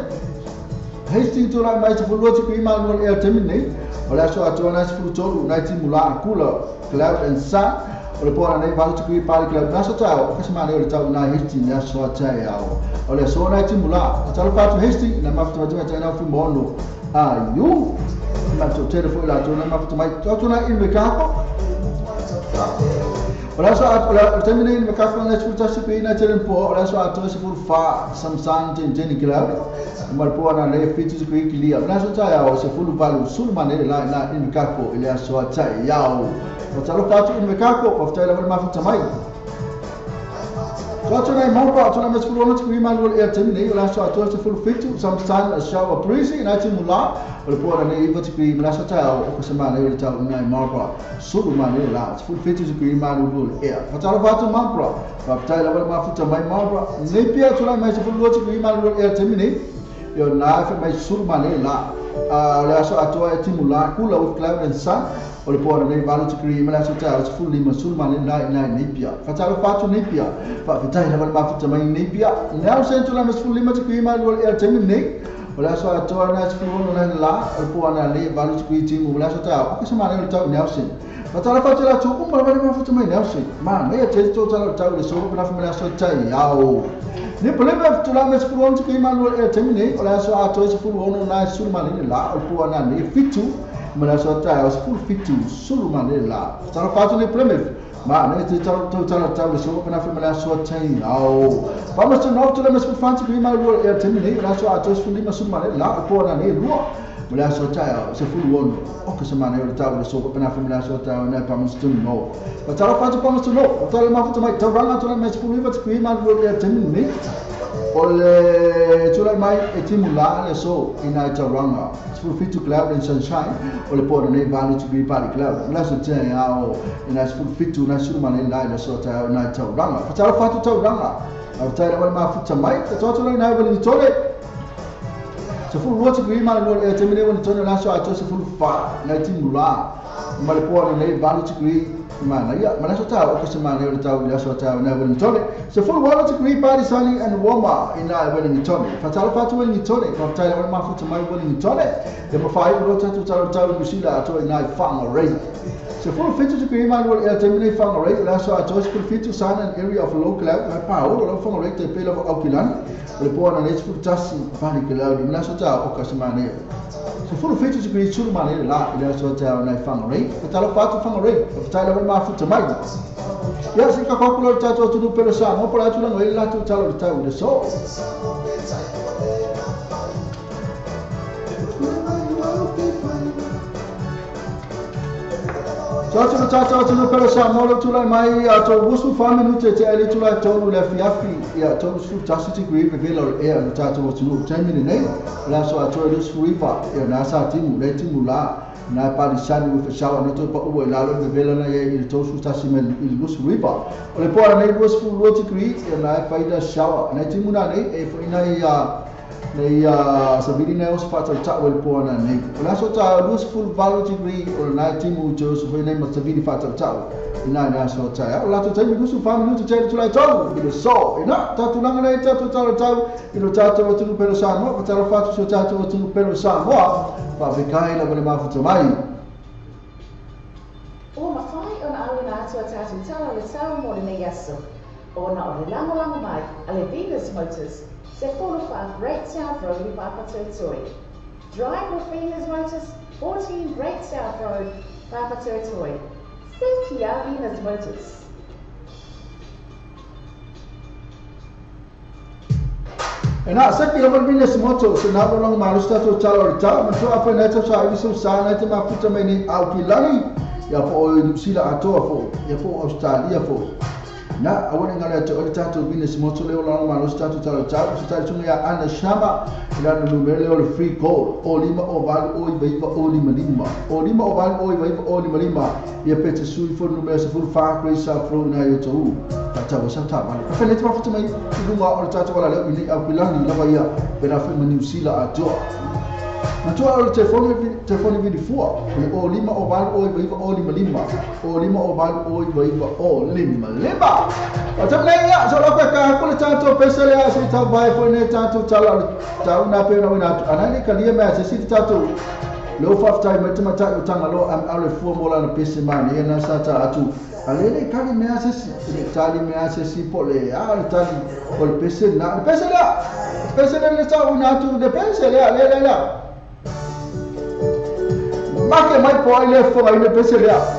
Hastings tulai mai se fulu te kui malu wala air taimi nei. O le aso atoa nai se fulu tolu nai timu la akula cloud and sun. O le poana nei valu te kui pari cloud. Na aso taeao o kasi mane o le tau nai Hastings le aso taeao. O le aso nai timu la. Fatalo fatu Hastings na mafuta mai tai nau fimono. Ayu. Ma tele foi la tona mafuta mai tona in mekako. O le aso o taimi nei in mekako na se tasi pe na tele po o le aso atoa se fulu fa Samsung ten ten cloud. Ma le poana nei fitu se kui kilia. O le aso taeao se fulu valu sulu mane la na in mekako i le aso taeao. Fatalo fatu in mekako fafatai lava le mafuta mai. Tuna i Marlborough, tuna mes fulu ono te kui malu wala air taimi nei o le aso atoa se fulu fitu Samsung a shower breezy nai timu la o le poana nei iwa te kui ma le aso taeao o ka se mane o le tau nai Marlborough sulu mane la se fulu fitu te kui malu wala air. Fatalo fatu Marlborough, fafatai lava le mafuta mai Marlborough. Napier tuna mai se fulu lua te kui malu wala air taimi nei e o nā fe mai sulu mane la le aso atoa e timu la kula with cloud and sun. O le poana nei valu te kui ma le aso taeao se fulu lima sulu mane la i nai Napier. Fatalo fatu Napier, faafetai lava le mafuta mai Napier. Nelson tuna mes fulu lima te kui malu wala air taimi nei. O le aso atoa nai se fulu ono nai la o le poana nei valu te kui timu ma le aso taeao o ka se mane o le tau Nelson. Fatalo fatu la tū uma lava le mafuta mai Nelson. Ma nei a te tō tala o tau le soro pena ma le aso taeao. Ni Plymouth tuna mes fulu ono te kui malu wala air taimi nei. O le aso atoa se fulu ono nai sulu mane la o le poana nei fitu ma le aso taeao se fulu fitu sulu mane la. Fatalo fatu nei Plymouth. Ma nei te tau tala tau le soro pena ma le aso taeao. Palmerston North tuna mes fulu fa te kui malu wala air taimi nei. O le aso atoa se fulu lima sulu mane la o le poana nei lua. Ma le aso taeao se fulu ono o ka se mane o le tau le soro pena ma le aso taeao nei Palmerston North. Fatalo fatu Palmerston North. Fatalo mafuta mai Tauranga tuna mes fulu iwa te kui malu wala air taimi nei. O le tulai mai e timu la le so i nai Tauranga. Se fulu fitu cloud and sunshine o le poana nei valu te kui pari cloud. Ma le aso taeao i nai se fulu fitu nai sulu mane la i le aso taeao i nai Tauranga. Fatalo fatu Tauranga. Fatai lava le mafuta mai. Tatoa tulai nai Wellington. Se fulu lua te kui malu wala air taimi nei Wellington o le aso atoa se fulu fa nai timu la. Ma le poana nei valu te kui mana ia ma le aso taeao o ka se mane o le tau i le aso taeao nai Wellington. Se fulu walo te kui pari sunny and warmer i nai Wellington. Fatalo fatu Wellington. Fatai lava le mafuta mai Wellington. E mawhai o lo tatu talo tau i Musila atoa i nai Whangarei. Se fulu fitu te kui malu wala air taimi nei Whangarei o le aso atoa se fulu fitu sun and area of low cloud. Mai paolo lau Whangarei te pela wa Aukilani. O le poana nei se fulu tasi pari cloud i le aso taeao o ka se mane. Se fulu fitu te kui sulu mane la i le aso taeao nai Whangarei. Fatalo fatu Whangarei. Fatai lava le mafuta mai. Ia se ka kakula le tātou atunu pele Samoa po le atu lango e le latou tala o le tau i le so. Tātou tātou atunu pele Samoa le tulai mai a tō wusu wha minute te ele tulai tōru le afiafi ia tōru sulu tasi te kui vevela o le ea no tātou atunu taimi nei. O le aso atoa i lusu iwa ia nā sa timu le timu la nai pari sani with a shower na toi pa ua i lalo vevela na ia i le tōsu tasi mai i le lusu iwa. O le poana nei lusu fulu lua te kui ia nai whaida shower. Nai timu nā nei e whaina ia nei savili nei osa whātau tau e le poana nei. O le aso taeao lusu fulu valu te kui o le nai timu te osa whai nei ma savili whātau tau. I nai nai aso taeao. O lato taimi lusu wha minutu te tulai tau i le so. I nā, tātou langa nei tātou talo tau i lo tātou atunu pelo Samoa. Fatalo fatu so tātou atunu pelo Samoa. Faafekai lava le mafuta mai. O mawhai o na au na atua tātou tala le tau mo le nei aso. O na o le langolango mai a le Venus Motors se 45 Great South Road i Papatoetoe. Drive with Venus Motors, 14 Great South Road, Papatoetoe. Sekia Venus Motors. E nā, seki lava le Venus Motors, se nā longa malu tātou tala o le tau, ma tua awhai nei tau sa iwi sau sa nei te mafuta mai nei au ki lani. Ia po o New Zealand atoa fo, ia po o Australia fo. Na aua ne i galo ia te oe le tatou Venus Moto lea o lana malosi tatou tala tau se tali tunga ia Ana Shama i lana numera lea o le free call o 5 o 8 o 9 9 o 5 5 o 5 o 8 o 9 9 o 5 5 ia pe te sui fo numera 14 Grace South Road na i o tatau sa taavale ka fele te mafuta mai i luga o le tatou ala leo i nei Aukilani lava ia pe na fai ma New Zealand atoa. Matua o le telefoni telefoni vilifua o le o 5 o 8 o 9 9 o 5 5 o 5 o 8 o 9 9 o 5 5. O te mea ia, so la ka ko le tatou pese le se tau vai foi ne tatou tala o le tau na pe na wina atu. Ana ni kalia mea se si tatou le o whaftai mai te matai o Tangaloa am au le fua mo lana pese mani e na sa ta atu. A le le kali mea se si, le tali mea se si po le a le tali o le pese na, le pese lea, le pese le le tau ina atu, le pese lea, le le lea. Make mai po ai le foga i le pese lea.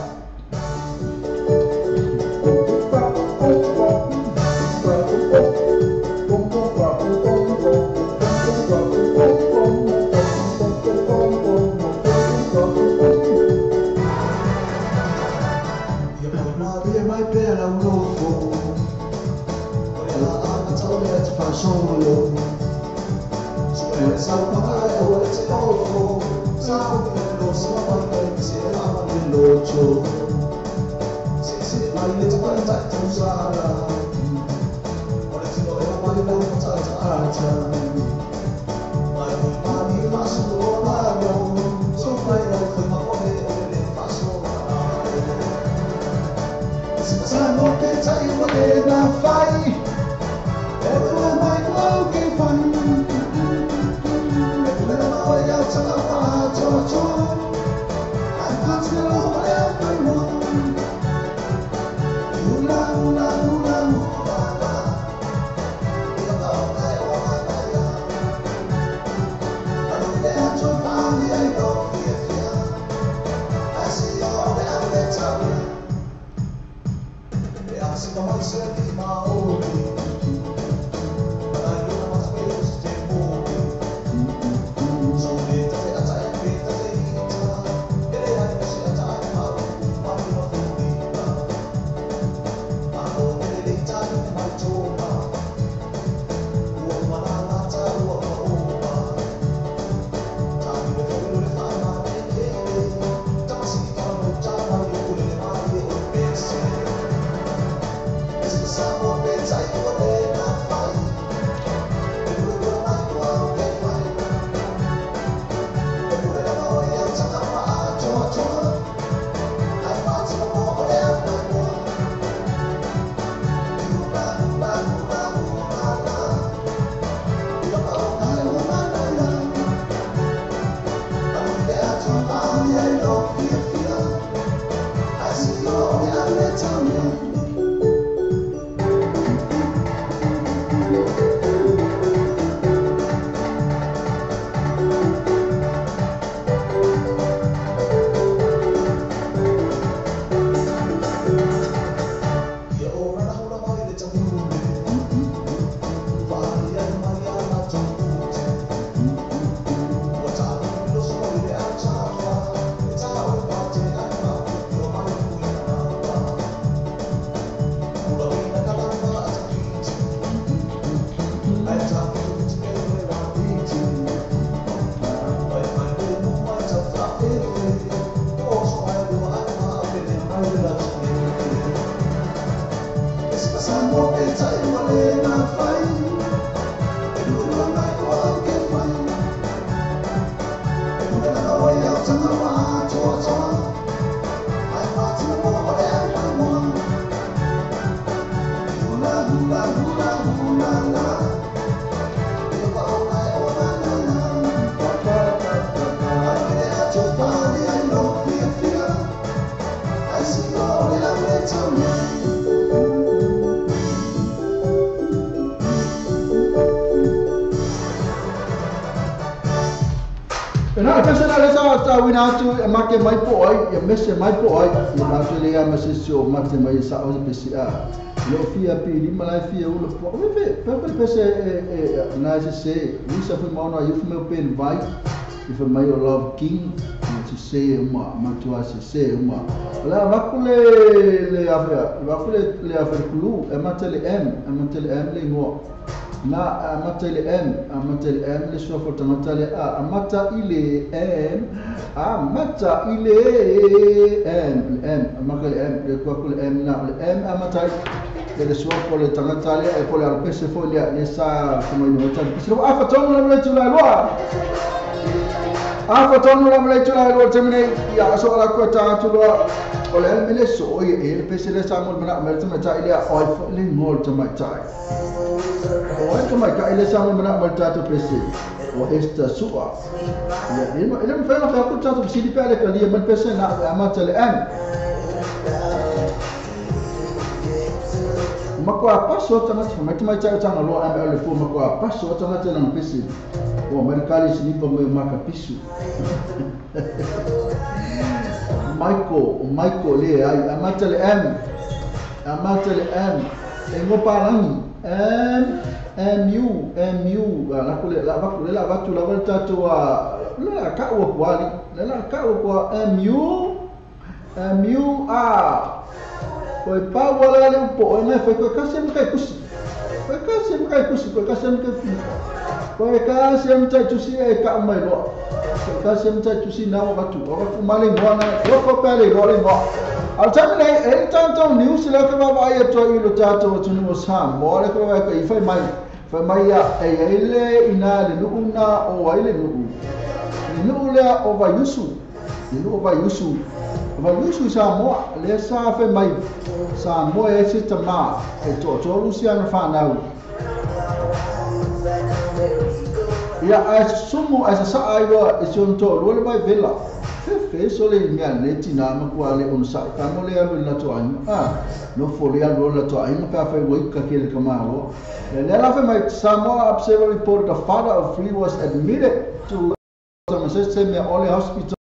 Tauina atu e make mai po ai, ia mese mai po ai, ia matou le ia ma se si o mate mai e sa o se pese a. Le o fia pi lima lai fia ula po. O fe, pe pe pese e na se se, wisa fui maona i fu meu pen vai, i fai mai o Love King, i te Sese uma matua sese uma. La vakule le afea, vakule le afea kulu, amata le M, amata le M le ngoa. Na amata le M, amata le M le suafa tangata le A, amata ile M, amata ile M, le M, amaka le M, le kwa le M na le M amata le suafa le tangata le e pole al pese fo le le sa kuma ni wata pese lo afa tonu le tula loa. Afa tonu le tula loa temene ya so ala ko ta tu loa o le mele so e le pese le sa mo mana mele tama ile oi le ngol tama tai. O ai tama ka ile sa mo mana mele ta to pese o esta sua. Ya ile mo fela fa ko ta to pese le ka li mele pese na amata le M. Makwa paso tanga tama tama tanga tanga lo ame le fo makwa paso tanga tanga pese. O amerikali sinipa mo maka pisu. Michael le ai amata le M. Amata le M. E ngo palangi M M U M U la ko le la va ko le la va tu la va ta to a la ka o kwali la ka o kwa M U M U A. Foi pa wala le po e me foi ko ka sem kai kusi. Foi ka sem kai kusi, foi ka sem kai kusi. Foi ka sem tai tusi e ka mai lo. Foi ka sem tai tusi na o batu. O ku male ngona, o ko pele ro le ngo. Al tamine e tanto news le ka ba ai to i lo tato tu no sa mo le ka ba ka i fai mai ya e ile ina le nuuna o ai le nuu. Le nuu le o va yusu. Le nuu va yusu. Valusu Samoa le sa fe mai Samoa e se tama e to to Luciano whanau. Ia a sumu a sa ai wa e son to lo le mai vela. Fe fe so le mea le tina ma kwa le on sa ka mo le alu la to ai. Ah no fo le alu la to ai ma ka fe wai ka ke le kamaro. Le la fe mai Samoa Observer report the father of three was admitted to the Hospital.